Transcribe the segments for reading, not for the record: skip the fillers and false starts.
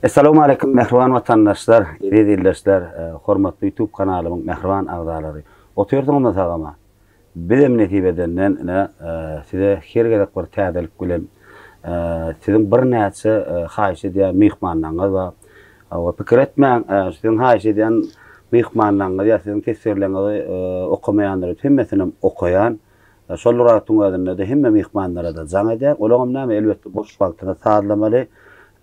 Essalawmaleýkum mähriban watandaşlar, eziz ildeşler, hormatly YouTube kanalymyň mähriban agzalary. Otyrsyňyzmy sagama? Bizem nesip edenden ine size her gezek bir täzelik bilen siziň birnäçe haýyş edýän myhmanlaryňyz bar. Hawa pikir etmäň, siziň haýyş edýän myhmanlaryňyz ýa siziň teswirleriňizi okamaýandyr öýdüp hemmesinem okaýan. Şol bir wagtyň özünde-de hemme myhmanlara-da jaň edýän. Olaňam näme elbetde boş wagtyny sazlamaly.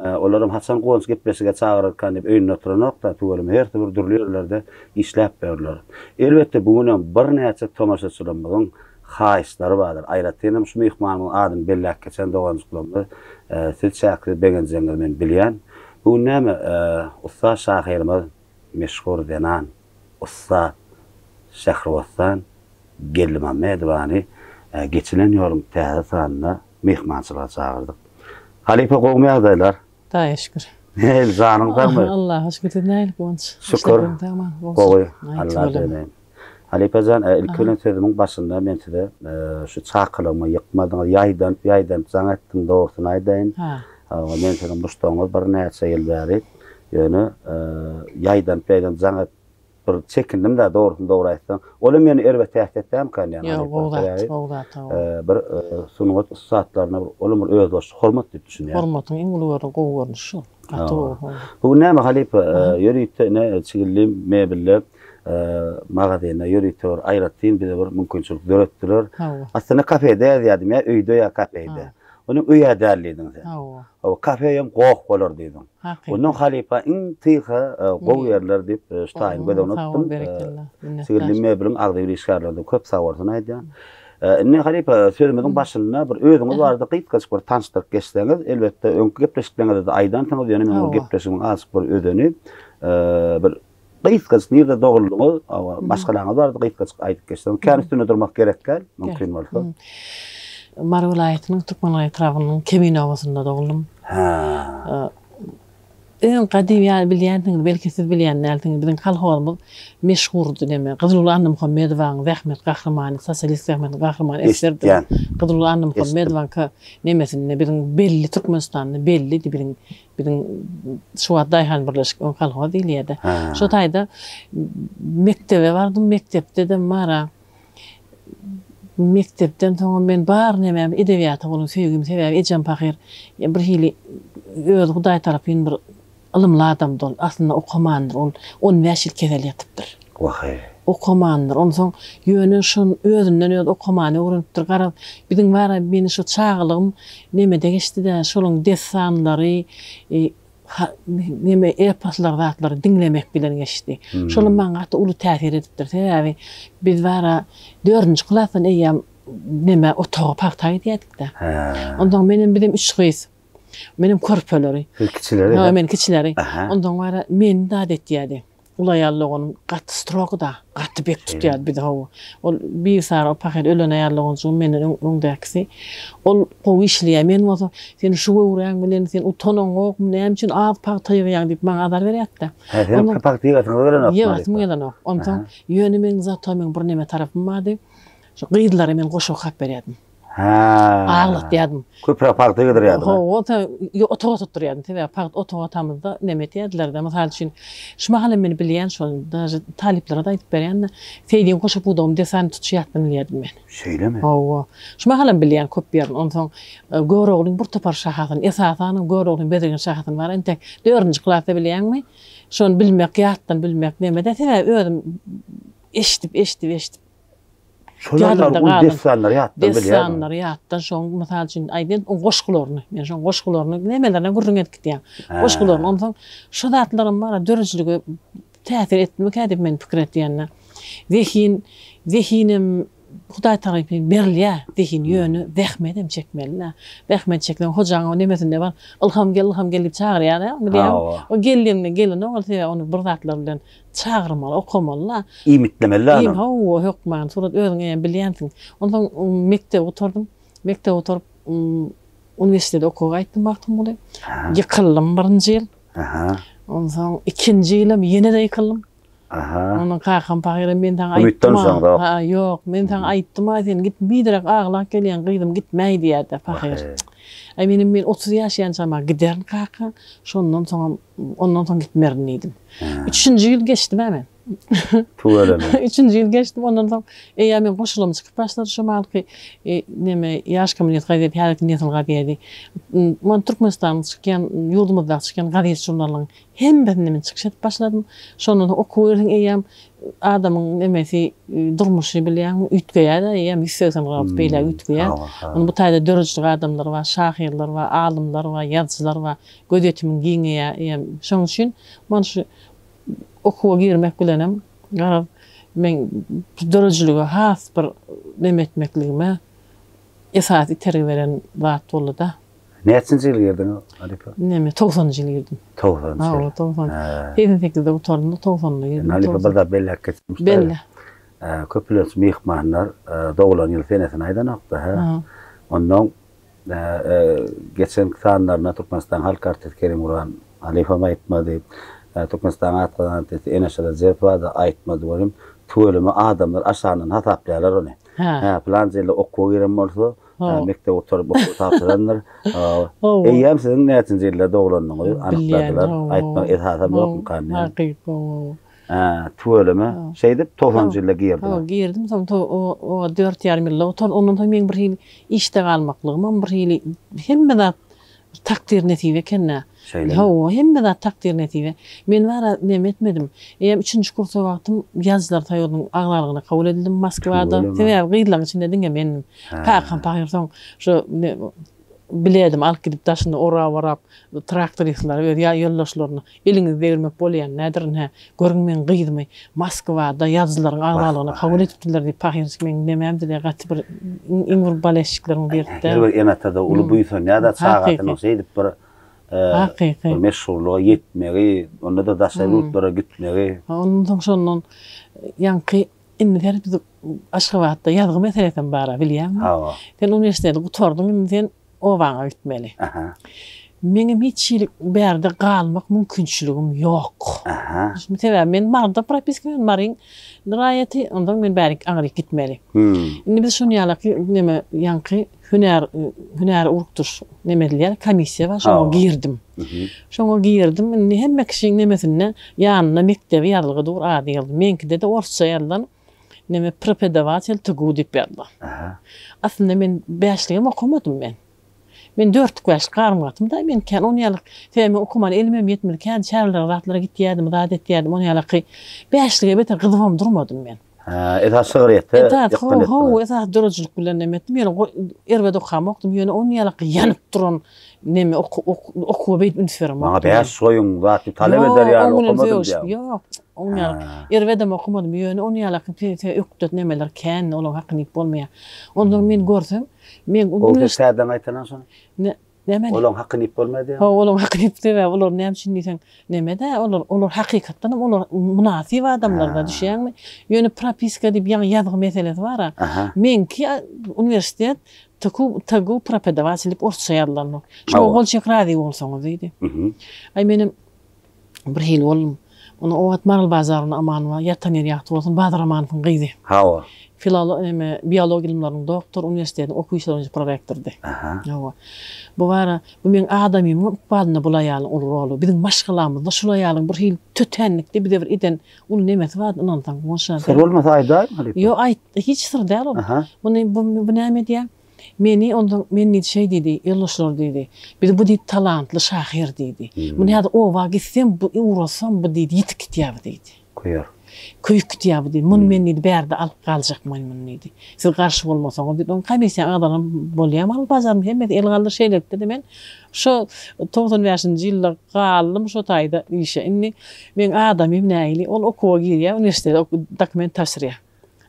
Olaram haçan Guwanç gepleşige çagyrarkan diýip öýünde oturanok-da, tüweleme hersi bir dürli ýerlerde işläp ýörler. Elbetde bu günem birnäçe tomaşaçylarymyzyň haýyşlary bardyr. Aýratynam şu myhmanymyzyň adyny belläp geçen doganjyklarymyz siz çäksiz begenjegiňizi men bilýän. Bu gün näme ussat şahyrymyz, meşhur zenan, ussat Şähribossan Geldimammedowany geçilen ýoluň täze sanynda myhmançylyga çagyrdyk. Halypa gowumy ýagdaýlar? Hudaýa şükür. Nähili janyň sagmy? Allaha şükür siz nähili Guwanç? Şükür. Gowy. Alla döneýin. Halypa jan, ilki bilen sözümiň başynda men size şu çakylygymy ýykmadyňyz, ýaýdanyp ýaýdanyp jaň etdim, dogrusyny aýdaýyn. Men siziň muşdagyňyz birnäçe ýyl bäri. Ýöne ýaýdanyp ýaýdanyp jaň edip Bir çekindim-dä, dogrusyny dogry aýtsaň. Ol hem meni erbet täsir etdämikan diýýän. Ýok, gowy zat, gowy zat, hawa. Bir sungat ussatlaryna bir olam bir özboluşly hormat diýip düşünýän. Hormatyň iň uly görnüşi, gowy görnüşi şol. Gaty gowy, hawa. Bu gün näme halypa, ýörite ine Çigilli mebelde magazinde ýörite bir aýratyn bize bir mümkinçilik döretdiler. Hawa. Aslynda kafede ýazýardym ýa öýde ýa kafede. Ony öýe däl diýdiň sen. Hawa. Hawa, kafe hem goh bolar diýdiň. Hakykat. Ondan halypa iň tyha gowy ýerler diýip şu taýyny göz öňüne Sag bol, tutdum. berekella. Minnetdar. Sigirli mebeliň agzybir işgärlerine köp sag bolsun aýdýan. Indi halypa sözümiziň başynda bir özüňiz barada gysgajyk bir tanyşdyryp geçseňiz, elbetde öňki gepleşikleriňizde-de aýdansyňyz, ýöne meniň bu Hawa. gepleşigimiň azajyk bir özeni bir Gysgajyk nirde doguldyňyz, maşgalaňyz barada gysgajyk aýdyp geçseňiz, kän üstünde durmak gerek däl, mümkin bolsa. Mary welaýatynyň Türkmengala etrabynyň Kebin obasynda doguldym. Hä. Öň gadym ýaly bilýänsiňiz, belki siz bilýän dälsiňiz, biziň kolhozymyz meşhurdy neme, Gyzylgül Annamuhammedowaň zähmet gahrymany, sosialist zähmetiň gahrymany esgerdi. Eşitýän. Gyzylgül Annamuhammedowaňka nemesinde biziň belli Türkmenistanda bellidi biziň Biziň şu wagt daýhan birleşik öň kolhoz diýilýärdi. Şo taýda mekdebe bardym, mekdepde-de mara mekdepden soňam men bar nemäm edebiýata bolan söýgim sebäbi ejem pahyr bir hili özi hudaý tarapyn bir ylymly adamdy ol aslynda okamandyr ol 15 ýyl kesel ýatypdyr. Waheý. Okamandyr onsoň ýöne şon özünden özi okamany öwrenipdir garaz biziň bara meni şo çagalygym Nemede geçdi-dä, şolaň dessanlary, neme eposlar zatlary diňlemek bilen geçdi. Şolam maňa gaty uly täsir edipdir. Sebäbi biz bara dördünji klasdan eýýäm neme otaga pagta gidýärdik-dä. Onsoň menem bizem üç gyz. Menem körpeleri. Siz kiçileri? Hawa, men kiçileri. Onsoň bara meni zat etýärdi. Uly aýal doganym gaty strogy-da, gaty bek tutýardy bizi hawa. Ol Bibi Sara o pahyr ölen aýal doganjygym menden öň öňdäkisi. Ol gowy işleýär, men bolsa, sen şu göwräň bilen sen utanaňokmy, näme üçin az pagta ýygýaň diýip maňa azar berýärdi-de. Hä, seniň pagta ýygasyňyz gelenokmy? Ýygasym gelenok. Onsoň ýöne meň zato meň bir neme tarapym bardy. Şu gyzlara men goşgy okap berýärdim. Hä. Aglatýardym. Köpräk pagta ýygdyrýardyň. Hawa, otaga tutdurýardym. Sebäbi pagt otaga atamyzda neme etýärdiler-de. Mysal üçin, şu mahalam men bilýän şony, daže talyplara-da aýdyp berýän-de, Seýdiň goşa pudagyny desany tutuşy ýatdan bilýärdim men. Şeýlemi? Hawa. Şu mahalam bilýän köp ýerini. Onsoň Göroglyň bir topar şahasyny, esasanam Göroglyň bezegen şahasyny bar entek dördünji klasda bilýäňmi? Şony bilmek, ýatdan bilmek neme-de, sebäbi özüm eşidip, eşidip, eşidip Şol ýaly ol dessanlary ýatdan bilýärmi? Dessanlary ýatdan şoň mysal üçin aýdýan oň goşgularyny. Men şoň goşgularyny nemelerine gürrüň edip gidýän. Goşgularyny onsoň şo zatlaram bar döredijilige täsir etdimikä diýip men pikir etýän-de. Zehin, zehinem Hudaý tarapyn berilýär zehin ýöne zähmetem çekmeli-dä. Zähmet çekseň hojaň o nemesinde bar Ylham gel, Ylham gel diýip çagyrýar-a bilýäňmi? O geldigiňde gelenok ol sebäbi ony bir zatlar bilen Çagyrmaly, okamaly-la. Iýmitlemeli-dä ony. Hawa, hökman. Surat özüň eýýäm bilýänsiň. Onsoň mekdebi gutardym. Mekdebi gutaryp, uniwersitete okuwa gaýtdym Magtymguly. Ýykyldym birinji ýyl. Aha. Onsoň ikinji ýylam ýene-de ýykyldym. Aha. Ondan kakam pahyram men saňa Umytdan aýtdym-a. soň-da. Ha, ýok, men saňa aýtdym-a sen git biderek aglap gelýäň gyzym gitmäý diýýär-de pahyr. Waheý. Aý menem men 30 ýaşaýançam-a giderin kaka, şondan soňam ondan soň gitmerin diýdim. Üçünji ýyl geçdim-ä men. Tüweleme. Üçünji ýyl geçdim, ondan soň eýýäm meň goşulam çykyp başlady şo mahalky neme Ýaş kommunist gazeti, häzirki Nesil gazeti. Man Türkmenistanyň çykýan, ýurdumyzdaky çykýan gazet-žurnallaryň hemmesinde men çykyş edip başladym. Şondan soň okuw girseň eýýäm adamyň nemesi, durmuşy bilýäňmi, üýtgeýär-de, eýýäm 180 gradus beýläk üýtgeýär. Onda bu taýda döredijilik adamlary bar, şahyrlar bar, alymlar bar, ýazyjylar bar. Gözýetimiň giňeýär eýýäm. Şonuň üçin man şu Okuwa girmek bilenem, garaz, meň döredijilige has bir neme etmekligime esasy itergi beren zat boldy-da. Näçinji ýyl girdiň halypa? Neme, togsanynjy ýyl girdim. Togsanynjy ýyl. Hawa, 90. 88-de gutardym-da, togsanda girdim. Indi halypa bir zat belläp geçdim. Belle. Köplenç myhmanlar doglan ýyl senesini aýdanok-da, hä? Onnoň Geçenki sanlarynda Türkmenistanyň halk artisti Kerimgurban Halyfam aýtmady, Türkmenistanyň at gazanan artisti Eneş Rejepowa-da aýtmady welin, tüweleme adamlar aşagyndan hasaplaýarlar ony. Hä, pylança ýylda okuwa giren bolsa, mekdebi gutaryp okuw tabşyrandyr. Eýýäm siziň näçinji ýylda doglandygyňyzy anykladylar. Aýtmaga esasam ýokmykan diýýän. Hakyky, hawa. Hä, tüweleme. Şeýdip, togsanynjy ýylda girdiňiz. Hawa, girdim. Soň o dört ýarym ýylda gutardy. Ondan soň meň bir hili işde galmaklygymam bir hili hemme zat takdyr nesibe eken-dä. Şeýlemi? Hawa, hemme zat takdyr nesibe. Men bara neme etmedim. Eýýäm üçünji kursda wagtym Ýazyjylar soýuzynyň agzalygyna kabul edildim Moskwada. Tüweleme. Sebäbi gyzlaryň içinde diňe mendim. Kakam pahyr soň şo biledim alyp gidip daşyny orap-orap traktoristleri öz ýoldaşlaryna Eliňizi degirmek bolýan nädir ynha, görüň meň gyzymy Moskwada ýazyjylaryň agzalygyna kabul edipdirler diýip pahyrjyk meň nemämdi-de gaty bir iň bir bolesçikleriň biridi-de. Her bir ene-ata-da uly buýsanýar-da çagasynyň şeýdip bir bir meşhurlyga ýetmegi, onda-da daşary ýurtlara gitmegi. Ondan soň şondan ýaňky indi ser biz Aşgabatda ýazgy meselesem bar-a bilýäňmi? Hawa. Sen uniwersiteti gutardyň indi sen obaňa gitmeli. Aha. Meňem hiç hili bärde galmak mümkinçiligim ýok. Aha. Sebäbi men Maryda propiska, men Maryň raýaty, onsoň men bärik aňryk gitmeli. Indi biz şonuň ýalaky neme ýaňky hünär hünär ugrukdyryş neme edilýär, komissiýa bar, şoňa girdim. Şoňa girdim, indi hemme kişiň nemesinde ýanynda mekdebi ýazylgy dur, ady ýazylgy. Meňkide-de orsça ýazylan. Neme prepedawatel TGU diýip ýazdy. Aslynda men bäşligem okamadym men. Men dörtlük bäşlik garym-gatym da men kän on ýalyk sebäbi men okamana elimem ýetmedi kän çärelere zatlara gitýärdim zat etýärdim on ýalaky bäşlige beter gyzybam durmadym men. Hä, esasy şygryýetde Esasy hawa hawa esasy döredijilik bilen neme etdim ýöne erbet okamokdym ýöne on ýalaky ýanyp duran neme okuwa beýdip üns beremokdym. Maňa bäş goýuň zat diýip talap eder ýaly okamadym diýýäň. Ýok, oň ýaly erbedem okamadym, ýöne oň ýalaky pense ökde nemeler kän, olaň hakyny iýip bolmaýar. Ondan men görsem, men Gowy söz täzeden gaýtalaň şony. Ne, nämeni? Olaň hakyny iýip bolmaýar diýýäň. Hawa, olaň hakyny iýip, sebäbi olar näme üçin diýseň, neme-dä, olar, olar hakykatdan hem olar mynasyp adamlar-da, düşýäňmi? Ýöne propiska diýip ýaňy ýazgy meselesi bar-a. Meňki uniwersitet TQ, TGU prepodawatelь diýip orsça ýazylanok. Şoňa gol çek razy bolsaňyz diýdi. Aý menem bir hili boldum. Onda o wagt Maral Bazarovna Amanowa ýatan ýeri ýagty bolsun, Bazar Amanowyň gyzy. Hawa. Filolo neme biologiýa ylymlarynyň doktory, uniwersitetiň okuw işleri boýunça prorektordy. Hawa. Bu bara bu meň adamymyň ykbalynda bul aýalyň uly roly. Biziň maşgalamyzda şul aýalyň bir hili tötänlikde bize bir eden Uly nemesi bardy ynansaň Guwanç Syr bolmasa aýdaýyň halypa. Ýok aýt hiç syr däl ol. Muny bu bu näme edýär? Meni onsoň men diýdi şeý diýdi ýoldaşlar diýdi. Biz bu diýdi talantly şahyr diýdi. Muny häzir oba gitsem bu ugrasam bu diýdi ýitip gitýär bu diýdi. Köýer. Köýüp gitýär bu diýdi. Muny men diýdi bärde alyp galjak men muny diýdi. Siz garşy bolmasaňyz diýdi. Oň komissiýanyň agzalary bolýar maly bazaryň hemmesi el galdyr şeýlelikde-de men şo 95-nji ýylda Galdym şo taýda işe. Indi meň adamym nähili, ol okuwa girýär, uniwersitete dokument tabşyrýar.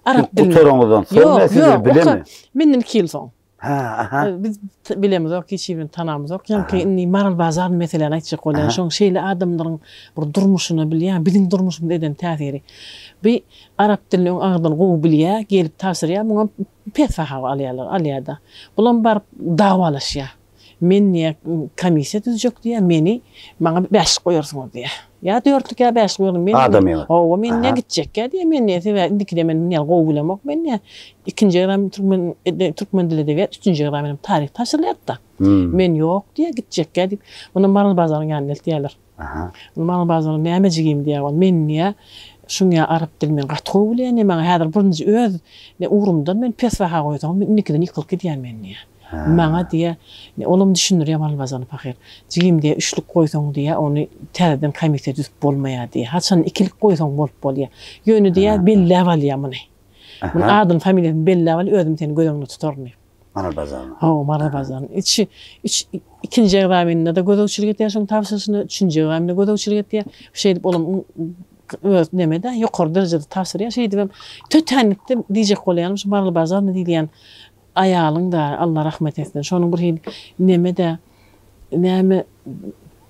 Arap Siz dilinde. gutaraňyzdan soň Ýok, ýa siz ýok, bilemi? oka, menden iki ýyl soň. Hä, aha. Biz bilemizok, hiç birini tanamyzok. Ýaňky indi Maral Bazar meseläni aýtjak bolýan. Şoň şeýle adamlaryň bir durmuşyna bilýän, biziň durmuşymyza eden täsiri. Bi arap dilini öň aňyrdan gowy bilýär, gelip tabşyrýar, muňam pes baha alýarlar, alýar-da. Bulam baryp dawalaşýar. Men diýýär, komissiýa düzjek diýýär, meni, maňa bäşlik goýarsyňyz diýýär. Ýa dörtlük ýa bäşlik berdim. Men Adamyňyz. Hawa, men ne gitjekkä diýýär, men ne sebäbi indikide men muny ýaly gowy bilemok men diýýär. Ikinji ekzamen türkmen türkmen dili edebiýat, üçünji ekzamenem taryh tabşyrylýardy-da. Men ýok diýýär, gitjekkä diýip, muny Maral bazaryň ýanyna eltýärler. Aha. Maral bazaryň näme jigim diýýär ol. Men diýýär, şuň ýaly arap dilini men gaty gowy bilýän diýýär, maňa häzir birinji öz ne ugrumdan men pes baha goýsaňyz, men indikiden ýykylyp gidýän men diýýär. Maňa diýýär, olam düşündirýär Maral pahyr. Jigim diýýär, üçlük goýsaň diýýär, ony täzeden komissiýa düzüp bolmaýar diýýär. Haçan ikilik goýsaň bolup bolýar. Ýöne diýýär, belläp alýar muny. Muny adyny, familiýasyny belläp al, özüm seni göz öňünde tutaryn diýip. Maral bazaryna. Hawa, Maral bazaryna. Içi, üç, ikinji ekzameninde-de gözegçilik etýär şoň tabşyryşyna, üçünji ekzamende gözegçilik etýär. Şeýdip olam öz neme-de, ýokary derejede tabşyrýar. Şeýdibem tötänlikde diýjek bolýanym şu Maral bazaryna diýilýän Aýalyň-da, Alla rahmet etsin, şonuň bir hili neme-de, näme,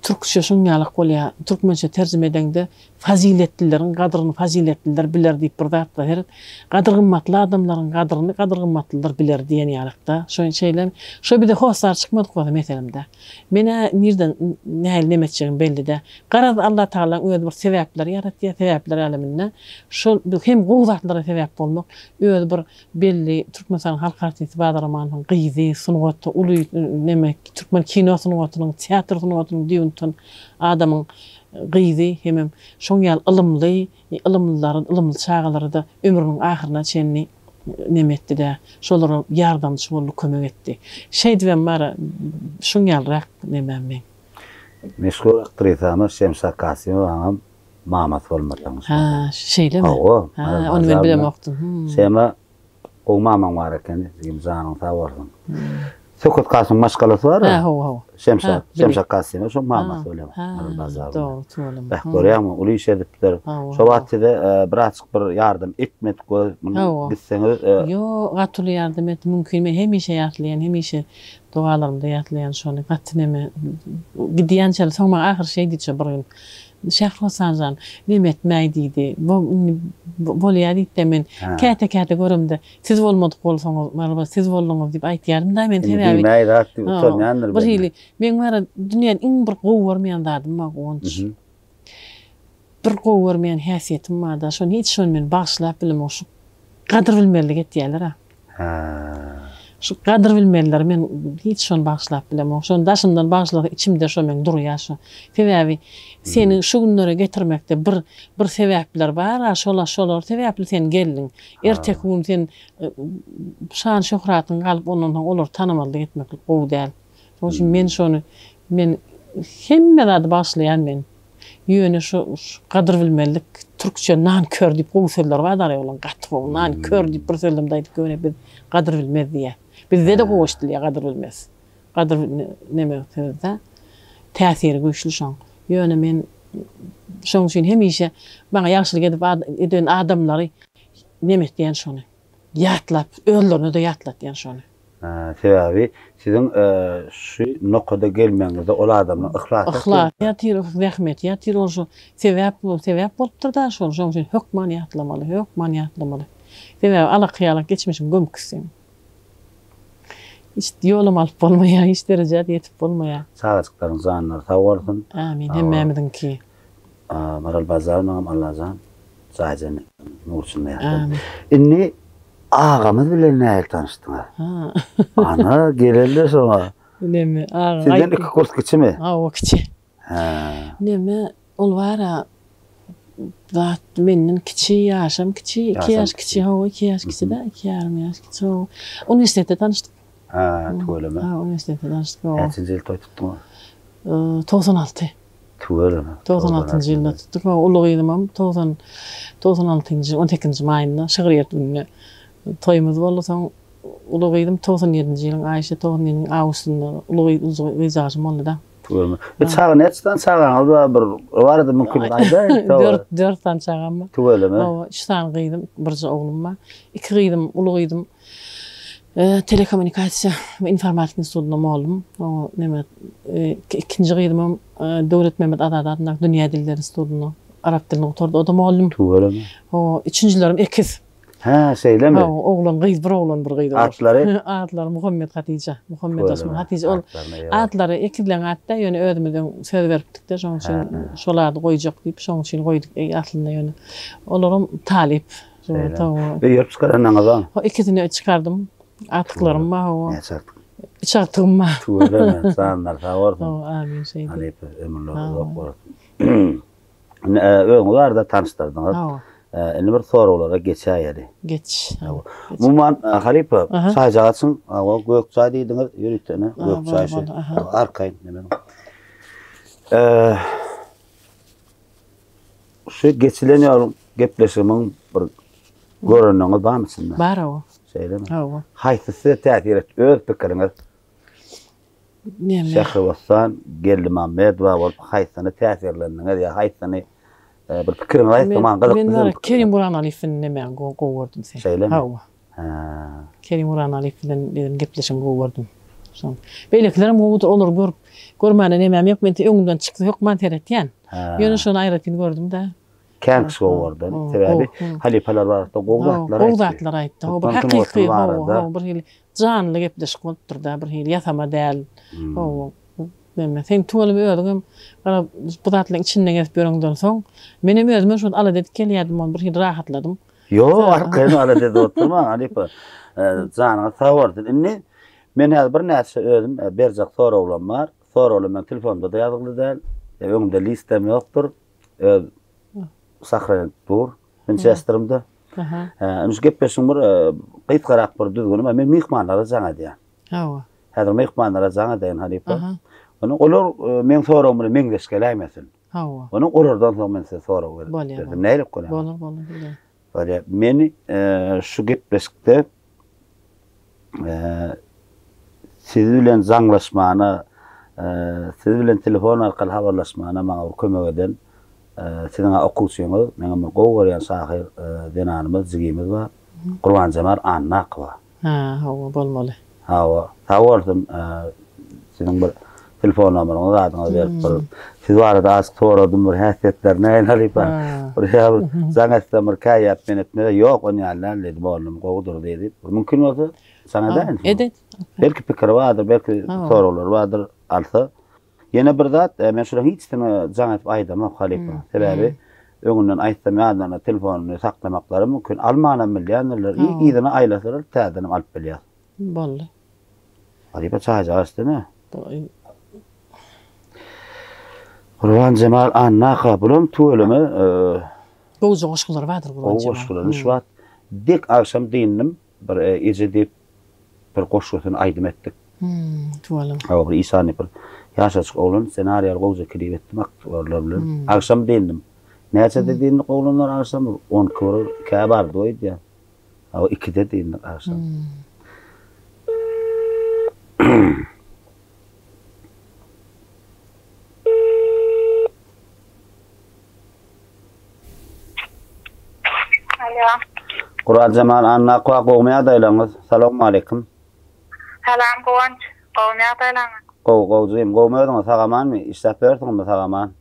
türkçe şuň ýalak bolýar, türkmençe terjime edeňde, fazyletlileriň gadryny fazyletliler biler diýip bir zat bar. Seret, gadyr-gymmatly adamlaryň gadryny gadyr-gymmatlylar biler diýen ýalak-da. Şo şeýle, şo bize hossar çykmadyk bolsa meselemde. Men-ä nirden, nähili neme etjegim belli-dä. Garaz, Allatagalaň özi bir sebäpler ýaratýar, sebäpler äleminde şol hem gowy zatlara sebäp bolmak, özi bir Belli Türkmenistanyň halk artisti Bazar Amanowyň gyzy, sungatda uly neme, türkmen kino sungatynyň, teatr sungatynyň düýbüni tutan adamyň gyzy hemem şoň ýaly ylymly, ylymlylara, ylymly çagalara-da ömrüniň ahyryna çenli neme etdi-dä, şolara ýardamçy boldy, kömek etdi. Şeýdibem bar-a, şuň ýalyrak nemem meň. Meşhur aktrisamyz Şemşat Kasymowanyňam mamasy bolmasaňyz. Hä, şeýlemi? Hawa. Hä, ony men bilemokdym. Şema, gowy mamaň bar ekeni, jigim janyň sag bolsun. Söhbet Kasymyň maşgalasy bar. Hä, hawa, hawa. Şemşat, Şemşat Kasymowa şoň mamasy bolýar. Hä, dogry, tüweleme. Beh, görýäňmi, uly iş edipdir. Şo wagt size birazjyk bir ýardam etmedik we muny gitseňiz. Ýok, gaty uly ýardam etdi. Mümkin, men hemişe ýatlaýan, hemişe dogalarymda ýatlaýan şony. Gaty neme, gidýänçä, soň maňa ahyry şeý diýdi şo bir gün. Şährosan jan, neme etmäý diýdi. Bo, indi bolýa diýdi-de men käte-käte göremde, siz bolmadyk bolsaňyz, barybir siz bolduňyz diýip aýtýardym-da men Indi sebäbi diýmäý zat diýip utanýandyr bir hili meň bara dünýäniň iň bir gowy görmeýän zadym bar Guwanç. Bir gowy görmeýän häsiýetim bar-da, şony hiç şony men bagyşlap bilemok şu gadyr bilmezlik etýäler-ä. Şu gadyr bilmezleri men hiç şony bagyşlap bilemok. Şony daşymdan bagyşlasa içimde şo meň durýar şo. Sebäbi seni şu günlere getirmekde bir bir sebäpler bar-a şola şolar sebäpli sen geldiň. Erteki gün sen şan şöhratyň galyp ondan soň olary tanamazlyk etmeklik gowy däl. Şonuň üçin men şony men hemme zady bagyşlaýan men. Ýöne şu gadyr bilmezlik türkçe nankör diýip gowy sözler bar dara olaň gaty gowy nankör diýip bir sözlemde aýdyp göwne biz gadyr bilmez diýýär. Bizde-de gowy eşidilýär gadyr bilmez. Gadyr neme sözde täsiri güýçli şoň. Ýöne men şoň üçin hemişe maňa ýagşylyk edip eden adamlary neme etýän şony. Ýatlap özlerine-de ýatlatýan şony. Sebäbi siziň şu nokada gelmegiňizde ol adamyň yhlasy ýatyr. Yhlasy ýatyr, zähmeti ýatyr, ol şu sebäp, sebäp bolupdyr-da şol, şonuň üçin hökman ýatlamaly, hökman ýatlamaly. Sebäbi alaky-ýalak geçmişiň gömküsi. Hiç ýolam alyp bolmaýar, hiç derejä-de ýetip bolmaýar. Çagajyklaryň janlary sag bolsun. Amin, hemmämiziňki. Maral Bazarownaňam Allajan jaýy jennetden nur içinde ýatsyn. Indi agamyz bilen nähili tanyşdyňyz? Ana, geleli şoňa. Neme, aga. Sizden iki kurs kiçimi? Hawa, kiçi. Hä. Neme, ol bar-a, zat menden kiçi, ýaşam kiçi, iki ýaş kiçi, hawa, iki ýaş kiçi-dä, iki ýarym ýaş kiçi, hawa. Uniwersitetde tanyşdyk. Hä, tüweleme. Ha, uniwersitetde tanyşdyk, hawa. Näçinji ýyl toý tutduňyz? 96. Tüweleme. 96-njy ýylda tutduk. Uly gyzymam 90 96-njy, 18-nji maýynda şygryýet gününe toýumyz boldy. Soň uly gyzym 97-nji ýylyň Aýşe 97-niň awgustynda uly gyz gyzjagaşym boldy-da. Tüweleme. Bir çaga näçe sany çagaňyz bar? Bir o barada mümkin aýdaý. Dört, dört sany çagam bar. Tüweleme. Hawa, üç sany gyzym, birje oglum bar. Iki gyzym, uly gyzym Telekommunikasiýa we informatika institutynda mugallym. O neme ikinji gyzymam Döwletmämmet Azady adyndaky dünýä dilleri institutynda arap dilini gutardy. O-da mugallym. Tüweleme. O üçünjilerim ekiz. Hä, şeýlemi? Hawa, oglan, gyz, bir oglan, bir gyz olar. Atlary? Atlary Muhammet, Hatyja. Muhammet Osman, Tüweleme, Hatyja. Ol atlaryna eýe bolsun. atlary ekizleň atda, ýöne özümiz öň söz beripdik-de, şonuň üçin şol ady goýjak diýip, şonuň üçin goýduk aslynda ýöne. Olaram talyp. Şeýlemi? Öýerip çykaranyňyzam? Hawa, ikisini çykardym. Agtyklarym bar, hawa. Näçe agtyk? Üç agtygym bar. Tüweleme, janlary sag bolsun. Hawa, amin şeýdip. Halypa, ömürleri uzak bolsun. Indi özüňiz barada tanyşdyrdyňyz. Hawa. Indi bir soraglara geçäýeli. Geç. Hawa. Umuman, halypa, çaýjak açyň. Hawa, gök çaý diýdiňiz, ýörite ine, gök çaý şu. Arkaýyn, neme. Şu geçilen ýoluň gepleşigimiň bir göreniňiz barmy içinde? Bar, hawa. Şeýlemi? Hawa. Haýsy size täsir etdi? Öz pikiriňiz. Näme? Şähribossan Geldimammedowa bolup haýsyny täsirlendiňiz ýa haýsyny e, bir pikiriňizi aýtsaň maňa gyzykly. Men bar Kerim Gurbanaliýew bilen näme gowy gördüm seni. Şeýlemi? Hawa. Hä. Kerim Gurbanaliýew bilen eden gepleşigimi gowy gördüm. Şoň. Beýlekilerem gowudyr, olary görüp görmäne nemäm ýok. Men öňünden çyksa hökman seretýän. Ýöne şony aýratyn gördüm-de. Kän kişi gowy gördi. Sebäbi halypalar barada gowy zatlar aýtdy. Gowy zatlar aýtdy. Hawa, bir hakyky, hawa, hawa, bir hili janly gepleşik bolupdyr-da, bir hili ýasama däl. Hawa, neme, sen tüweleme özüňem gara bu zatlaryň içinde gezip ýöreňden soň, menem özümem şol alada edip gelýärdim, ony bir hili rahatladym. Ýok, arkaýyn alada edip oturma, halypa. Janyňyz sag bolsun. Indi men häzir birnäçe özüm berjek soraglarym bar. Soraglar meň telefonymda-da ýazgyly däl. Öňümde listem ýokdur. Öz sahraýanyp dur. Winçesterimde. Indi şu gepleşigiň bir gysgarak bir düzgüni bar. Men myhmanlara jaň edýän. Hawa. Häzir myhmanlara jaň edeýin halypa. Ony olar meň soragym bilen meňzeş geläýmesin. Hawa. Ony olardan soň men size sorag berip. Bolýar. Nähili bolýar? Bolar, bolar. Bolýar. Meni şu gepleşikde Siz bilen jaňlaşmana, siz bilen telefon arkaly habarlaşmana maňa bir kömek eden siziň okuwçyňyz, meňem bir gowy görýän şahyr zenanymyz, jigimiz bar. Gurbanjemal Annakowa. Hä, hawa, bolmaly. Hawa, sag bolsun, siziň bir telefon nomeryňyzy, zadyňyzy berip bir siz barada azajyk soradym, bir häsiýetleri nähili halypa? Bir ýa bir jaň etsem bir käýýäp men etmez, ýok, on ýaly däl diýdi, mollum gowudyr diýdi. Bir mümkin bolsa jaň edäýin. Ed, et. Belki pikiri bardyr, belki soraglary bardyr, alsa. Ýene bir zat, men şularyň hiçisine jaň edip aýdamok halypa. Sebäbi öňünden aýtsam ýadynda telefonyny saklamaklary mümkin, almanam bilýändirler, yzyna aýlasalar täzedenem alyp bilýär. Boldy. Halypa çaýjak içdimi? Gurban Jemal Annaka bulam tüweleme. Gowja goşgulary bardyr Gurban Jemal. Gowy goşgulary. Şu wagt dek agşam dyndym bir eje diýip bir goşgusyny aýdym etdik. Tüweleme. Hawa bir Isa diýip bir ýaşajyk oglan ssenariýaly gowja klip etdim aktýorlar bilen. Agşam dyndym. Näçede dyndyk oglanlar agşam? 12 bir ikä bardy öýdýän. Hawa ikide dyndyk agşam. Alo. Guranjemal Annakowa gowmy ýagdaýlaryňyz? Salowmaleýkim. Salam Guwanç. Gowmy ýagdaýlaryňyz? Gowy gowjygym. Gowmy özüňiz sag-amanmy? Işläp ýörsüňizmi sag-aman?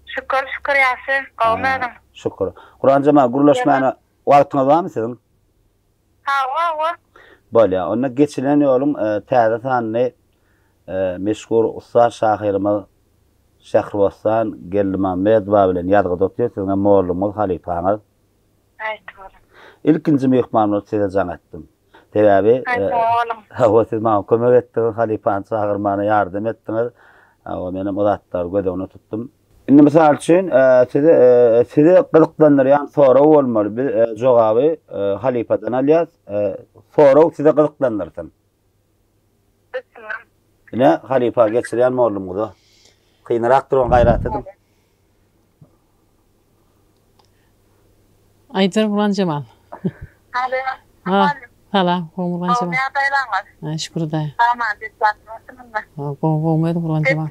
Şükür şükür ýagşy. Gowmy özüň? Şükür. Guranjemal gürleşmäne Wagtyňyz barmy siziň? Hawa, hawa. Bolýar. Onda geçilen ýoluň täze sanyny meşhur ussat şahyrymyz Şähribossan Geldimammedowa bilen ýazgyda otyr. Siziň hem mollumyňyz, halypaňyz. Aýt, oglum. Ilkinji myhman bolup size jaň etdim. Sebäbi, Aý, sag boluň. Hawa, siz maňa kömek etdiňiz, halypany çagyrmana ýardam etdiňiz. Hawa, menem o zatlary göz öňüne tutdum. Indi mysal üçin, sizi sizi gyzyklandyrýan sorag bolmaly. Biz jogaby halypadan alýas. Sorag sizi gyzyklandyrsyn. Düşündim. Ine, halypa geçirýän mollumyza. Kynrak duran gaýrat ediň. Aýdyber Gurbanjemal. Alo. Ha, salam, Gurbanjemal. Gowy ýagdaýlaryňyz? Ha, şükür Hudaýa. Aman dessanmy munda? Ha, gowy, gowy özi Gurbanjemal.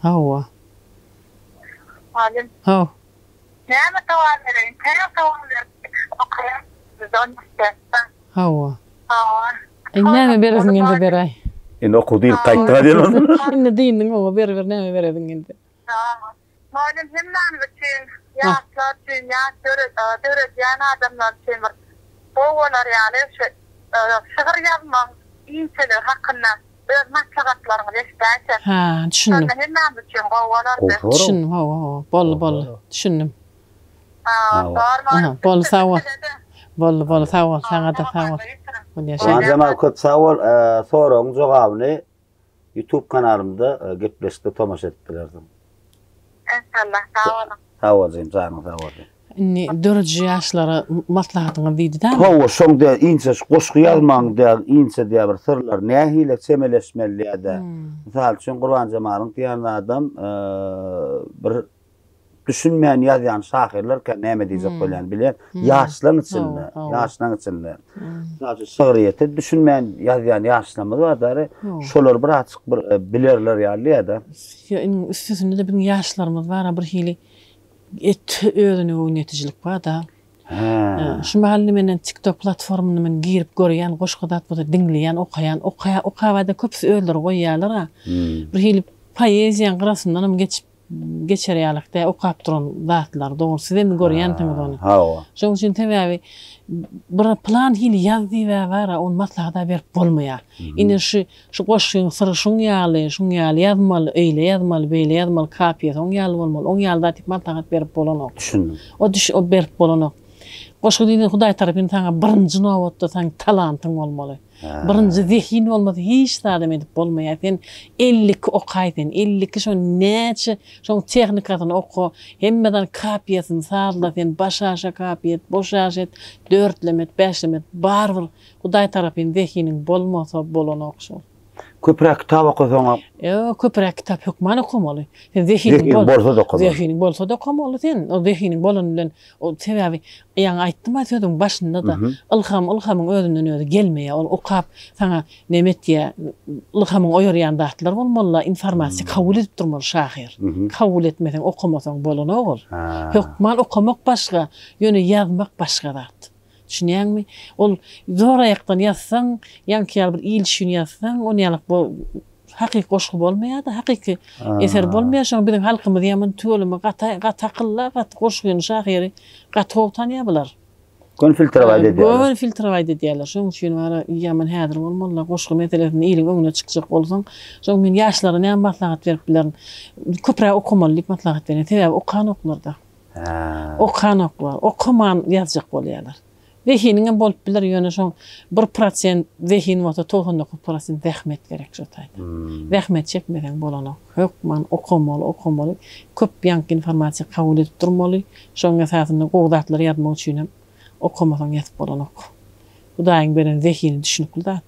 Hawa. Halim. Haw. Näme sowal bereýin? Näme sowal berip okaýan bizde uniwersitetde. Hawa. Hawa. Indi näme beresiň gelse beräý. Indi okuw diýlip gaýtdyga diýen. Indi dyndyň oňa beriber näme beresiň gelse. Hawa. Mugallym hemmämiz üçin. Ýaşlar üçin, ýaş döredýän adamlar üçin bir gowy bolar ýaly şu şygyr ýazmagyň inçeligi hakynda öz maslahatlaryňyzy eşidäýsek. Hä, düşündim. Şonda hemmämiz üçin gowy bolardy. Düşündim, hawa, hawa. Boldy, boldy. Düşündim. Aha, boldy, sag bol. Boldy, boldy, sag bol. Saňa-da sag bol. Bolýar, şeýle. Jemal köp sag bol. Soragyň jogabyny Youtube kanalymda gepleşikde tomaşa edip bilersiň. Enşallah, sag boluň. Sag bol jigim, janyň sag bolsun. Indi döredici ýaşlara maslahatyňyz diýdi dämi? Hawa, şoň dä inçe şu goşgy ýazmagyň dä inçe diýä bir syrlary nähili çemeleşmeli diýä-dä. Mysal üçin Gurbanjemalyň diýen zadam bir düşünmän ýazýan şahyrlar kän näme diýjek bolýan bilýän ýaşlaň içinde ýaşlaň içinde mysal üçin şygryýete düşünmän ýazýan ýaşlarymyz bar däri şolar bir azjyk bir e, bilerler ýaly ýa-da Ýa üstesinde-de biziň ýaşlarymyz bar bir hili et özüne göwnüýetijilik bar-da. Şu mahal indi menden TikTok platformyna men girip görýän, goşgy zat bolsa diňleýän, okaýan, okaýa okabada köpüsi özleri goýýarlar-a. Bir hili poeziýaň gyrasyndanam geçip geçer ýalyk däl okap duran zatlar dogry sizem görýänsiňiz ony. Hawa. Şonuň üçin sebäbi bir plan hili ýaz diýibä bara ony maslahata berip bolmaýar. Ine şu şu goşgyň syry şuň ýaly, şuň ýaly ýazmaly, eýle ýazmaly, beýle ýazmaly, kapiýasy oň ýaly bolmaly, oň ýaly zat diýip maslahat berip bolanok. Düşündim. O düş o berip bolanok. Goşgy diýlen Hudaý tarapyn saňa birinji nobatda saň talantyň bolmaly. Birinji zehin bolmasa hiç zadam edip bolmaýar. Sen 52 okaý sen, 52 şo näçe şoň tehnikasyny oka, hemme zat kapiýasyny sazla sen, başaşa kapiýa et, boşaşa et, dörtleme et, bäşleme et, barybir Hudaý tarapyn zehiniň bolmasa bolanok şol. Köpräk kitap okasaňam. Ýok, köpräk kitap hökman okamaly. Sen zehiniň Zehiniň bolsa-da okamaly. Zehiniň bolsa-da okamaly sen. O zehiniň bolany bilen o sebäbi ýaňy aýtdym-a sözüň başynda-da ylham ylhamyň özünden özi gelmeýär. Ol okap saňa neme etýär, ylhamyňy oýarýan zatlar bolmaly-la, informasiýa kabul edip durmaly şahyr. Kabul etmeseň, okamasaň bolanok ol. Hökman okamak başga, ýöne ýazmak başga zat. Düşünýäňmi? Ol zoraýakdan ýazsaň, ýaňky ýaly bir il üçin ýazsaň, ony ýaly bu hakyky goşgy bolmaýar-da, hakyky eser bolmaýar. Şoňa biziň halkymyz ýaman tüweleme gaty gaty akylly, gaty goşgyny, şahyry gaty gowy tanýar bular. Göni filtrowaýt edýärler. Göni filtrowaýt edýärler. Şonuň üçin bara ýaman häzir bolmaly-da, goşgy meselesinde iliň öňüne çykjak bolsaň. Şoň men ýaşlara näme maslahat berip bilerin? Köpräk okamaly diýip maslahat berýän. Sebäbi okanoklar-da. Okanoklar, okaman ýazjak bolýarlar. Zehiniňem bolup biler, ýöne şoň bir prosent zehin bolsa 99 prosent zähmet gerek şo taýda. Zähmet çekmeseň bolanok. Hökman okamaly, okamaly, köp ýaňky informasiýa kabul edip durmaly. Şoň esasynda gowy zatlary ýazmak üçinem okamasaň ýazyp bolanok. Hudaýyň beren zehini düşnükli zat.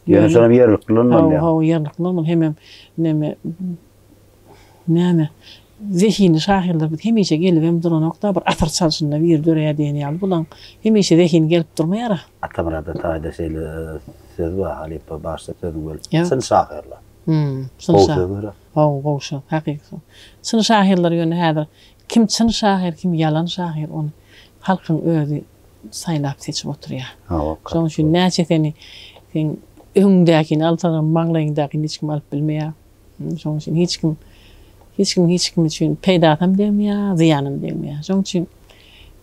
Ýöne şonam ýerlikli ulanmaly. Hawa, hawa, ýerlikli ulanmaly. Hemem neme Näme, zehinli şahyrlar biz hemişe gelibem duranok-da, bir asyr çalşynda biri döreýär diýen ýaly, bulaň hemişe zehini gelip durmaýar-a. Atamyrat Ataýda şeýle söz bar, halypa, başda sözüňi bölüp, çyn şahyrlar. Hum, çyn şahyr. Gowy söz gerek. Hawa, gowy söz, hakyky söz. Çyn şahyrlar ýöne häzir kim çyn şahyr, kim ýalan şahyr, ony halkyň özi saýlap-seçip oturýar. Hawa, Şonuň üçin näçe seni, seň öňüňdäkini alsaňam, maňlaýyňdakyny hiç kim alyp bilmeýär. Şonuň üçin hiç kim hiç kim hiç kim üçin peýdasam degmeýär, zyýanam degmeýär. Şonuň üçin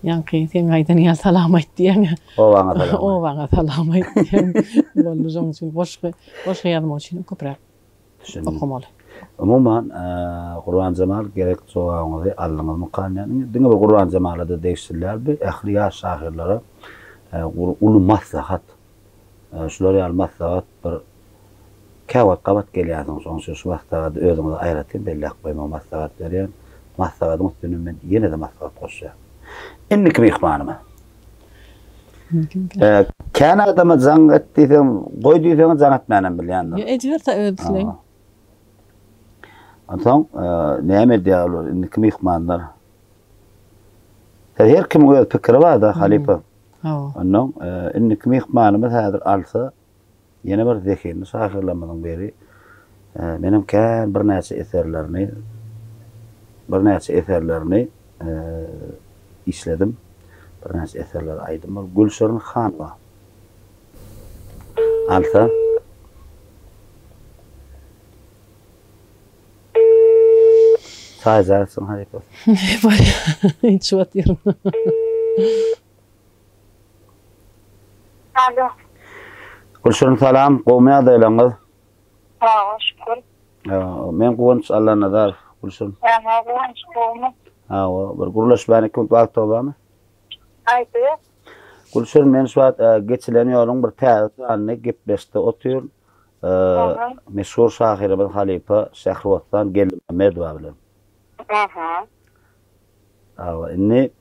ýaňky seň aýdan ýaly salam aýt diýýäň. Obaňa salam. Obaňa salam aýt diýýäň. Boldy şonuň üçin goşgy goşgy ýazmak üçin köpräk okamaly. Umuman, Gurbanjemal gerek jogabyňyzy aldyňyzmykan diýýän. Diňe bir Gurbanjemala-da degişli däl bu, ähli ýaş şahyrlara uly maslahat. Şular ýaly maslahat bir käwagt gabat gelýärsiň, şonuň üçin şu maslahady özüňize aýratyn belläp goýmagy maslahat berýän. Maslahadyň üstüne men ýene-de maslahat goşýan. Indiki myhmanymyz. Kän adama jaň et diýseň, goý diýseň jaň etmänem bilýändir. Ýa ediberse öz islegiň. Onsoň näme edýär olar indiki myhmanlar? Her kimiň öz pikiri bar-da, halypa. Hawa. Ondan indiki myhmanymyz häzir alsa, ýene bir zehinli şahyrlarymyzyň biri. Menem kän birnäçe eserlerini birnäçe eserlerini işledim. Birnäçe eserleri aýdym bol. Gülşirin Hanowa. Alsa. Çaý içiň halypa. Bolýa. Içip otyryn. Alo. Gülşirin salam, gowmy ýagdaýlaryňyz? Sag ol, şükür. Men Guwanç Allanazarow, Gülşirin. Näme Guwanç, gowmy? Hawa, bir gürleşmäne iki minut wagt barmy? Aýdyp. Gülşirin, men şu wagt geçilen ýoluň bir täze sanyny gepleşikde otyryn. Meşhur şahyrymyz halypa Şähribossan Geldimämmedowa bilen. Hawa, indi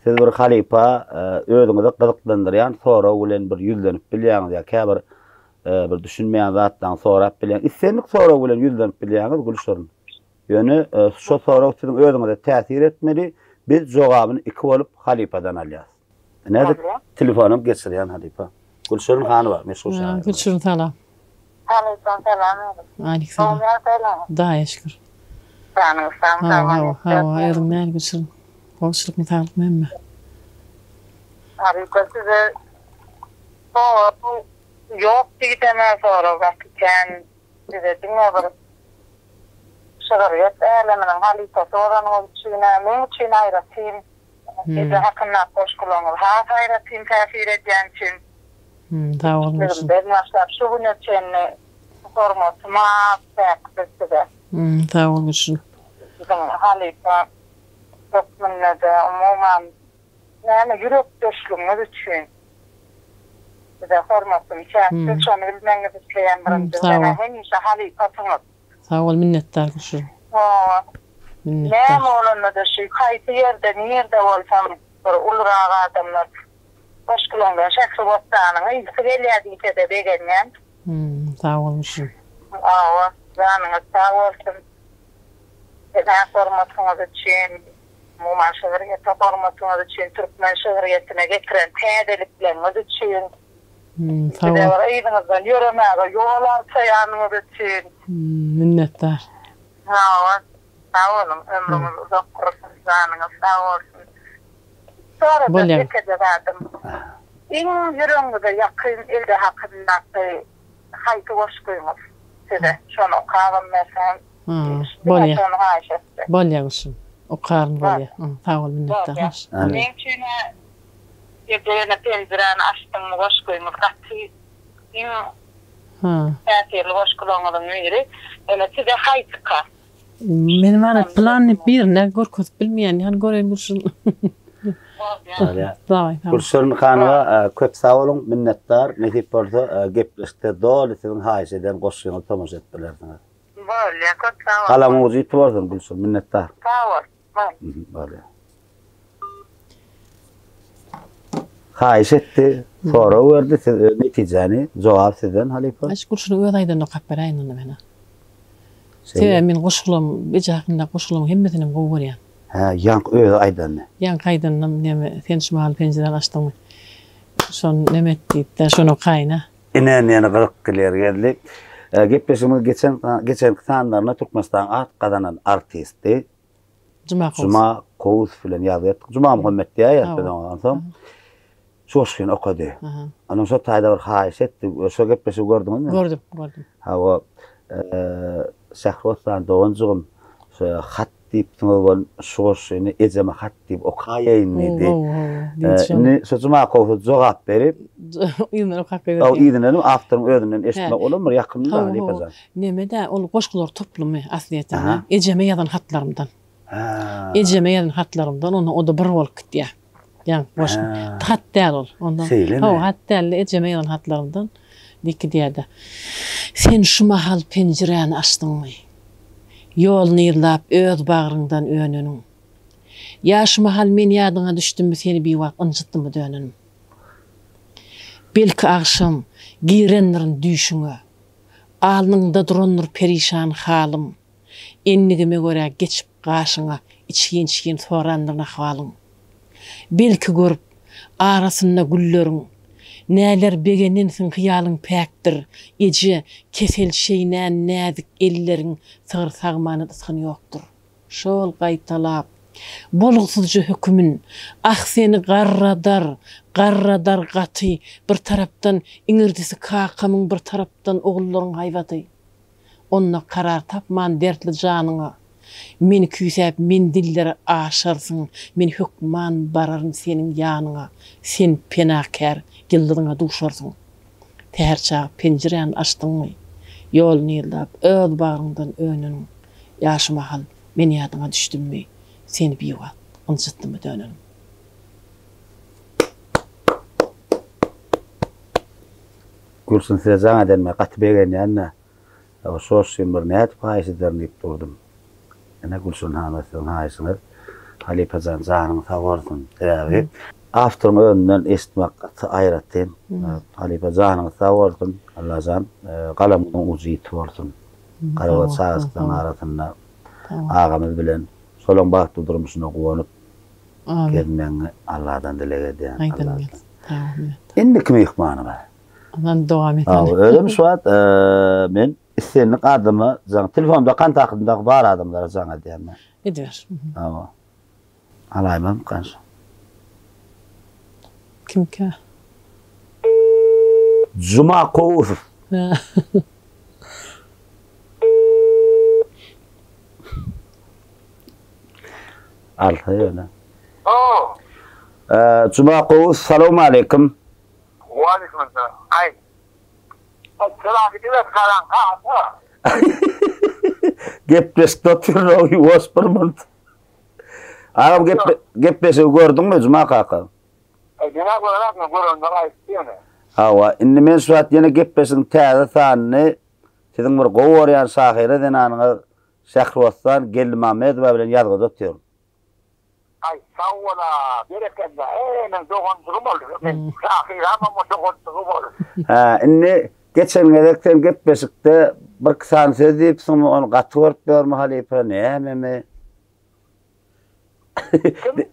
siz bir halypa özüňizi gyzyklandyrýan sorag bilen bir ýüzlenip bilýäňiz ýa käbir bir düşünmeýän zatlaryňy sorap bilýäňiz. Islendik sorag bilen ýüzlenip bilýäňiz Gülşirin. Ýöne şo sorag siziň özüňize täsir etmeli. Biz jogabyny iki bolup halypadan alýas. Nädip telefonam geçirýän halypa. Gülşirin Hanowa meşhur şaýyr. Gülşirin salam. Halypam salam aleyküm. Salam. Hudaýa şükür. Janyňyz sag Hawa hawa özüň näl Gülşirin. Gowşulykmy saglykmy hemme. Halypa size sorag ýok diýsem-ä sorag gaty kän size diňe bir şygyrýet äleminiň halypasy bolanyňyz üçin-ä meň üçin aýratyn Eje hakyndaky goşgularyňyz has aýratyn täsir edýän üçin. Sag boluň Gülşirin. Kiçiligimden başlap şu güne çenli hormatym az çäksiz size. Sag bol Gülşirin. Siziň halypa hökmünde-de umuman näme ýürekdeşligiňiz üçin size hormatym çäksiz şony bilmegiňizi isleýän birinji bilen hemişe halypasyňyz. Sag bol minnetdar Gülşirin. Hawa. Minnetdar. Näme bolanda-da şu haýsy ýerde nirde bolsam bir ulurak adamlar goşgulaňdan Şähribossanyň ysy gelýär diýsede begenýän. Sag bol Gülşirin. Hawa janyňyz sag bolsun. Size hormatyňyz üçin, umuman şygryýete hormatyňyz üçin, türkmen şygryýetine getiren täzelikleriňiz üçin. Sag Size bol. bir yzyňyzdan ýöremäge ýol arçaýanyňyz üçin. Minnetdar. Hawa, sag boluň, ömrüňiz uzak bolsun, janyňyz sag bolsun. Sorajak Bolýar. ýekeje zadym, iň ýüregiňize ýakyn eje hakyndaky haýsy goşgyňyz size? Şony okabam berseňiz, diňe Bolýar. şony haýyş etjek. Bolýar Gülşin. Okaryn bolýar. Sag bol minnetdar. Bolýar. Meň üçin-ä Gije ýene penjiräni açdyňmy goşgyňyz gaty iň täsirli goşgularyňyzyň biri. Ýöne size haýsyka? Men wara plan diýip birine görkezip bilmeýän ýaly göreýin Gülşirin. Bolýar. Gülşirin hanyma köp sag boluň minnetdar nesip bolsa gepleşikde doly siziň haýyş eden goşgyňyzy tomaşa edip bilersiňiz. Bolýar köp sag boluň. Galamyň ujy ýiti bolsun Gülşirin minnetdar. Sag bol. Bolýar. Haýyş etdi, sorag berdi, siz netijäni, jogap sizden halypa. Aş Gülşirin öz aýdanyny okap beräýin onda men-ä. Sebäbi men goşgulam, eje hakyndaky goşgularyň hemmesinem gowy görýän. Hä, ýaňky özi aýdanyny. Ýaňky aýdanynam neme, sen şu mahaly penjiräni açdyňmy? Şony neme et diýip-de, şony okaýyn-a. Ine, indi gyzykly ýer geldi. Gepleşigimiziň geçen geçenki sanlarynda Türkmenistanyň at gazanan artisti Juma Kowus. Juma Kowus bilen ýazgy etdik. Juma Muhammet diýýäs biz oňa. Onsoň şu goşgyny okady. Onuň şo taýda bir haýyş etdi. Şo gepleşigi gördüňizmi? Gördüm, gördüm. Hawa, Şähribossan doganjygym, şu hat diýipsiňiz bol, şu goşgyny ejeme hat diýip okaýaýyn diýdi. Indi şu Juma Kowusa jogap berip, yzyndan okap berdi. Yzyndan awtoryň özünden eşitmek olam bir ýakymly da halypa jan. Neme-dä, ol goşgular toplumy aslyýetinde. Ejeme ýazan hatlarymdan. Ejeme ýazan hatlarymdan, onda o-da bir bolup gitýär. Ýaňky goşgy. Hat däl ol. Onda. Şeýlemi? Hawa, hat däl-de, ejeme ýazan hatlarymdan diýip gidýär-de. Sen şu mahal penjiräni açdyňmy? Ýoluny yzlap öz bagryňdan öneniň. Ýa şu mahal men ýadyňa düşdümmi seni biwagt ynjytdymmy dönenim? Belki agşam girendirin düýşüňe. Alnyňda durandyr perişan halym. Endigime görä geçip gaşyňa içgin-içgin sorandyryn ahwalyň. Belki görüp, arasynda gülleriň, näler begenensiň hyýalyň päkdir, eje, kesel çeýnän näzik elleriň sygyr sagmana ysgyny ýokdur. Şol gaýtalap, bolgusyzja hökümin, Ah seni garradar, garradar gaty, bir tarapdan iňirdisi kakamyň bir tarapdan ogullaryň haýbaty. Onda karar tapman dertli janyňa. Meni küýsäp menziller aşarsyň, Men hökman bararyn seniň ýanyňa, Sen penakär ýyldyzyňa duşarsyň. Säher çagy penjiräni açdyňmy, Ýoluny yzlap öz bagryňdan öneniň, Ýa şu mahal men ýadyňa düşdümmi, Seni biwagt ynjytdymmy dönenim. Gülsün size jaň edenime gaty begenýän-de. Şoş üçin bir nädip haýyş ederin diýip durdum. Ine Gülşirin hana siziň haýyşyňyz. Halypa jan janyň sag bolsun. Sebäbi awtoryň özünden eşitmek gaty aýratyn. Halypa janyňyz sag bolsun. Allajan galamyňyň ujy ýiti bolsun. Garagöz çagajyklaryň arasynda agamyz bilen şolaň bagtly durmuşyna guwanyp gezmegiňi Alladan dileg edýän. Indiki myhmanymyz. Ondan dowam edelim. Özüm şu wagt men islendik adama jaň, telefonda kontaktymdaky bar adamlara jaň edýän men. Ediber. Hawa. Alaýmam kanşa. Kimkä? Juma Kowusow. Alsa ýöne. Juma Kowusow, salowmaleýkim. Waleýkim-essalam. Aý. Salam gidiber garaňky ata. Gepleşikde otyryn-ow ýuwaş bir munt. Agam gepleşigi gördüňmi Juma kaka? Juma görenokmy görende aýtdy ýöne. Hawa, indi men şu wagt ýene gepleşigiň täze sanyny siziň bir gowy görýän şahyra zenanyňyz Şähribossan Geldimamedowa bilen ýazgyda otyryn. Aý sag bola berekella eý meň doganjygym ol men şahyramam o doganjygym ol. Hä indi geçen gezek sen gepleşikde birki sany söz diýipsiňmi ony gaty görüp ýörmi halypa nämemi?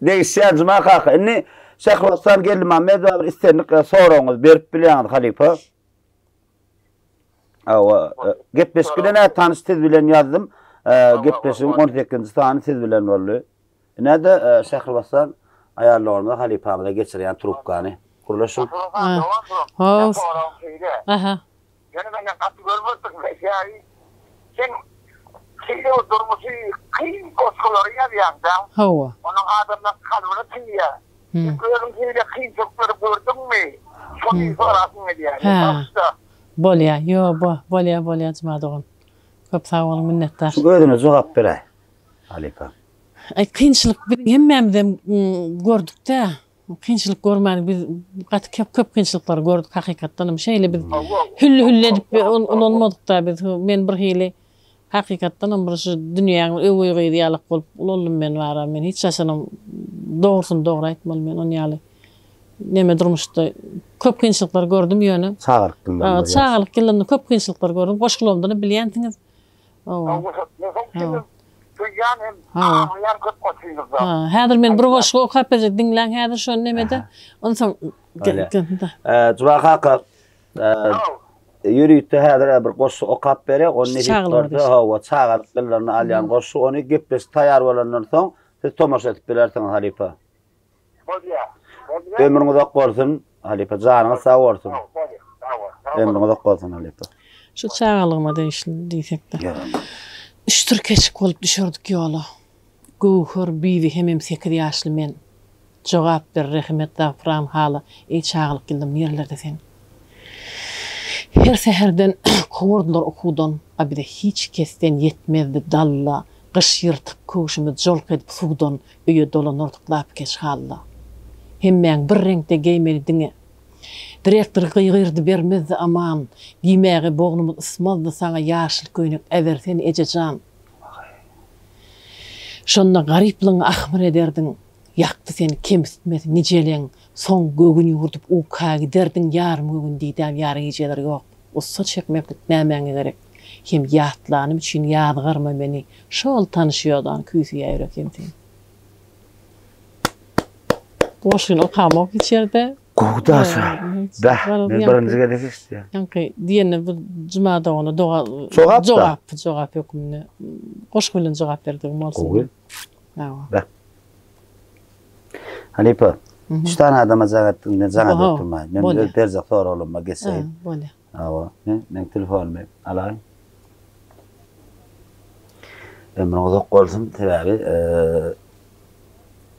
Degişýän Juma kaka indi Şähribossan Geldimamedowa bir islendik soragyňyzy berip bilýäňiz halypa. Hawa, gepleşik bilen tanyş siz bilen ýazdym. Gepleşigiň 18-nji sany siz bilen boldy. Ine-de Şähribossan aýal doganymyza halypamyza geçirýän trubkany. Gürleşiň. Aha. Ýöne menden gaty görmersiň, sebäbi sen şeýle bir durmuşy kyn goşgulary ýazýaň-da. Hawa. Onuň adamlaryň kalbyna siňýär. Sen özüň şeýle kynçylyklary gördüňmi? Şony sorasym gelýär. Hä. Bolýa. Ýo, bo, bolýa, bolýa Juma dogan. Köp sag boluň, minnetdar. Şu özüne jogap beräý, halypa. Aý, kynçylyk biziň hemmämizem gördük-dä. Kynçylyk görmän biz gaty köp köp kynçylyklary gördük hakykatdanam. Şeýle biz hülli-hülli edip ulalmadyk-da biz. Men bir hili hakykatdanam bir şu dünýäň öweý gyzy ýalak bolup ulaldym men bara. Men hiç haçanam dogrusyny dogry aýtmaly men on ýaly neme durmuşda köp kynçylyklar gördüm ýöne. Çagalyk ýyllarynda. Çagalyk ýyllarynda köp kynçylyklar gördüm. Goşgularymdan-da bilýänsiňiz. Häzir men bir goşgy okap berjek, diňläň häzir şony nemede. Onsoň Juma kaka ýörite häzir bir goşgy okap berýär, ony nesip bolsa, hawa, çagalyk ýyllaryny alýan goşgy, ony gepleşik taýýar bolandan soň siz tomaşa edip bilersiňiz halypa. Bolýar. Ömrüň uzak bolsun halypa janyňyz sag bolsun. Ömrüň uzak bolsun halypa. Şu çagalygyma degişli diýsekde. Üç tirkeşik bolup düşerdik ýola. Göwher bibi hemem sekiz ýaşly men. Jogap ber rehim et Zagpyran hala eý çagalyk ýyldym nirelerde sen. Her säherden kowardylar okuwdan a bize hiç kesden ýetmezdi dalla gyş ýyrtyk köwşümiz jolk edip suwdan Öýe dolanardyk lapykeç halda. Hemmäň bir reňkde geýmeli diňe. Direktor gygyrdy bermezdi aman. Diýmäge bognumyz ysmazdy saňa ýaşyl köýnek äbersene eje jan. Şonda garyplygyňy ahmyr ederdiň. Ýakdy seni kemsitmesi nijeleň. Soň göwün ýüwürdip uka giderdiň ýarym göwün didäm ýary gijeler ýok. Gussa çekmeklik nämäňe gerek. Hem ýatlanym üçin ýazgarma meni, Şol tanyş ýodany küýseýär ýürek hem sen. Bu goşgyny okamok hiç ýerde. Gowy daşa. Bäh, men birinji gezek eşitýän. Ýaňky diýende bir juma dogana doga Jogap-da. Jogap, jogap hökmünde goşgy bilen jogap berdigim bolsun. Gowy. Hawa. Bäh. Halypa, üç sany adama jaň etdiň, men jaň edip oturmaýyn. Men öz berjek soraglaryma geçeýin. Ömrüň uzak bolsun, sebäbi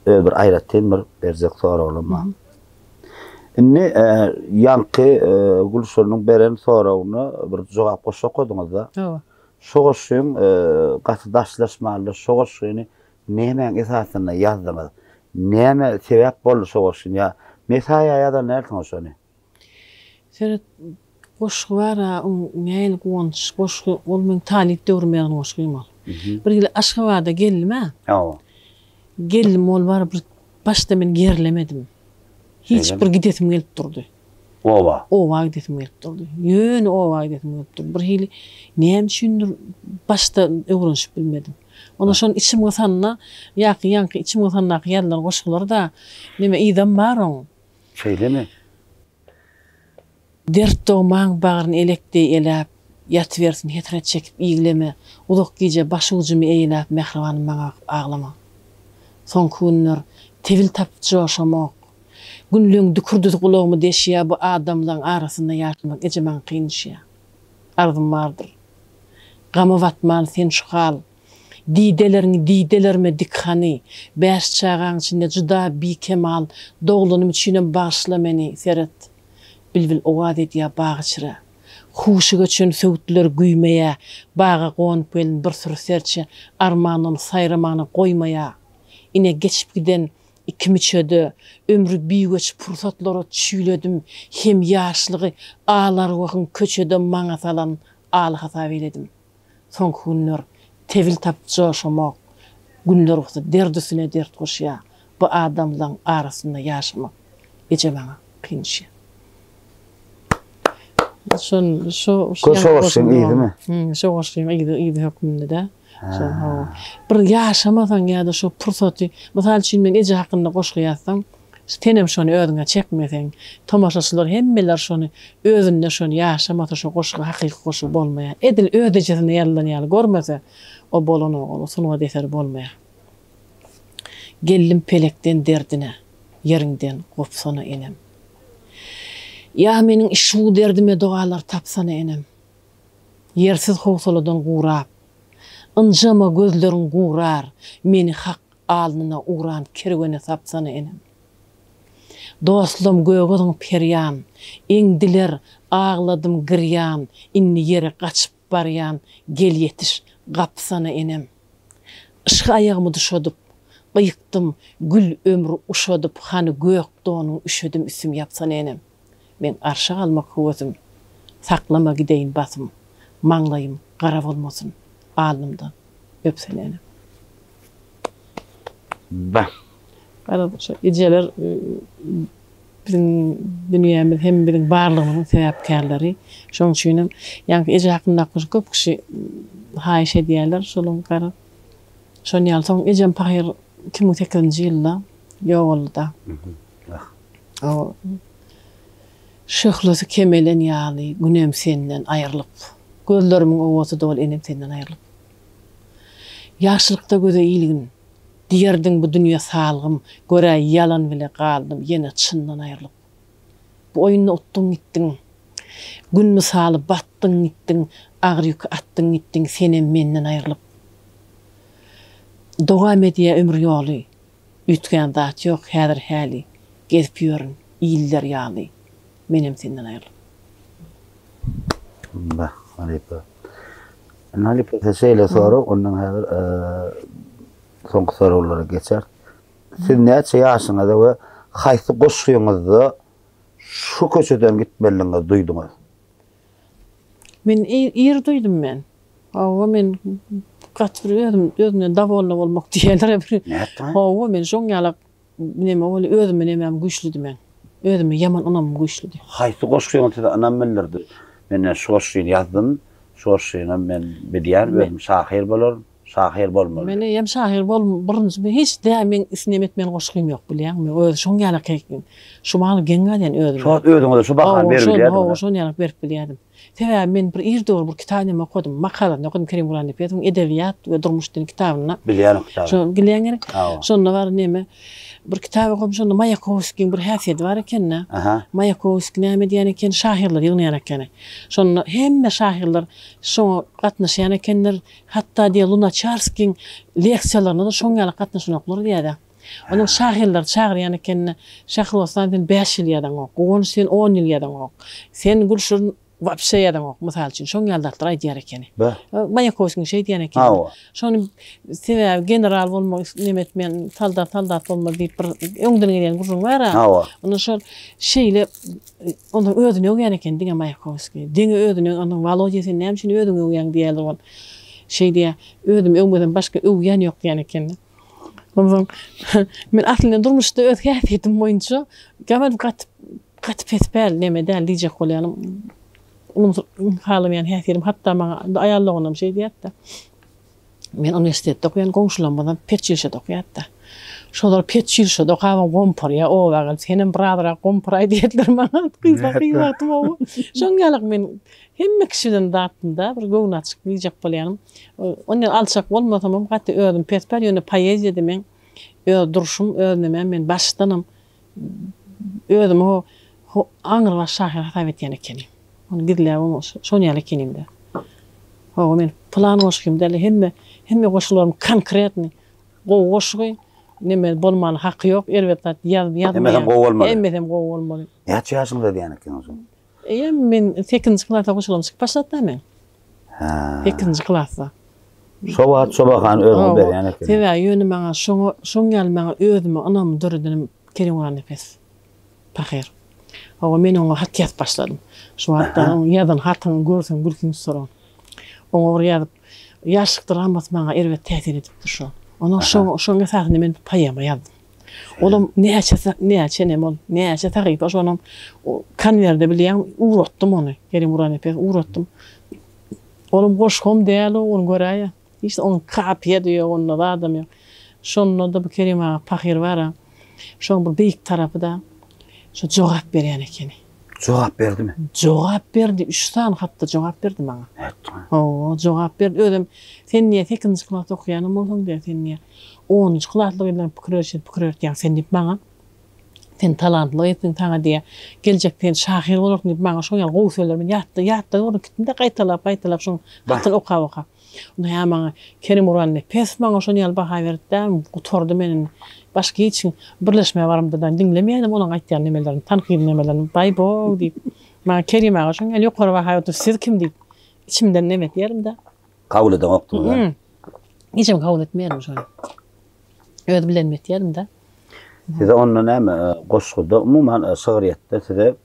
öz bir aýratyn bir berjek soraglarym bar. Indi ýaňky Gülşirinň beren soragyna bir jogap goşgy okadyňyzda. Hawa. Şo goşgyň gaty daşlaşmanly şo goşgyny nämäň esasynda ýazdyňyz? Näme sebäp boldy şo goşgyny ýa Mesaýa ýazan dälsiňiz şony? Seret, goşgy bar-a, oň nähili guwanç goşgy, ol meň talyp döwrüm ýazan goşgym ol. Bir ýyl Aşgabada geldim-ä. Hawa. Geldim, ol bar bir başda men ýerlemedim. Hiç bir gidesim gelip durdy. Oba. Oba gidesim gelip durdy. Ýöne oba gidesim gelip durdy. Bir hili näme üçindir başda öwrenişip bilmedim. Onda şony içim gysanda, ýa-ki ýaňky içim gysandaky ýazylan goşgular-da, neme yzam bar oň. Şeýlemi? Dert dogmaň bagryn elek deý eläp, Ýatybersin hesret çekip igleme, Uzak gije başujumy eýläp Mähribanym maňa bakyp aglama. Soňky günler tebil tapyp joşamok. Günleň dükürdisi gulagymy deşýä Bu adamlaň arasynda ýaşamak eje maňa kyn düşýä. Arzym bardyr. Gama batman sen şu hal. Dideleriňi didelerime dik hany. Bäş çagaň içinde juda bikemal Doglanym üçinem bagyşla meni, seret. Bilbil owaz edýär bag içre. Huşy göçen söwütler güýmeýär. Baga gonup gelin bir süri serçe Arman ony saýramagyna goýmaýar. Ine geçip giden iki müçede Ömri biweç pursatlara çüýledim Hem ýaşlygy al arwahyň köçede Maňa salan al hasap eýledim. Soňky günler tebil tapyp joşamok, Günler bolsa dert üstüne dert goşýar, Bu adamlaň arasynda ýaşamak eje maňa kyn düşýär. Şol şo Şo goşgyň yzymy? Şo goşgyň yzy yzy hökmünde-de. Şo hawa. Bir ýaşamasaň ýa-da şo pursaty, mysal üçin men eje hakynda goşgy ýazsam, Senem şony özüňe çekmeseň, tomaşaçylar hemmeler şony özünde şony ýaşamasa şo goşgy hakyky goşgy bolmaýar. Edil öz ejesine ýazylan ýaly görmese o bolanok ol sungat eseri bolmaýar. Geldim pelekden derdine, ýeriňden gopsana enem. Ýa meniň şu derdime dogalar tapsana enem. Ýersiz howsaladan gurap, ynjama gözleriň gurar, meni hak Alnyna uran kerwene sapsana enem. Dostlam göge zyňyp her ýan, Eňdiler, agladym girýan, Indi ýere gaçyp barýan, Gel ýetiş, gapsana enem. Yşga aýagymy duşadyp, Gyýkdym, gül ömri uşadyp, Hany gök donuň üşedim üstüm ýapsana enem. Meň arşa galmak höwesim, Saklama gideýin basym, Maňlaýym gara bolmasyn, Alnymdan öpsene enem. Bah. Garaz şo ejeler biziň dünýämiz hem biziň barlygymyzyň sebäpkärleri. Şonuň üçin hem ýaňky eje hakyndaky goşgy köp kişi haýyş edýärler. Şolaň garaz şon ýaly soň ejem pahyr 2008-nji ýylda ýogaldy-da. Ah. Şöhlesi kemelen ýaly günem senden aýrylyp. Gözlerimiň owasy doly enem senden aýrylyp. Ýaşlykda göze ilgin, diýerdiň bu dünýe salgym, Görä ýalan bile galdym ýene çyndan aýrylyp. Bu oýunda utduň gitdiň, Gün mysaly batdyň gitdiň, Agyr ýüki atdyň gitdiň senem menden aýrylyp. Dowam edýär ömür ýoly, üýtgän zat ýok häzir häli, Gezip ýörün iller ýaly, menem senden aýrylyp. Bah, halypa. Indi halypa size şeýle sorag, ondan häzir soňky soraglara geçeris. Siz näçe ýaşyňyzda we haýsy goşgyňyzda şu köçeden gitmelidigiňizi duýduňyz? Men ir duýdum men. Hawa men gaty bir özüm özümden dowolna bolmak diýerler bir. Nätdiňiz? Hawa men şoň ýalak Neme boldy, özüme nemäm güýçlüdi meň. Özüme ýaman ynamym güýçlüdi. Haýsy goşgyňyz size ynam bildirdi? Men şu goşgyny ýazdym, şu goşgynam men bilýän, özüm şahyr bolaryn, şahyr bolmaly. Men eýýäm şahyr bol, birinji men hiç dä meň isnem etmeýän goşgym ýok bilýäňmi? Özi şoň ýalak şu mahaly geň galýan özüme. Şo wagt özüňize şu bahany berip bilýärdiňiz? Hawa, şon ýalak berip bilýärdim. Sebäbi men bir ir döwür bir kitap neme okadym, makalasyny okadym Kerim Gurbannepesowyň Edebiýat we durmuş diýen kitabynda. Bilýän o kitaby. Şo bilýän gerek. Hawa. Şonda bar neme bir kitap okadym, şonda Maýakowskiň bir häsiýeti bar eken-de. Aha. Maýakowskiý näme edýän eken, şahyrlary ýygnaýan ekeni. Şonda hemme şahyrlar şoňa gatnaşýan ekenler. Hatda diýýär Lunaçarskiň leksiýalaryna-da şoň ýaly gatnaşanoklar diýýär-de. Onuň şahyrlary çagyrýan ekenine, Şähroslan sen bäş ýyl ýazaňok, Guwanç sen on ýyl ýazaňok, sen Gülşirin wapşe ýazaňok, mysal üçin, şoň ýaly zatlar aýdýar ekeni. Beh. Maýakowskiň şeý diýen ekeni. Hawa. Şony sebäbi general bolmak neme etmeýän, soldat soldat bolmaz diýip bir öňden gelýän gürrüň bar-a. Hawa. Onda şol şeýle onsoň özüni öwýän ekeni diňe Maýakowskiý. Diňe özüni onsoň Wolodýa sen näme üçin özüňi öwýäň diýýärler ol. Şeý diýýär, özümi öwmesem başga öwýän ýok diýen ekeni. Onsoň men aslynda durmuşda öz häsiýetim boýunça gabat gaty gaty pespäl neme däl diýjek bolýanym. Ulumsyl halamaýan häsiýetim hatda maňa aýal doganam şeý diýýärdi-de. Men uniwersitetde okaýan goňşularymyzam peçilişede okaýardy-da. Şolar peçilişede okabam gomparýar oba gelip senem birazrak gomparaý diýerdiler maňa. Gyz gyz wagtym oba. Şoň ýalak men hemme kişi bilen zatdym-da bir göwnaçyk diýjek bolýanym. Ondan alçak bolmasamam gaty özüm pespäl ýöne poeziýada meň öz durşum öz nemem men başdanam özümi ho ho aňrybaş şahyr hasap etýän ekenim. Ony gizläp şon ýaly ekenimde. Hawa men pylan goşgym däl hemme hemme goşgularym konkretnyý gowy goşgy neme bolmany haky ýok erbet zat ýaz ýazmaýan. Hemmesem gowy bolmaly. Hemmesem gowy bolmaly. Näçe ýaşyňyzda diýen ekeniň şony? Eýýäm men sekizinji klasda goşgularym çykyp başlady-da meň. Hä. Sekizinji klasda. Şo wagt şo bahany özüňe berýän ekeniň. Sebäbi ýöne maňa şoňa şoň ýaly maňa özüme ynamy döredenem Kerim Gurannepes pahyr. Hawa men oňa hat ýazyp başladym. Şo wagtda oň ýazan hatyny görseň gülküň tutar oň. Oňa bir ýazyp Ýaşlyk dramasy maňa erbet täsir edipdir şo. Onuň şo şoň esasynda men poema ýazdym. Olam näçe näçe neme ol, näçe sahypa şonam konwerde bilýäň ugratdym ony. Kerim Gurbannepesow ugratdym. Olam goşgam däl o, ony göräýä. Hiç onuň kapiýa-da ýok, onda zadam ýok. Şonda-da bu Kerim aga pahyr bar-a. Şoň bir beýik tarapy-da şo jogap berýän ekeni. Jogap berdimi? Jogap berdi, üç sany hatda jogap berdi maňa. Nätdiň? Hawa, jogap berdi. Özem sen diýýär, sekizinji klasda okaýanam bolsaň diýýär, sen diýýär, onunjy klaslyk ýyllaryň pikir örüşini pikir örtýäň sen diýip maňa, sen talantly gyzsyň, saňa diýýär, geljekde sen şahyr bolarsyň diýip maňa şoň ýaly gowy sözleri men ýatda, ýatda görnüp gitdim-de gaýtalap, gaýtalap şoň hatyny okap-okap. Onda hä maňa Kerim Gurbannepesow maňa şon ýaly baha berdi-dä, gutardy men indi. Başga hiç kim birleşmä baramda-da diňlemeýädim olaň aýtýan nemelerini, tankydy nemelerini. Baý-bow diýip, maňa Kerim aga şon ýaly ýokary baha berdi, siz kim diýip, içimden neme etýärim-dä. Kabul edeňokdyňyz-a? Hiçem kabul etmeýärim şony. Öz bilenimi etýärim-dä. Size onda näme, goşguda, umuman, şygryýetde size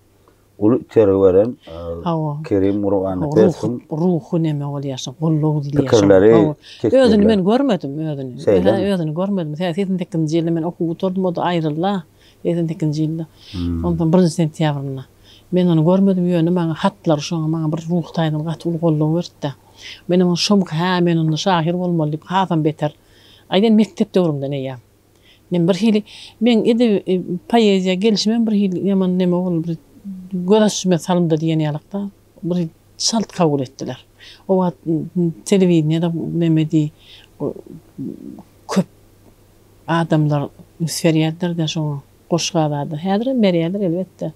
Uly itergi beren Kerim Gurbannepesowyň Ruhy neme bolýar şo goldaw diýilýär. Pikirleri, teklipleri. Özüni men görmedim özüni. Şeýlemi? Özüni görmedim. Sebäbi 88-nji ýylda men okuw gutardym, o-da aýryldy 88-nji ýylda. Onsoň birinji sentýabrynda. Men ony görmedim, ýöne maňa hatlary şoňa maňa bir ruhy taýdan gaty uly goldaw berdi-de. Menem ony şomky hä men onda şahyr bolmaly diýip hasam beter. Aýdan mekdep döwrümden eýýäm. Men bir hili, meň edebi poeziýa gelşimem bir hili ýaman neme boldy, bir göz açyşyma salymda diýen ýalykda, bir çalt kabul etdiler. O wagt telewideniýede nemedi, köp adamlar üns berýärdiler-de şoňa, goşga zada. Häzirem berýärler elbetde.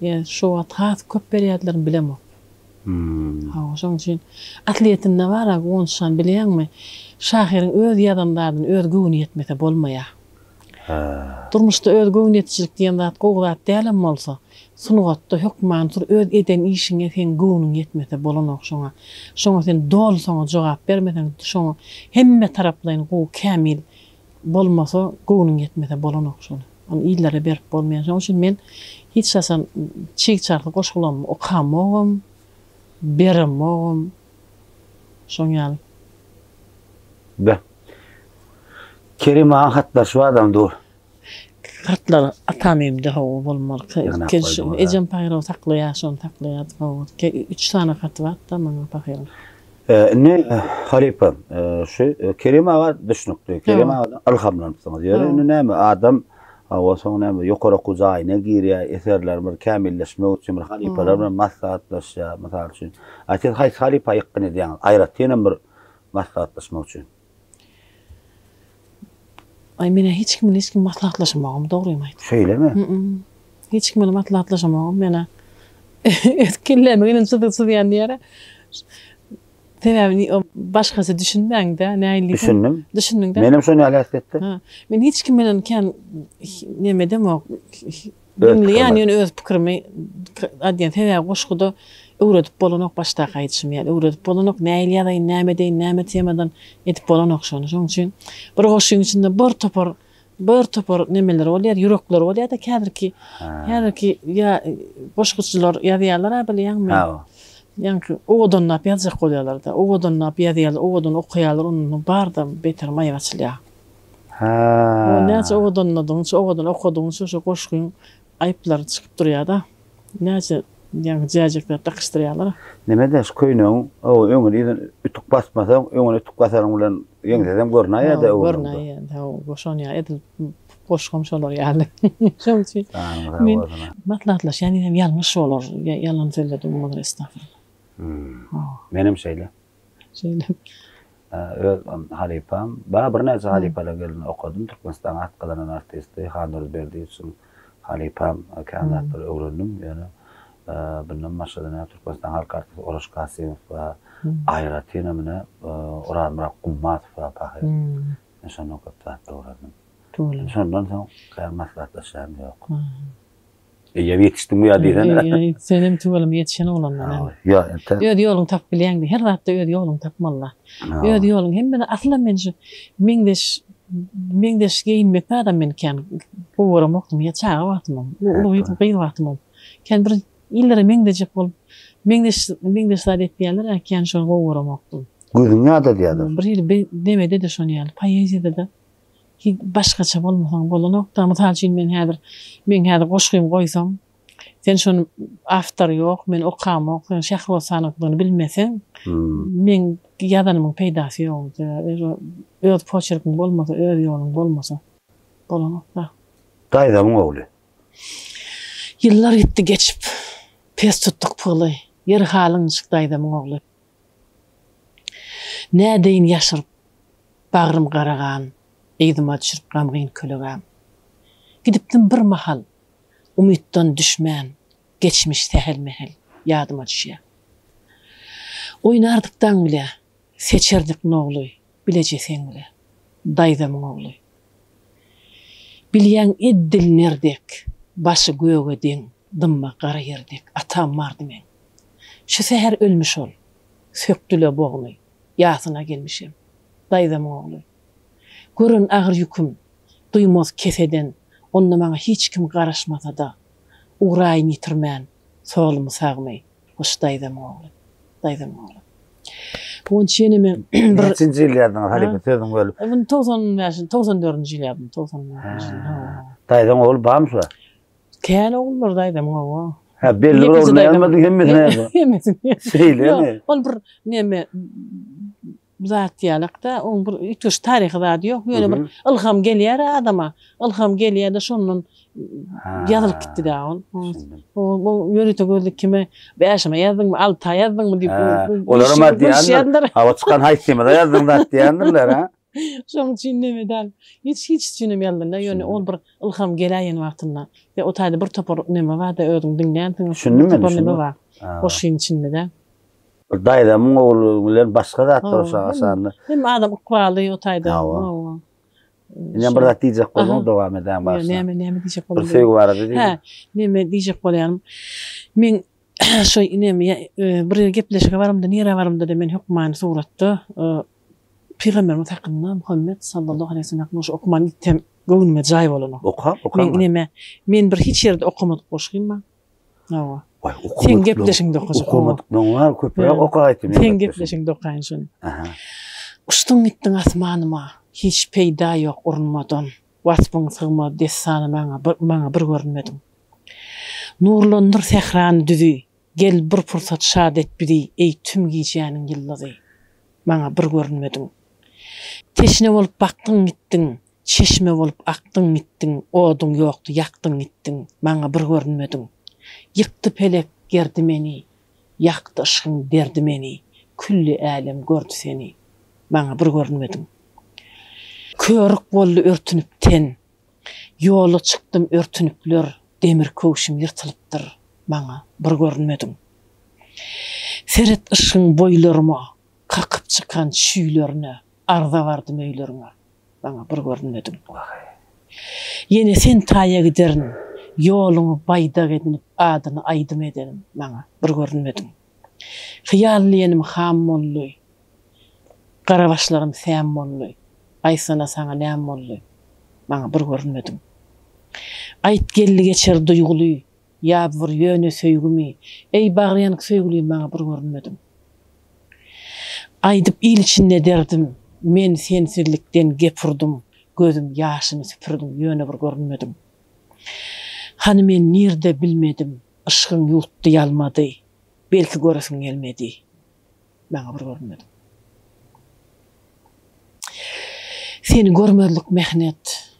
Ýa şo wagt has köp berýärdilermi bilemok. Hawa, şonuň üçin aslyýetinde bar-a, Guwançjan, bilýäňmi, şahyryň öz ýazan zadyny öz göwni ýetmese bolmaýar. Durmuşda öz göwnüýetijilik diýen zat gowy zat dälem bolsa, sungatda hökman tur öz eden işiňe seň göwnüň ýetmese bolanok şoňa. Şoňa sen doly soňa jogap bermeseň, şoňa hemme taraplaýyn gowy kämil bolmasa, göwnüň ýetmese bolanok şony. Ony illere berip bolmaýar. Şonuň üçin men hiç haçan çig-çarsy goşgularymy okamogam, beremogam. Şoň ýaly. Be. Kerim aga hatlar şu adam dur. Hatlar atam öýümde hawa bolmaly. Ejem pahyrow saklaýar şony saklaýardy hawa. Üç sany haty bardy-da maňa pahyryň. Indi halypa, şu Kerim aga düşnükli. Kerim agadan ylhamlanypsyňyz. Ýöne indi näme, adam. Hawa, soň näme, ýokary okuw jaýyna girýär, eserleri bir kämilleşmek üçin bir halypalar bilen maslahatlaşýar, mysal üçin. A siz haýsy halypa ýykgyn edýäňiz? Aýratynam bir maslahatlaşmak üçin. Aý, men-ä hiç kim bilen hiç kim maslahatlaşamogam, dogrymy aýtsam. Şeýlemi? Hiç kim bilen maslahatlaşamogam, men-ä öz kelläme gelen çyzygy çyzýan diýer-ä. Sebäbi başgaça düşünmäň-dä, nähili diýsem. Düşündim. Düşündiň-dä? Menem şony ýaly häsiýetde. Ha, men hiç kim bilen kän neme edemok. Diňleýän, ýöne öz pikirimi aýdýan. Sebäbi goşguda öwredip bolanok başdaky aýdyşym ýaly. Öwredip bolanok, nähili ýazaýyn, näme edeýin, näme temadan edip bolanok şony. Şonuň üçin bir goşgyň içinde bir topar Bir topar nemeler bolýar, ýürekler bolýar-da häzirki, häzirki ýa goşguçylar ýazýarlar-a bilýäňmi? Hawa. Ýaňky owadanlap ýazjak bolýarlar-da. Owadanlap ýazýarlar, owadan okaýarlar, ondan barda beter maýa açylýar. Hä. O näçe owadanladygyňça, owadan okadygyňça şo goşgyň aýyplary çykyp durýar-da. Näçe ýaňky jäjek zat dakyşdyrýarlar. Neme-de şu köýnegiň o öňüni yzyny ütük basmasaň, öňüni ütük basanyň bilen ýeňsesem görünäýýär-dä öwrüňde. Görünäýýär, hawa, şon ýaly edil goşgam şolar ýaly. Şonuň üçin men maslahatlaşýan diýsem ýalňyş bolar, ýalan sözledim bolar estagfurullah. Menem şeýle. Şeýle. Öz halypam, bar birnäçe halypalar gelende okadym. Türkmenistanyň at gazanan artisti Handurdy Berdiýewiçiň halypam, kän zatlary öwrendim. Ýöne bundan başga-da näme Türkmenistanyň halk artisti Oraş Kasymow bar. Aýratynam ine Orazmyrat Gummatow bar pahyr. Men şondan köp zat öwrendim. Şondan soň kän maslahatlaşýan ýok. Eýýäm ýetişdiňmi ýa diýsene. Eý, senem tüweleme ýetişen oglandan hem. Ýa, entek. Öz ýoluňy tapyp bilýäňdi. Her zatda öz ýoluňy tapmaly-da. Öz ýoluň hemme zat, asylam men şu meňzeş, meňzeş geýinmek zadam men kän gowy göremokdym. Ýa çaga wagtymam, uly gyz wagtymam. Kän bir illere meňzejek bolup, meňzeş, meňzeş zat etýärler-ä, kän şony gowy göremokdym. Gözüň ýadadýar-da. Bir hili nemede-de şony ýaly, poeziýada-da Hiç başgaça bolmasaň bolanokda. Mysal üçin men häzir meň häzir goşgymy goýsaň, sen şony awtory ýok, men okamok, sen Şährossanyňkydygyny bilmeseň, meň ýazanymyň peýdasy ýok. Sebäbi öz poçerkiň bolmasa, öz ýoluň bolmasa bolanokda. Daýzamyň ogly. Ýyllar gitdi geçip, pes tutduk pygly, Ýeri halyň niçik daýzamyň ogly. Nädeýin ýaşyryp, bagrym gara gan, Yzyma düşürip gamgyn kölegäm. Gidipdim bir mahal, umytdan düşmän, Geçmiş sähel-mähel ýadyma düşýär. Oýnardyk daň bile, seçerdik nogly, Bileje seň bile, daýzamyň ogly. Bilýäň eddil ner dek, başy göge deň, Dymma gara ýer dek, atam bardy meň. Şu säher ölmüş ol. Sökdüle bogny. Ýasyna gelmişem. Daýzamyň ogly. Gören agyr ýüküm, duýmaz keseden, Onda maňa hiç kim garaşmasa-da, Ugraýyn ýitirmän, solumy-sagymy, Hoş daýzamyň ogly. Daýzamyň ogly. Bu günçi ýene men bir... Näçinji ýyl ýazdyňyz, halypa, sözüňi bölüp? Muny 95, 94-nji ýyl ýazdym, 94-nji ýyl. Daýzaň ogly barmy şu wagt? Kän ogullar daýzamyň owa. Hä, belli bir ogluny ýazmadyň, hemmesini ýazdyň. Hemmesini. Şeýlemi? Ýok, ol bir neme zat ýalak-da, oň bir üýtgeşik taryhy zady ýok. Ýöne bir ylham gelýär adama. Ylham gelýär-de şondan ýazylyp gitdi-dä ol. O ýörite gözli kime bäşime ýazdyňmy, alta ýazdyňmy diýip. Olaram aýdýandyr. Hawa çykan haýsymyza ýazdyň zat diýendirler, ha? Şonuň üçin neme däl. Hiç hiç üçinem ýazdyl-da, ýöne ol bir ylham geläýen wagtynda. We o taýda bir topar neme bar-da, özüň diňlänsiň. Düşündim Bir men, topar neme düşündim. bar goşgyň içinde-de. Bir daýzamyň ogly bilen başga zatlar şo aşanda. Hemme adam ykbaly o taýda. Hawa. Hawa. Indi bir zat diýjek bolduň, dowam edäň başla. Näme, näme diýjek boldum? Bir söýgi barada diýdim. Hä, neme diýjek bolýanym. Men şo neme bir gepleşige baramda, nirä baramda-da men hökmany suratda Pygamberimiz hakynda Muhammet sallallahu aleýhi we sellem hakynda goşgy okaman gitsem göwnüme jaý bolanok. Oka, oka. Men neme, men bir hiç ýerde okamadyk goşgym bar. Hawa. Waý, okamadyk. Seň gepleşiňde okajak. Okamadyklaň bar, köpräk okaýtdy meň Seň gepleşiňde okaýyn şony. Aha. Uçduň gitdiň asmanyma, hiç peýda ýok urunmadan. Waspyň sygmaz dessana maňa, maňa bir görünmediň. Nurlandyr sährany düzi, Gel bir pursat şat et bizi eý tüm gijäniň ýyldyzy. Maňa bir görünmediň. Teşne bolup bakdyň gitdiň. Çeşme bolup akdyň gitdiň, Oduň ýokdy ýakdyň gitdiň, Maňa bir görünmediň. Ýykdy pelek gerdi meni, Ýakdy yşgyň derdi meni, Külli älem gördi seni, Maňa bir görünmediň. Körük boldy örtünip ten, Ýola çykdym örtünipler, Demir köwşüm ýyrtylypdyr, Maňa bir görünmediň. Seret yşgyň boýlaryma, Kakyp çykan çüýlerine, Arza bardym öýleriňe, Maňa bir görünmediň. Ýene sen taýa giderin, Ýoluňy baýdak edinip, Adyny aýdym ederin, Maňa bir görünmediň. Hyýal diýenim ham boldy, Gara başlarym säm boldy, Aýtsana saňa näm boldy, Maňa bir görünmediň. Aýt geldi-geçer duýguly, Ýa bir ýöne söýgümi, Eý bagryýanyk söýgülim maňa bir görünmediň. Aýdyp il içinde derdim, Men sensizlikden gep urdum, Gözüm ýaşyny süpürdim, Ýöne bir görünmediň. Hany men nirde bilmedim, Yşgyň ýutdy ýalmady, Belki göresiň gelmedi, Maňa bir görünmediň. Seni görmezlik mähnet,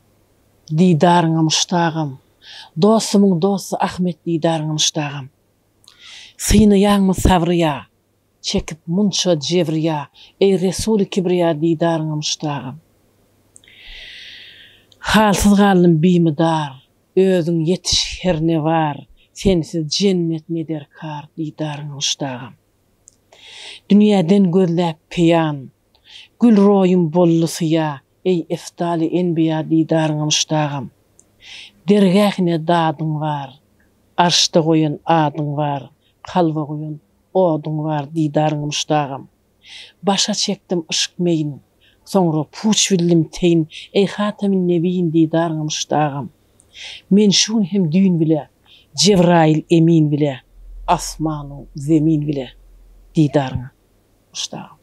Didaryňa muşdagam. Dostumyň dosty Ahmet Didaryňa muşdagam. Synaýaňmy sabry ýa, Çekip munça jebri ýa, Eý Resuly Kibriýa Didaryňa muşdagam. Halsyz galdym bimydar, Özüň ýetiş her ne bar, Sensiz jennet ne derkar Didaryňa muşdagam. Dünýäden gözläp peýam, Gül roýum boldy syýa, Eý, efdaly enbiýa didaryňa muşdagam. Dergähine dadyň bar, Arşda goýan adyň bar, Kalba guýan oduň bar didaryňa muşdagam. Başa çekdim yşk meýin, Soňra puç bildim teýin, Eý, hatamyn nebiýin didaryňa muşdagam. Men şu gün hem düýn bile, Jebraýyl emin bile, Asman-u zemin bile didaryňa muşdagam.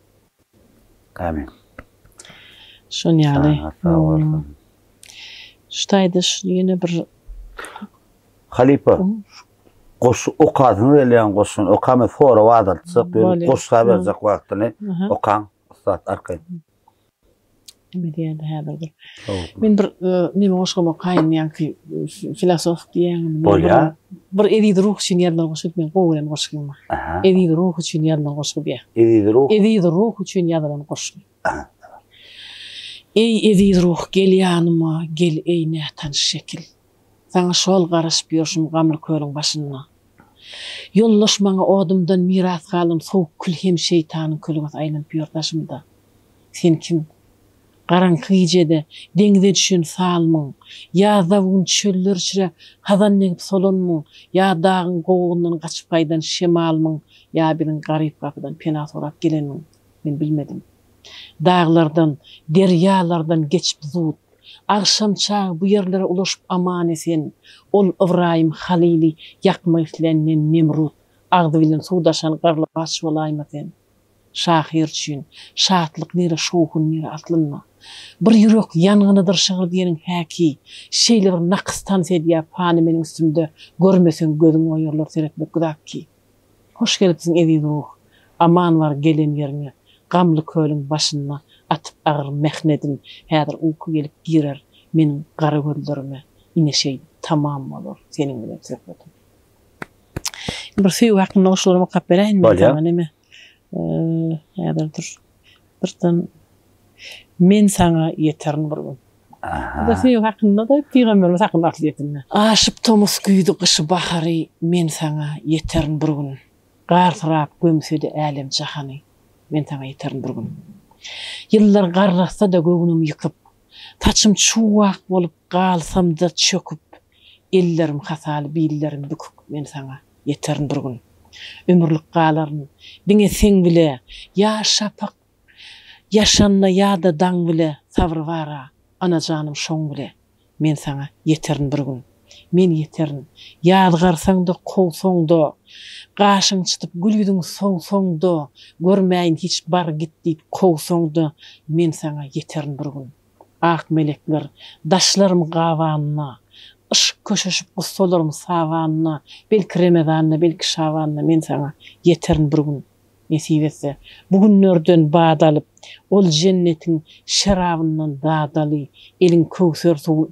Amin. Şon ýaly. Janyňyz sag bolsun. Şu taýda şu ýene bir Halypa, goşgy okasyňyz gelýän goşgyny oka men sorag azaltjak, ýöne goşga berjek wagtyny okaň, ussat arkaýyn. Neme diýýärdi häzir bir. Men bir neme goşgam okaýyn ýaňky filosof diýýäňmi? Bolýar. Bir eziz ruh üçin ýazylan goşgy men gowy gören goşgym. Eziz ruh üçin ýazylan goşgy diýýär. Eziz ruh. Eziz ruh üçin ýazylan goşgy. Eý eziz ruh gel ýanyma gel eý nätanyş şekil. Saňa şol garaşyp ýörşüm gamly kölüň başynda. Ýoldaş maňa odumdan miras galan sowuk kül hem şeýtanyň kölegesi aýlanyp ýör daşymda. Sen kim? Garaňky gijede deňize düşen salmyň, Ýa zabun çöller içre hazan degip solanmyň, Ýa dagyň gowagyndan gaçyp gaýdan şemalmyň, Ýa biziň garyp gapydan pena sorap gelenmiň, men bilmedim. Daglardan, derýalardan geçip zut, Agşam çagy bu ýerlere ulaşyp aman-esen, Ol Ybraýym Halyly ýakmak islän men Nemrut, Agzy bilen suw daşan garlawaç bolaýma sen? Şahyr üçin şatlyk nire şowhun nire aslynda. Bir ýürek ýangynydyr şygyr diýeniň häki şeýle bir nakys tans edýär pany meniň üstümde görmeseň gözüň oýarlar seretmek güzap ki. Hoş gelipsiň eziz ruh aman bar gelen ýeriňe gamly kölüň başynda atyp agyr mähnedin häzir uky gelip girer meniň gara gözlerime ine şeýdip tamam bolar seniň bilen söhbetim. Bir söýgi hakynda goşgularym okap beräýin men saňa neme. Häzir dur. Birden men saňa ýeterin bir gün. Bu da söýgi hakynda da pygamberimiz hakynda aslyýetinde. Aşyp tomus güýzi gyşy bahary men saňa ýeterin bir gün. Gar syrap gömse-de älem jahany men saňa ýeterin bir gün. Ýyllar garratsa-da göwnüm ýykyp, saçym çuwak bolup galsam-da çöküp, Ellerim hasaly billerim bükük men saňa ýeterin bir gün. Ömürlik galaryn diňe seň bile ýa şapak ýaşanda ýa-da daň bile sabyr bara anajanym şoň bile men saňa ýeterin bir gün. Men ýeterin ýazgarsaňda kowsaňda gaşyň çytyp gül ýüzüň sowsaňda görmäýin hiç bar git diýip kowsaňda men saňa ýeterin bir gün. Ak melekler daşlarym gabanyna, Yşk köşeşip gussalarym sabanyna, Belki Remezanda, belki Şabanda Men saňa ýeterin bir gün. Nesip etse, bu günlerden bad alyp, Ol jennetiň şerabyndan dadaly, Eliň köwser suwy,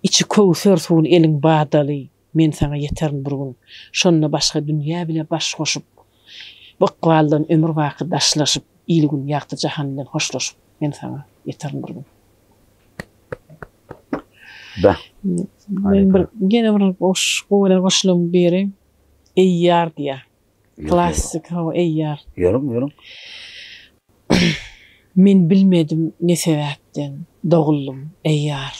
Içi köwser suwly eliň badaly, Men saňa ýeterin bir gün. Şonda başga dünýä bile baş goşup, Bu ykbaldan ömür baky daşlaşyp, Il-gün ýagty jahan bilen hoşlaşyp, Men saňa ýeterin bir gün. Beh. Men bir ýene bir goş gowy gelen goşgularyň biri Eý ýar diýýär. Klassik hawa eý ýar. Ýörüň ýörüň. Men bilmedim ne sebäpden doguldym eý ýar.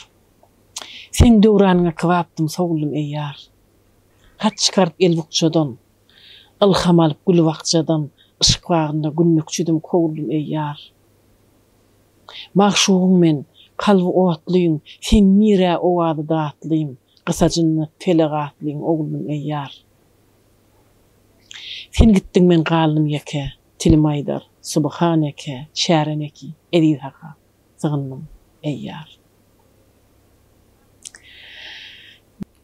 Seň döwranyňa kybapdym sowuldym eý ýar. Hat çykaryp elbukjadan, Ylham alyp gül bakjadan Yşk bagynda günlükçidim kowuldym eý ýar. Magşugyň men, kalby otlym, Sen nirä owazy datlym, Gysajynda pelek atlyň oguldym eý ýar. Sen gitdiň men galdym ýeke, Tilim aýdar, Subhaneke, Çäre neki, Eziz Haka sygyndym eý ýar.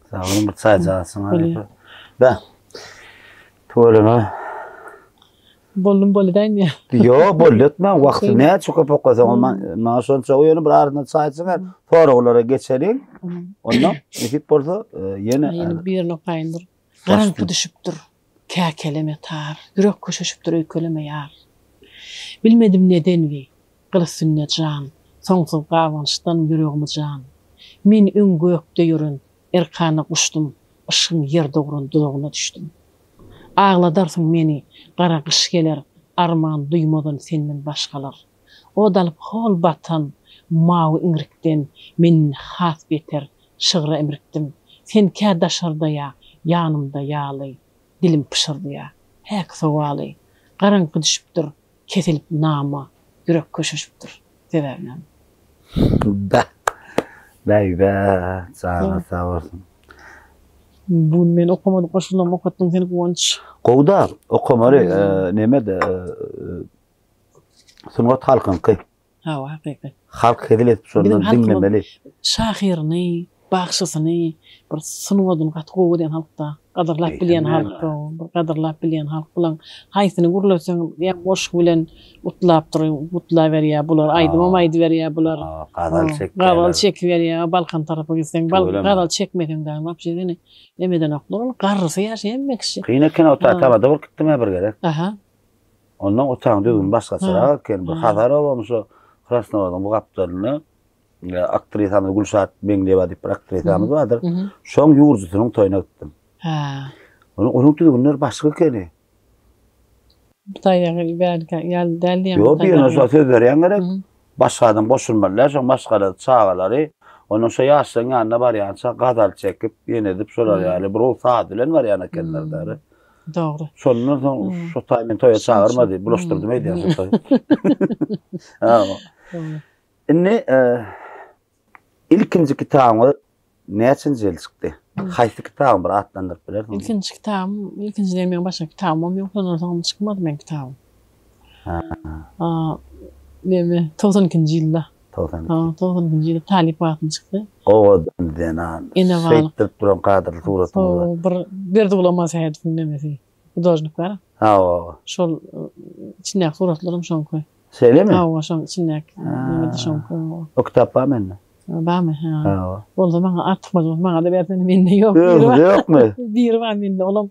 Sag boluň bir çaýjagaz açyň halypa. Beh. Tüweleme. Boldum boldy däými? Ýok, boldy etme. Wagty näçe köp okasaň, maňa şonça ýöne bir arasynda çaý içiň, soraglara geçeliň. Onda nesip bolsa e, ýene ýene birini okaýyn dur. Garaňky düşüpdir. Käkeleme tar, ýürek köşeşipdir öýkeleme ýar. Bilmedim nedenbi, gyl üstünde jan, soňsuz gabançdan ýüregimi jan. Men öň gökde ýören erkana guşdum, yşgyň ýer dogran duzagyna düşdüm. Agladarsyň meni, gara gyş geler, Arman duýmazyn senden başgalar. Ot alyp hol batan mawy iňrikden Men has beter şygra imrikdim. Sen kä daşarda ýa ýanymda ýaly, Dilim pyşyrdaýar häki sowaly. Garaňky düşüpdir, kesilip nama, Ýürek köşeşipdir, sebäbi näme? Bäh! Bäý-bä, janyňyz sag bolsun. Bu gün men okamadyk goşgularymy okatdyň sen Guwanç. Gowy-da, okamaly, neme-de, sungat halkyňky. Hawa, hakyky. Halk hezil edip şondan diňlemeli. Şahyryny, bagşysyny, bir sungatyny gaty gowy görýän halkda. Gadyrlap bilýän halk, bir gadyrlap bilýän halk bulaň haýsyny gürletseň ýa goşgy bilen gutlap dur, gutlaberýär bular, aýdymam aýdyberýär bular. Gazal çekýärler. Gazal çekiberýär, Balkan tarapa gitseň, gazal çekmeseň dagy wapşe seni neme edenoklar ol, garrysy ýaşy hemme kişi. Kyn eken o tamada bolup gitdim-ä bir gezek. Aha. Ondan otagyň düzgüni başgaçarak eken. Bir Hazar obam şu Krasnowodyň bu gapdalynda aktrisamyz Gülşat Meňliýewa diýip bir aktrisamyz bardyr. Şoň ýurjusynyň toýuna gitdim. Hä. Onuň onuň düzgünleri başga ekeni. Bu taýagy bärkä ýaly däl diýýäň. Ýok, birine şo söz berýäň gerek. Başga adam goşulmaly däl, şoň maşgalasy, çagalary. Onuň şo ýaşlaryň ýanyna barýança gazal çekip, ýene edip şolar ýaly bir saz bilen barýan ekenler däri. Dogry. Şondan soň şo taý meni toýa çagyrmady, bulaşdyrdym öýdýän şo toýy. Indi ilkinji kitabyňyz näçinji ýyl çykdy? Haýsy kitabyň bir atlandyryp bilersiňizmi? Ilkinji kitabym, ilkinji diýen meň başga kitabymam ýok, şondan soňam çykmady meň kitabym. Neme, 92-nji ýylda. 92. Ha, 92-nji ýylda talyp wagtym çykdy. Owadan zenan. Ene balyk. Şeýtdirip duran kadrly suratyňyz bar. Bir Berdiguly Amansähedowyň nemesi, hudožnik bar. Hawa. Şol içindäki suratlaram şoňky. Şeýlemi? Hawa, şoň içindäki nemede şoňky. O kitap bar mende. Barmy? Ha. Hawa. Bolsa maňa artykmaç bolsa maňa-da bersene, mende ýok. Özüňde ýokmy? Biri bar mende, olam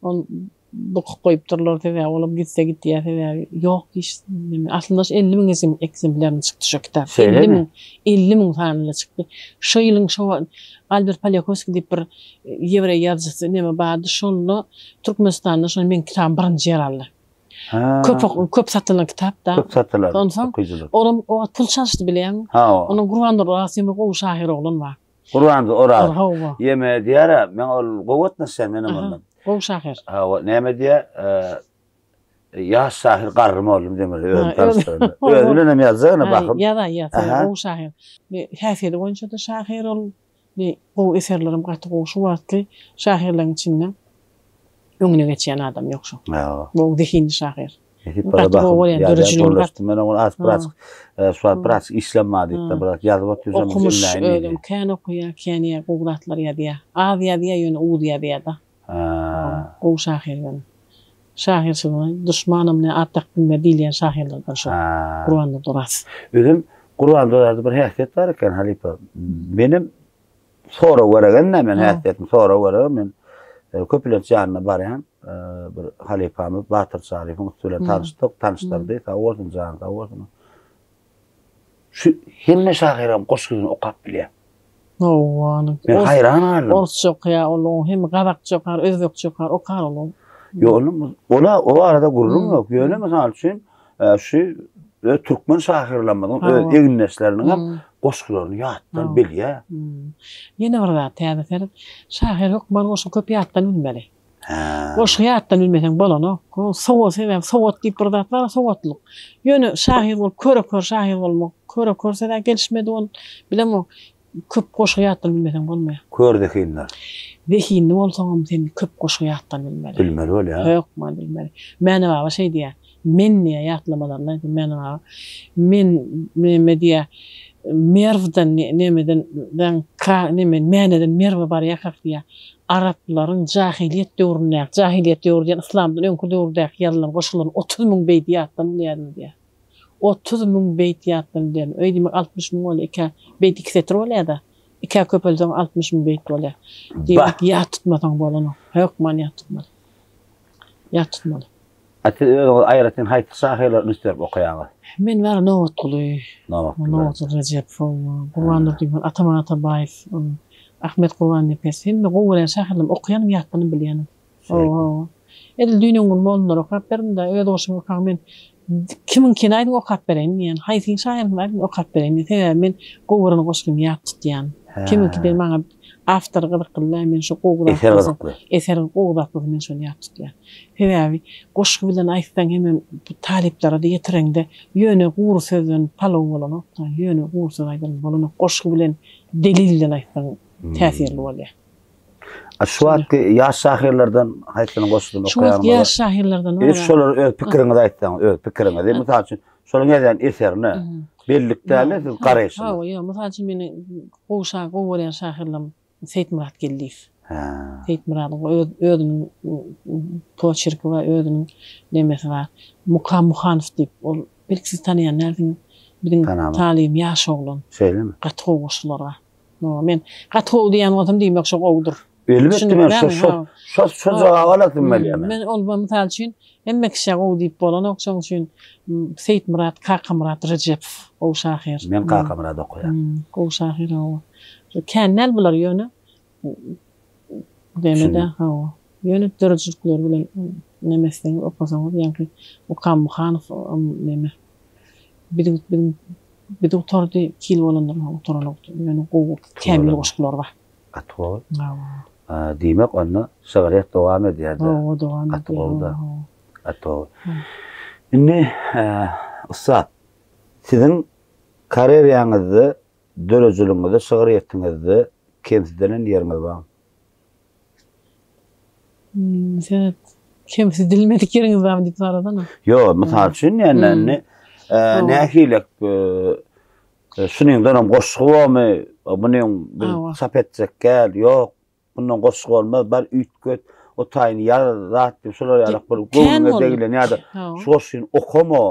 ol bukup goýupdyrlar, sebäbi olam gitse gitýär, sebäbi ýok hiç neme. Aslynda şu 50 müň ekzemplýarynda çykdy şo kitap. Şeýlemi? 50 müň, 50 müň sanynda çykdy. Şo ýylyň şo Albert Polýakowskiý diýip bir ýewreý ýazyjysy neme bardy, şonda Türkmenistanda şo meň kitabym birinji ýer aldy. Köp köp satylan kitap da. Köp satylan. Onsoň okyjylar. Olam o wagt pul çalyşdy bilýäňmi? Hawa. Onuň Gurbandur Oraz diýen bir gowy şahyr oglan bar. Gurbandur Oraz. Hawa. Ýeme diýär-ä, men ol gowy gatnaşýan menem ondan. Gowy şahyr. Hawa, näme diýär? Ýaş şahyr garry mollum demeli özüni tanyşdyranda. Özi bilen hem ýazjak ene bahym. Ýazaý, ýazar, gowy şahyr. Häsiýeti boýunça-da şahyr ol. Gowy eserlerem gaty gowy şu wagtky şahyrlaryň içinde öňüne geçýän adam ýok şoň. Gowy zehinli şahyr. Nesip Gaty gowy bolýan döredijiligini gaty. Men oňa az biraz şu wagt biraz işlem bar diýip biraz ýazyp otyrsam Okumyş özem kän okaýar, kän ýa gowy zatlar ýazýar. Az ýazýar ýöne uz ýazýar-da. Gowy şahyr ýöne. Şahyrçylygyna duşmanam ne at dakyp bilmez diýilýän şahyrlardan şol. Gurbandurdy Oraz. Özem Gurbandurdy Orazda bir häsiýet bar eken halypa. Menem sorag beregen-dä men häsiýetini sorag beregen men köplenç ýanyna barýan bir halypamyz Batyr Çaryýewiň üsti bilen tanyşdyk, tanyşdyrdy. Sag bolsun, jany sag bolsun. Şu hemme şahyram goşgyny okap bilýär. Hawa, ony. Men haýran galdym. Orsça okaýar ol, hem gazakça okar, özbekçe okar, okar ol. Ýok, ony ola o barada gürrüň ýok. Ýöne mysal üçin, şu öz türkmen şahyrlarymyzyň öz egindeşleriniň hem goşgularyny ýatdan bilýär. Ýene bir zat täze seret. Şahyr hökman goşgy köp ýatdan bilmeli. Goşgy ýatdan bilmeseň bolanok. Sowat sebäbi sowat diýip bir zat bar, sowatlyk. Ýöne şahyr bolup köre-kör şahyr bolmak, köre-kör söz-ä gelişmedi ol. Bilemok. Köp goşgy ýatdan bilmeseň bolmaýar. Kör zehinler. Zehinli bolsaňam sen köp goşgy ýatdan bilmeli. Bilmeli bolýar. Hökman bilmeli. Mäne baba şeý diýýär. Men diýýär ýatlamalarynda aýdýar Mäne baba. Men neme diýýär Merwden nemeden ka neme Mäneden Merwe barýarkak diýýär. Araplaryň jahylyýet döwründäki, jahylyýet döwri diýen yslamdan öňki döwürdäki ýazylan goşgularyny 30 müň beýdi ýatdan bilýärdim diýýär. 30 müň beýt ýatdan bilýärdim. Öý diýmek 60 müň bolýar. Ikä beýt iki setir bolýar-da. Ikä köpelseň 60 müň beýt bolýar. Diýmek, ýat tutmasaň bolanok. Hökman ýat tutmaly. Ýat tutmaly. A siz özüňiz aýratyn haýsy şahyrlary üns berip okaýaňyz? Men bary Nobatguly. Nobatguly. Nobatguly Rejepow, Gurban Durdyýew, Ataman Atabaýew, Ahmet Gurbannepes. Hemme gowy görýän şahyrlarym okaýanym, ýatdanam bilýänim. Hawa. Edil düýn-öňňün mollumlara okap berdim-de, öz goşgymy okaň men kimiňkini aýdyň okap bereýin diýýän. Haýsy şahyryňkyny aýdyň okap bereýin diýýän. Sebäbi men gowy gören goşgymy ýat tutýan. Kimiňki de maňa awtory gyzykly däl, men şo gowy zat Eser bolsa, gyzykly. eser gowy zat bolsa men şony ýat tutýan. Sebäbi goşgy bilen aýtsaň hemem talyplara-da ýetireňde ýöne gury sözden palaw bolanok-da, ýöne gury söz aýdan bolanok. Goşgy bilen, delil bilen aýtsaň täsirli bolýar. A şu wagtky ýaş şahyrlardan haýsynyň goşgusyny Şu wagtky okaýaňyz? ýaş şahyrlardan Edil şolary öz pikiriňizi aýtsaňyz, öz pikiriňizi. Mysal üçin, şolaryň ýazýan eserine bellik däl-de siz garaýşyňyz. Hawa, ýok, mysal üçin meniň gowy şa gowy görýän şahyrlarym Seýitmyrat Geldiýew. Hä. Seýitmyradyň öz özüniň poçerki bar, özüniň nemesi bar. Mukam Muhanow diýip, ol belki siz tanaýan dälsiňiz. Biziň talybym ýaş oglan. Şeýlemi? Gaty gowy goşgulary bar. Men gaty gowy diýýän bolsam diýmek şo gowudyr. Elbetde men şo şo şo şo jogaby alasym gelýär men. Men ol mysal üçin hemme kişä gowy diýip bolanok şoň üçin Seýitmyrat Kakamyrat Rejepow gowy şahyr. Men Kakamyrat okaýan. Gowy şahyr hawa. Kän däl bular ýöne demede hawa. Ýöne döredijilikleri bilen neme etseňiz okasaňyz ýaňky Mukam Muhanow neme biziň biziň Bizi gutardy, iki ýyl bolandyr gutaranok, ýöne gowy kämil goşgular bar. Gaty gowy. Diýmek onda şygryýet dowam edýär-de. Hawa, dowam edýär. Gaty gowy-da. Gaty gowy. Indi ussat, siziň kareriýaňyzda, döredijiligiňizde, şygryýetiňizde kemsidelen ýeriňiz barmy? Seret, kemsidilmedik ýeriňiz barmy diýip sorasana. Ýok, mysal üçin ýa-ni indi nähili şunyňdanam goşgy bormy, munyň biz çap etjek däl, ýok, bundan goşgy bolmaz, bar üýtget, o taýyny ýaz zat diýip şolar ýaly bir göwnüňe degilen ýa-da şu goşgyny okama,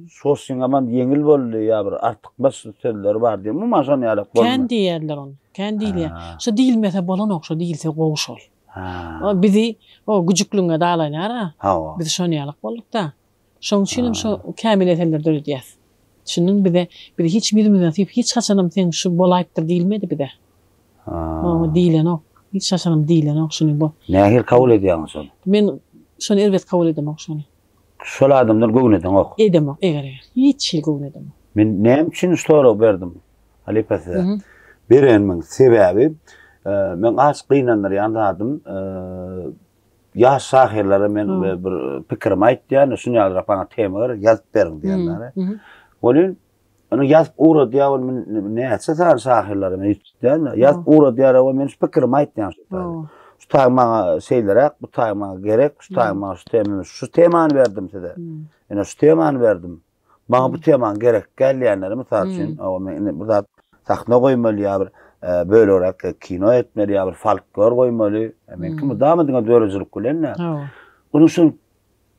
şu goşgyň aman ýeňil boldy ýa bir artykmaç sözleri bar diýip, umuman şon ýaly bolmy? Kän diýýärler ony. Kän diýilýär. Şo diýilmese bolanok, şo diýilse gowy şol. O bizi o güjükligiňe dalaýnar-a. Hawa. Biz şon ýalak bolduk-da. Şoň üçinem şo kämil eserleri döredýäs. Düşündiňmi bize bizi hiç kim ýüzümizden sypyp hiç haçanam seň şu bolaýypdyr diýilmedi bize. Hawa diýilenok. Hiç haçanam diýilenok şuny bu. Nähili kabul edýäňiz şony? Men şony erbet kabul edemok şony. Şol adamdan göwün edeňok. Edemok eger eger. Hiç hili göwün edemok. Men näme üçin şu soragy berdim halypa size? Berenimiň sebäbi meň az gynandyrýan zadym ýaş şahyrlara men bir pikirimi aýtýan, şuny ýalyrak maňa tema gerek, ýazyp beriň diýenlere. Welin Ony ýazyp ugradýar ol men näçe sany şahyrlara men ýüz tutýan, ýazyp ugradýar we men şu pikirimi aýtýan şu taýda. Şu taý maňa şeýleräk, bu taý maňa gerek, şu taý maňa şu tema, şu temany berdim size. Ine şu temany berdim. Maňa bu temaň gerek gelýänleri mysal üçin, o men indi bu zat sahna goýmaly ýa bir e, bölegräk kino etmeli ýa bir folklor goýmaly. E, men kim mydama diňe döredijilik bilen. Onuň üçin.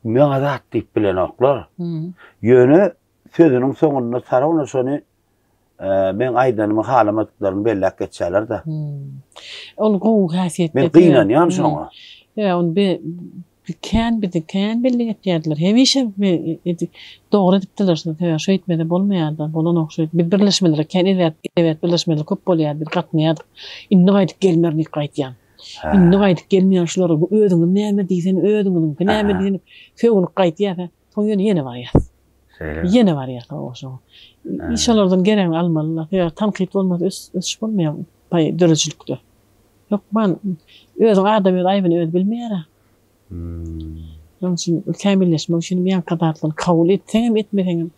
Maňa zat diýip bilenoklar. Ýöne sözüniň soňunda sarawna şony meň aýdanymy halamadyklaryny belläp geçýärler-de. Ol gowy häsiýet. Men gynanýan şoňa. Ýa ony be kän bizi kän bellik etýärdiler. Hemişe dogry edipdiler şony. Sebäbi şeýtmese bolmaýardy. Bolanok şeýt. Biz birleşmelere kän edebiýat edebiýat birleşmeleri köp bolýardy. Biz gatnaýardyk. Indi gaýdyp gelmerin diýip gaýtýan. Indi gaýdyp gelmeýän şulara bu özüňiz näme diýsene özüňiziňki näme diýsene sögünip gaýtýas. Soň ýöne ýene barýas. Şeýle. Ýene barýas hawa şoňa. Şolardan geregini almalylar. Sebäbi tankyt bolmasa ösüş bolmaýar paý döredijilikde. Hökman özüň adam öz aýbyny özi bilmeýär-ä. Şonuň üçin kämilleşmek üçin ýaňky zatlary kabul etseňem etmeseňem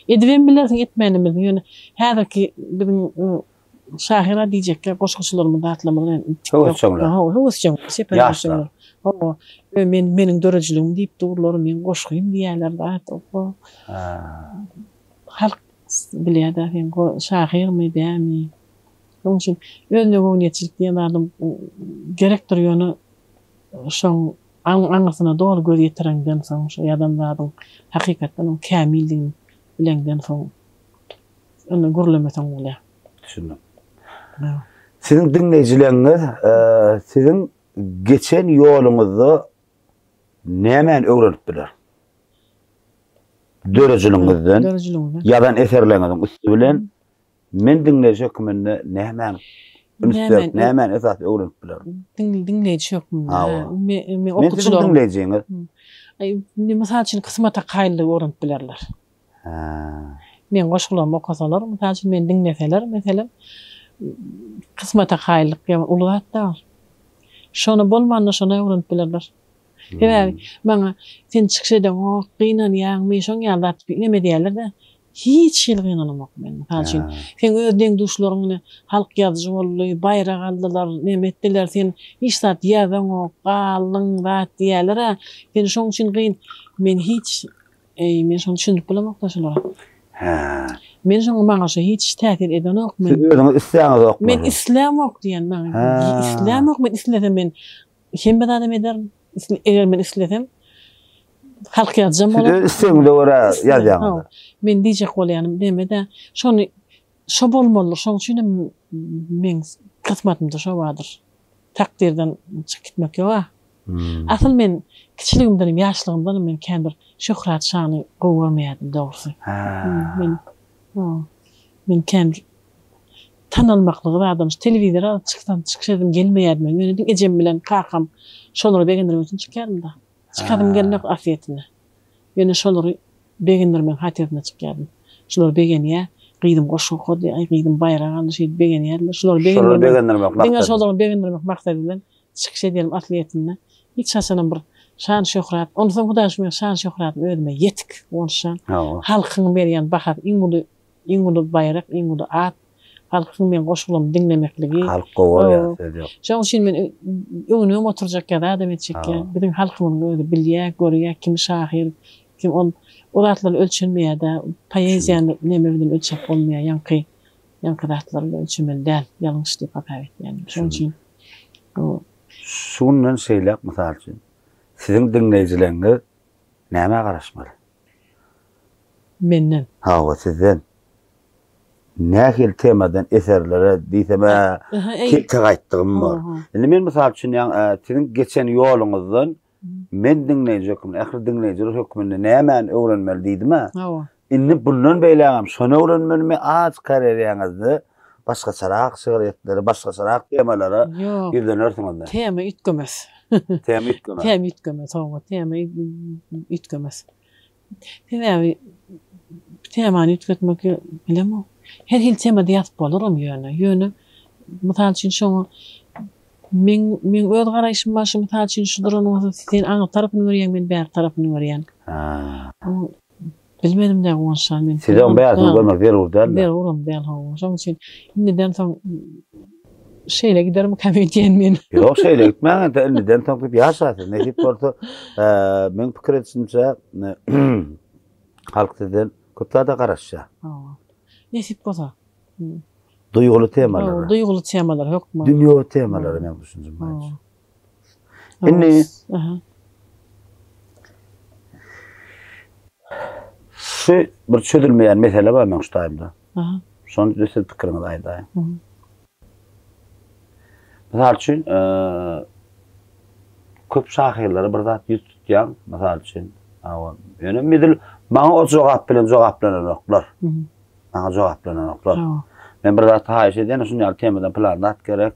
edibem bilersiň etmänem bilersiň ýöne häzirki biziň Şahyra diýjekler goşguçylarymyz zatlarymyz bilen Höwesjeňler. Hawa, höwesjeňler, çeper Ýaşlar. höwesjeňler. Hawa, ö men meniň döredijiligim diýip durlar, meň goşgym diýýärler zat. Oho. Ha. Halk bilýär-dä sen şahyrmy, dälmi. Şonuň üçin özüne göwniýetçilik diýen zadam gerekdir, ýöne şoň aňyrsyna doly göz ýetireňden soň, şo ýazan zadyň hakykatdanam kämildigini bileňden soň Onda gürlemeseň bolýar. Düşündim. Siziň diňleýjileriňiz siziň geçen ýoluňyzda nämäni öwrenip biler? Dörejiligiňizden, ýazan eserleriňiziň üsti bilen men diňleýji hökmünde nämäni üns berip, nämäni esasy öwrenip bilerin? Diňleýji hökmünde. Men Men siziň diňleýjiňiz. Mysal üçin kysmata kaýyllygy öwrenip bilerler. Hä. Meň goşgularymy okasalar, mysal üçin, meni diňleseler, meselem, kysmata kaýyllyk diýen uly zat da ol. Şony bolmanda şony öwrenip bilerler. Sebäbi maňa sen çykyş edeňok, gynanýaňmy, şoň ýaly zat diýip neme edýärler-de. Hiç hili gynanamok men. Mysal üçin, seň öz deň-duşlaryň ine halk ýazyjy boldy, baýrak aldylar, neme etdiler, sen hiç zat ýazaňok, galdyň zat diýýärler-ä. Sen şoň üçin gyn. Men hiç Eý, men şony düşündirip bilemok-da şulara. Hä. Men şoňa maňa şo hiç täsir edenok. Men Siz özüňiz isläňizokmy? Men islämok diýen maňa. Hä. Islämok men islesem men hemme zadam ederin. Eger men islesem halk ýazjam Siz bolar. öz islegiňize görä ýazýaňyz. Men diýjek bolýanym neme-dä, şony şo bolmalydyr. Şoň üçinem meň kysmatymda şo bardyr. Takdyrdan çykyp gitmek ýok-a. Asyl men kiçiligimdenem, ýaşlygymdanam men kän bir şöhrat-şany gowy görmeýärdim dogrusy. Men men kän bir tanalmaklygy zadam, şu telewizora çyksam, çykyş edesim gelmeýärdi meniň. Ýöne diňe ejem bilen kakam şolary begendirmek üçin çykýardym-da. Çykasym gelmez aslyýetinde. Ýöne şolary begendirmegiň hatyrasyna çykýardym. Şular begenýär, gyzym goşgy okady, aý gyzym baýrak aldy şeýdip begenýärdiler. Şulary begendirmek, diňe şolary begendirmek maksady bilen çykyş edýärdim aslyýetinde. Hiç haçanam bir şan-şöhrat, onsoň Hudaý şu meniň şan-şöhratym özüme ýetik, Guwançjan. Halkyň berýän bahasy iň uly, iň uly baýrak, iň uly at. Halkyň meň goşgularymy diňlemekligi. Halk gowy bolýar, söz ýok. Şonuň üçin men öwnübem oturjak ýa zadam etjek ýa. Biziň halkymyzyň özi bilýär, görýär kim şahyr, kim ol. O zatlar ölçenmeýär-de. Poeziýany neme bilen ölçäp bolmaýar, ýaňky ýaňky zatlar bilen ölçemeli däl, ýalňyş diýip hasap etýän. Şonuň üçin bu. Şu günden şeýläk mysal üçin siziň diňleýjileriňiz nämä garaşmaly? Menden. Hawa, sizden. Nähili temadan eserlere diýsem-ä kelte gaýtdygym bar. Indi men mysal üçin ýaňy siziň geçen ýoluňyzdan men diňleýji hökmünde, ähli diňleýjiler hökmünde nämäni öwrenmeli diýdim-ä. Hawa. Indi bundan beýlägem şony öwrenmelimi, az karýeriňizde başgaçarak şygryýetlere, başgaçarak temalara ýüzlenersiňizmi? Tema üýtgemez. Tema üýtgemez. Tema üýtgemez, hawa, tema üýtgemez. Sebäbi temany üýtgetmek bilemok. Her hili temada ýazyp bolaram ýöne. Ýöne mysal üçin şoňa meň meň öz garaýşym bar şu mysal üçin şu duran bolsa sen aňry tarapyny görýäň men bäri tarapyny görýän. Ha. Bilmedim dä Guwançjan men. Size oň bärisini görmek zerur däl. Zeruram däl hawa. Şoň üçin indiden soň Şeýle gidermikäm öýdýän men. Ýok, şeýle gitmäň indi indiden soň diýip ýaşaýsyn. Nesip bolsa, meň pikir edişimçe halk sizden köp zada garaşýar. Hawa. Nesip bolsa. Duýguly temalara. Duýguly temalar hökman. Dünýewi temalara meň düşünjem boýunça. Indi. Şu bir çözülmeýän mesele bar meň şu taýymda. Şony siz pikiriňizi aýdaýyň. Mysal üçin, köp şahyrlara bir zat ýüz tutýaň, mysal üçin, ýöne edil maňa o jogap bilen jogaplananoklar. Maňa jogaplananoklar. Men bir zat haýyş edýän, şuny ýaly temadan pylan zat gerek.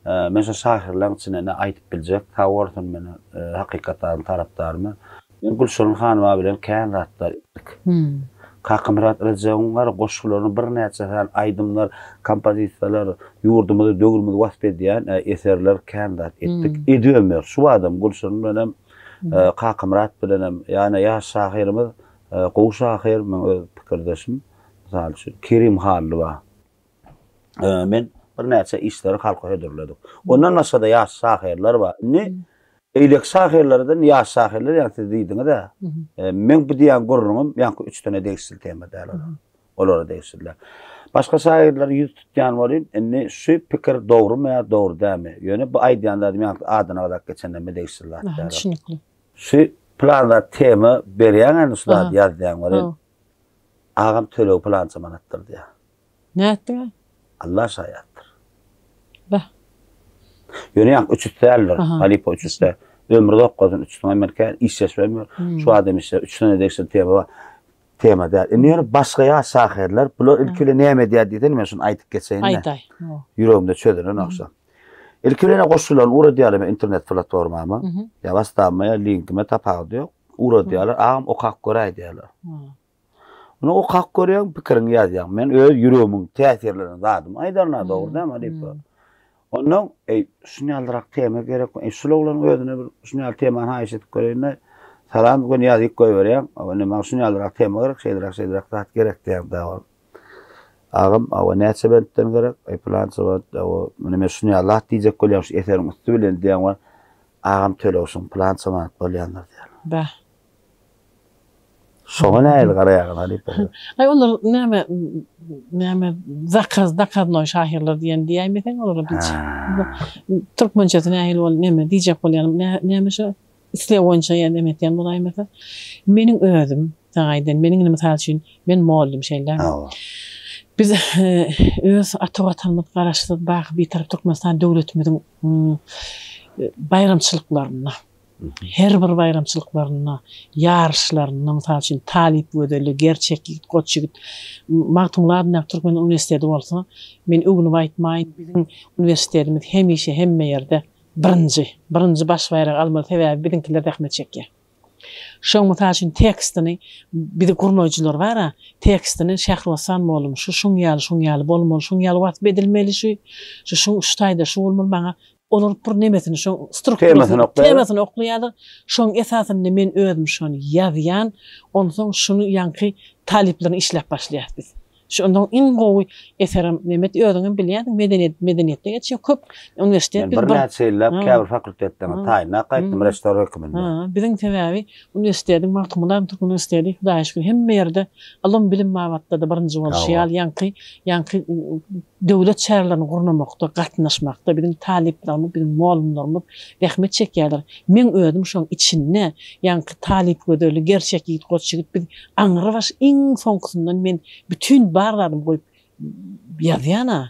Men şu şahyrlaryň içinde ne aýdyp biljek, sag bolsun meni hakykatlaryň tarapdary men. Men Gülşirin hanyma bilen kän zatlar etdik. Kakamyrat Rejebiň bar goşgularyny birnäçe sany aýdymlar, kompozisiýalar, ýurdumyzy, döwrümizi wasp edýän eserler kän zat etdik. Edibem ýörüs. Şu badam Gülşirin bilenem, Kakamyrat bilenem, ýa-ni ýaş şahyrymyz, gowy şahyr, meň öz pikirdeşim, mysal üçin, Kerim Hally bar. Men birnäçe işleri halka hödürledik. Ondan başga-da ýaş şahyrlar bar. Indi beýleki şahyrlardan ýaş şahyrlar ýa siz diýdiňiz-ä. Meň bu diýýän gürrüňim ýaňky üçdene degişli tema däl olar. Olara degişli däl. Başga şahyrlara ýüz tutýan bolýan, indi şu pikir dogrumy ýa dogry dälmi? Ýöne bu aýdýan zadym ýaňky adyna gazak geçenlerime degişli zat däl. Düşünikli. Şu plan zat tema berýäň indi şu zady ýaz diýýäň welin. Agam tölegi pylança manatdyr diýýär. Nätdiň-ä? Allah şaýatdyr. Beh. Ýöne ýaňky üçüsi däldir. Halypa üçüsi däl. Ömri uzak bolsun üçüsiniň men kän işleşmem ýok. Şu adam işle üçüsine degişli tema bar. Tema däl. Indi ýöne başga ýaş şahyrlar bular ilki bilen näme edýär diýsene men şuny aýdyp geçeýin-de. Aýdaý. Ýüregimde çözülen agşam. Ilki bilen goşgularyny ugradýarlar men internet platformama. Ýa WhatsApp-yma ýa linkime tapawudy ýok. Ugradýarlar. Agam okap göräý diýýärler. Ony okap görýäň, pikiriňi ýazýaň. Men öz ýüregimiň täsirlenen zadymy aýdaryn-a, dogry dälmi, halypa? Ondan, eý, şuny ýalyrak tema gerek, eý, şul oglanyň özüne bir şuny ýaly temany haýyş edip göreýin-le. Salam, göni ýazyp goýberýäň. Indi maňa şuny ýalyrak tema gerek, şeýleräk, şeýleräk zat gerek diýýäň dagy. Agam, awa näçe bentden gerek? Eý, pylança bent, awa, muny men şuny ýaly zat diýjek bolýan şu eseriň üsti bilen diýýäň we agam töleg şuň pylança manat bolýandyr diýýärler. Bäh. Şoňa nähili garaýaňyz halypa? Aý olar näme näme zakaz zakaznoý şahyrlar diýen diýäýmeseň olara biz. Türkmençesi nähili bol neme diýjek bolýanym näme şo isleg boýunça ýa neme etýän bolaýmasa. Meniň özüm saňa aýdaýyn meniň indi mysal üçin men mollum şeýle. Biz öz ata watanymyz Garaşsyz baky Bitarap Türkmenistan döwletimiziň baýramçylyklarynda Her bir baýramçylyklarynda, ýaryşlarynda, mysal üçin, Talyp gözeli, Gerçek ýigit, Goç ýigit, Magtymguly adyndaky Türkmen uniwersiteti bolsa, men öwnüp aýtmaýyn, biziň uniwersitetimiz hemişe hemme ýerde birinji, birinji baş baýragy almaly, sebäbi biziňkiler zähmet çekýär. Şoň, mysal üçin, tekstini bizi gurnaýjylar bar-a, tekstini Şähribossan mollum şu şuň ýaly, şuň ýaly bolmaly, şuň ýaly wasp edilmeli şu, şu şuň şu taýda şu bolmaly, maňa Olar bir nemesini şoň strukturasyny temasyny oklaýarlar. Şoň esasynda men özüm şony ýazýan. Onsoň şuny ýaňky talyplaryň işläp başlaýas biz. Şondan iň gowy eserem nemet özüňem bilýänsiň medeniýet medeniýetde geçýär köp uniwersitet biz bir birnäçe ýyllap käbir fakultetlerine taýynlap gaýtdym rektor höküminde. Ha, biziň sebäbi uniwersitetiň Magtymguly Adam Türkmen uniwersiteti Hudaýa şükür hemme ýerde ylym bilim babatda-da birinji bolşy ýaly ýaňky ýaňky Döwlet çärelerini gurnamakda, gatnaşmakda biziň talyplarymyz, biziň mugallymlarymyz zähmet çekýärler. Meň özüm şoň içinde, ýaňky talyp gözeli, gerçek ýigit, goç ýigit biz aňrybaş iň soňkusyndan men bütin bar zadymy goýup ýazýan-a.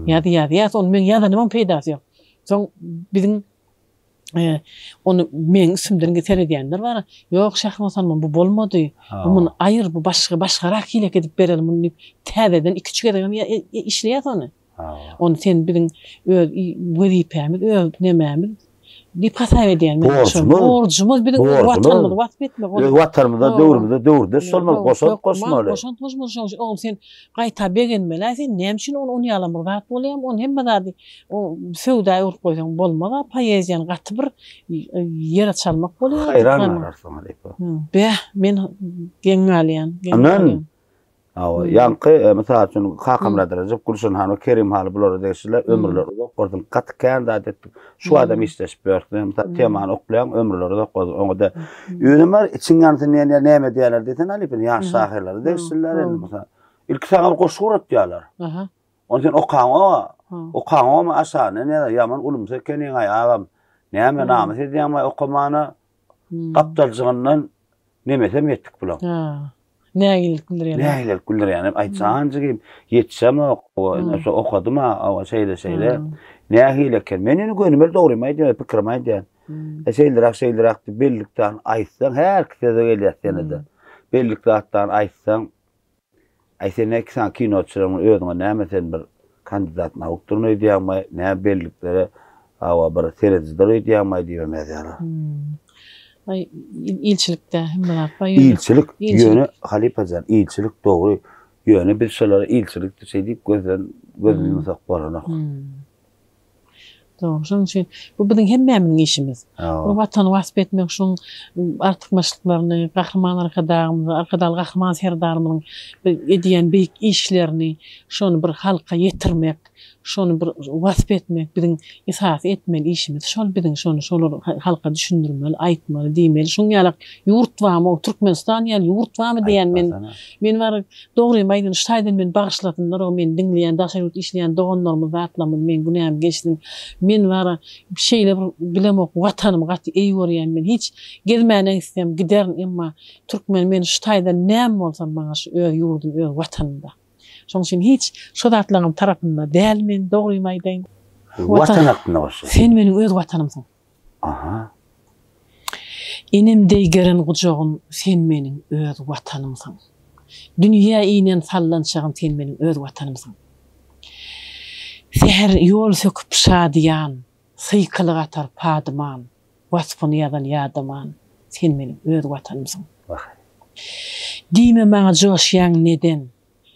Ýaz ýazýas, ony meň ýazanymam peýdasy ýok. Soň biziň Ony meň üstümden seredýänler bar. Ýok, Şähribostanman bu bolmady. Bu muny aýyr, bu başga, başgarak hilek edip bereli muny diýip, täzeden iki-üç gezegem işleýäs ony. Ony sen biziň öz wezipämiz, öz nemämiz diýip hasap edýän men. Borjumyz. Borjumyz biziň öz Watanymyzy wasp etmek. Öz Watanymyza, döwrümize döwürdeş bolmaly, goşant goşmaly. Goşant goşmaly şoň üçin. Oňa sen gaýta begenmeli-ä sen. Näme üçin ony ýalam bir zat bolýarmy? Ony hemme zady O söwda öwrüp goýsaň bolmaz-a, poeziýany gaty bir ýere çalmak bolýar. Haýran galarsyň halypa. Bäh, men geň galýan. Aman. Hawa, ýaňky e, mysal üçin Kakamyrat Rejep, Gülşen hany, Kerim haly bulara degişliler, ömürleri uzak bolsun. Gaty kän zat etdik. Şu adam işleşip ýörüs. Mysal temany oklaýaň, ömürleri uzak bolsun. Oňa da özüm bar, içiň ýansyn diýen ýa näme diýerler diýsen halypa, ýaş şahyrlara degişliler indi mysal. Ilki saňa bir goşgy uratýarlar. Aha. Ony sen okaňoga, okaňogamy aşagyna näme ýaman ulumsy ekeniň-aý agam. Näme namys edýäňmi okamana? Gapdaljygyndan nemesem ýetdik bulaň. Ha. Nägilelik bildirýän. Nägilelik bildirýän. Aý janjygym, ýetişemok, ine şu okadym-a, awa şeýle şeýle. Nähili eken? Men indi gönümel dogrymy aýdýan, pikirimi aýdýan. E şeýleräk şeýleräk diýip bellikden aýtsaň, herki söze gelýär senede. Bellik zatdan aýtsaň, Aý sen näki sany kino düşüreňmi özüňe näme sen bir kandidat naukdyryn öýdýäňmi, nä belliklere hawa bir seredijidir öýdýäňmi diýibem ýazýarlar. Aý ilçilikde hemme zat bar ýöne. Ilçilik ýöne halypajan ilçilik dogry ýöne biz şolara ilçilik şeý diýip gözden gözüni ýumsak bolanok. Dogry, şonuň üçin bu biziň hemmämiziň işimiz. Bu Watany wasp etmek, şunuň artykmaçlyklaryny, Gahryman Arkadagymyzy, Arkadagly Gahryman Serdarymyzyň edýän beýik işlerini, şony bir halka ýetirmek, şony bir wasp etmek biziň esasy etmeli işimiz. Şol biziň şony şolar halka düşündirmeli, aýtmaly, diýmeli. Şunuň ýalak ýurt barmy, Türkmenistan ýaly ýurt barmy diýýän men. Men bar Dogrymy aýdyn, şu taýdan meni bagyşlasynlar o meni diňleýän daşary ýurt işleýän doganlarymyz zatlarymyz meň günämi geçsin. Men bara şeýle bir bilemok watanymy gaty eý görýän men hiç gezmäne gitsem giderin emma türkmen men şu taýdan näme bolsam maňa şu öz ýurdum öz watanymda. Şoň üçin hiç şo zatlaryň tarapynda däl men dogrymy aýdaýyn. Watan hakynda goşgy. Sen meniň öz watanymsyň. Aha. Enem deý geren gujagym sen meniň öz Watanymsyň. Dünýä inen sallançagym sen meniň öz Watanymsyň. Säher ýol söküp şadyýan, sykylyk atar padyman, waspyny ýazan ýadaman sen meniň öz Watanymsyň. Wah. Diýme maňa joşýaň neden,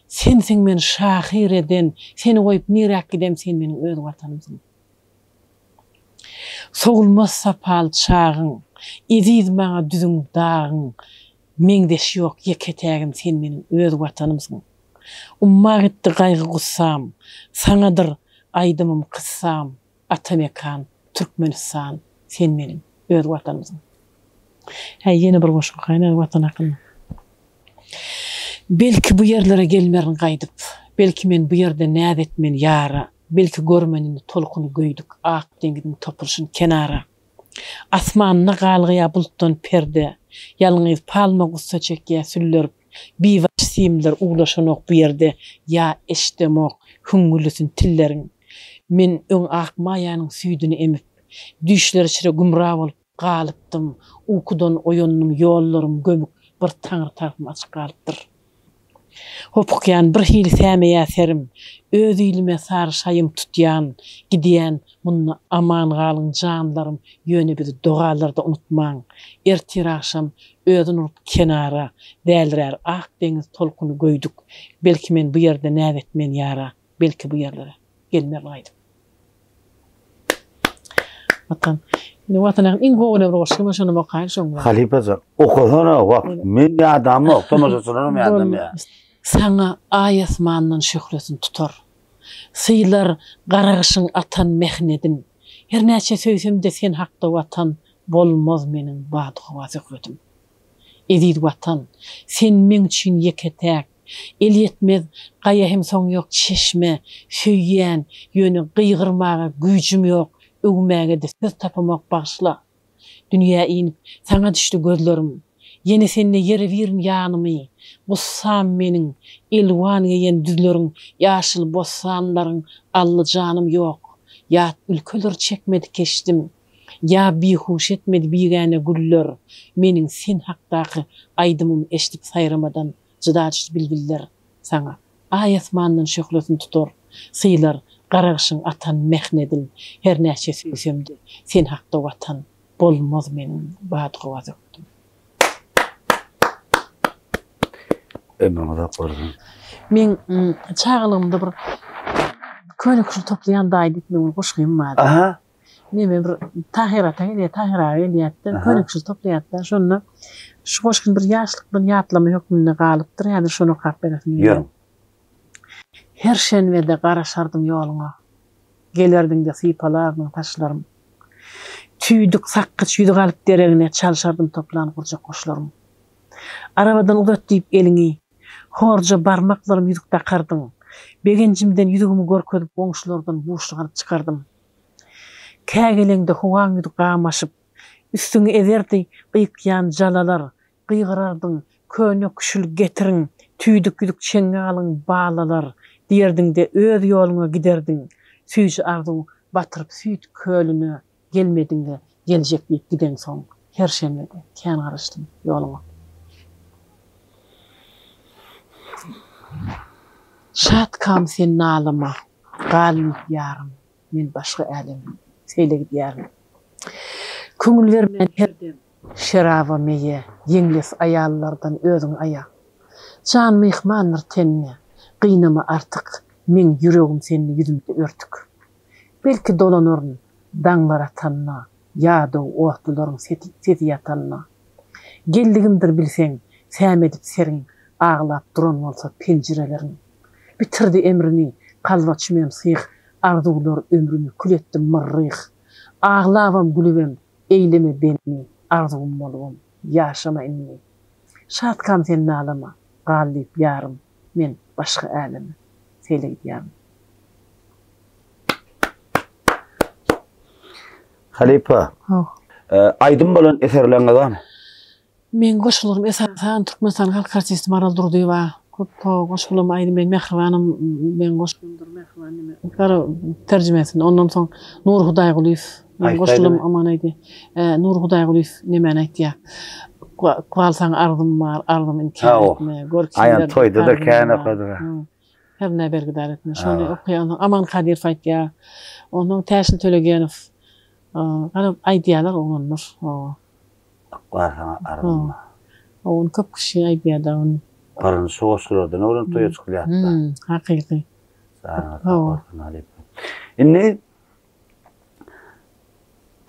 sensiň meni şahyr eden, seni goýup niräk gidem sen meniň öz Watanymsyň. Sowulmaz sapaly çagyň, Eziz maňa düzüň, dagyň, Meňzeşi ýok ýeke-tägim sen meniň öz Watanymsyň. Umma gitdi gaýgy-gussam, Saňadyr aýdymym, kyssam, Ata mekan, Türkmenistan, sen meniň öz Watanymsyň. Häý, ýene bir goşgy okaýyn öz Watan hakynda. Belki bu ýerlere gelmerin gaýdyp, Belki men bu ýerde näz etmen ýara, Belki görmen indi tolkuny göýdük Ak deňiziň topulşyn kenara. Asmanda galgaýar bulutdan perde, Ýalňyz palma gussa çekýär süllerip, Bibaş simler uwlaşanok bu ýerde, Ýa eşdemok hüňňülisini tilleriň. Men öň ak maýanyň süýdüni emip, Düýşler içre gümra bolup galypdym, Ukudan oýandym ýollarym gömük, Bir taňry tarapym açyk galypdyr. Hopukýan, bir hili sämeýär serim, Öz ilime sary şaýym tutýan, Gidýän, munda aman galyň janlarym, Ýöne bizi dogalarda unutmaň. Ertir-agşam özün urup kenara, Dälirär ak deňiz tolkuny göýdük. Belki men bu ýerde näz etmen ýara, Belki bu ýerlere gelmerin gaýdyp. Watan. Indi Watana iň gowy bir goşgy men şony okaýyn şoň bilen. Halypajan, okasana, wah, men ýadamok, tomaşaçylaram ýadamaýar. Saňa aý asmandan şöhlesini tutar. Sylar gara gyşyň atan mähnedin. Her näçe söýsem-de sen hakda Watan, bolmaz meniň badyhowa söhbetim. Eziz Watan, sen meň üçin ýeke-täk, Elýetmez gaýa hem soň ýok çeşme, Söýýän, ýöne gygyrmaga güýjüm ýok, Öwmäge-de söz tapamok bagyşla. Dünýä inip, saňa düşdi gözlerim, Ýene sende ýere birin ýanymy, Gussam meniň, elwan geýen düzleriň, Ýaşyl bossanlaryň ally janym ýok. Ýat ülkeler çekmedi keşdim, Ýa bihuş etmedi bigäne güller, Meniň sen hakdaky aýdymym eşdip saýramadan jyda düşdi bilbiller saňa Aý asmandan şöhlesin tutar, sylar gara gyşyň atan mähnedin Her näçe söýsemde sen hakda Watan bolmaz meniň badyhowa söhbetim. Ömrüň uzak bolsun. Meň çagalygymda bir Köne küşül toplaýan daýy diýip meň bir goşgym bardy. Aha. Neme bir Tahyr ata gelýär, Tahyr aga gelýärdi-de, köne-küşül toplaýardy-da. Şonda şu goşgyny bir ýaşlykdan ýatlama hökmünde galypdyr, häzir şony okap beresim gelýär. Ýörüň. Her şenbede garaşardym ýoluňa. Gelerdiň-de sypalardyň saçlarym. Tüýdük sakgyç ýüzük alyp deregine çalşardym toplan gurjak goşlarym. Arabadan uzat diýip eliňi, horja barmaklarym ýüzük dakardyň. Begenjimden ýüzügimi görkezip goňşulardan buşluk alyp çykardym. Kä geleňde howaň ýüzi gamaşyp, üstüňi ezerdi gyýkýan jalalar, gygyrardyň, Köne küşül getiriň, tüýdük ýüzük çeňňek alyň, balalar, diýerdiň-de, öz ýoluňa giderdiň. Süýji arzuw batyryp süýt kölüne gelmediň-de, geljek diýip gideňsoň, her şenbede kän garaşdym ýoluňa. Şatkam sen nalama, gal diýip ýarym. Men başga äleme seýle gidýärin. Köňül bermän her dem şeraba, meýe, Ýeňles aýallardan özüňi aýa. Jan myhmandyr tende, gynama artyk, Meň ýüregim sende ýüzümde örtük. Belki dolanaryn daňlar atanda, Ýadaw otlularyň sesi ýatanda. Geldigimdir bilseň, sämedip seriň, Aglap duran bolsa penjireleriň. Bitirdi emrini kalba çümen syh, Arzuwlar ömrümi kül etdi myrryh. Aglabam gülübem eýleme bendi, Arzuwym bolubam ýaşama indi. Şatkam sen nalama, gal diýip ýarym, Men başga äleme seýle gidýärin. Halypa, aýdym bolan eserleriňiz barmy? Meň goşgularym esasan Türkmenistanyň halk artisti Maral Durdyýewa köp goşgularymy aýdym men Mähribanym meň goşgymdyr Mähriban neme gara terjimesini ondan soň Nury Hudaýgulyýew meň goşgularym aman aýdy Nury Hudaýgulyýew nemäni aýtýar Ykbal saňa arzym bar arzym inkär etme gör kimler Aýan toýda-da kän okadyk. Hernä bergidar etme şony okaýan soň Aman Kadyrow aýtýar onsoň Täşli Tölegenow gara aýdýarlar oglanlar. Ykbal saňa arzym bar. Ony köp kişi aýdýar-da ony. Birinji şu goşgulardan öwrenip toýa çykylýardy-da. Hakyky. Janyňyz sag bolsun halypa. Indi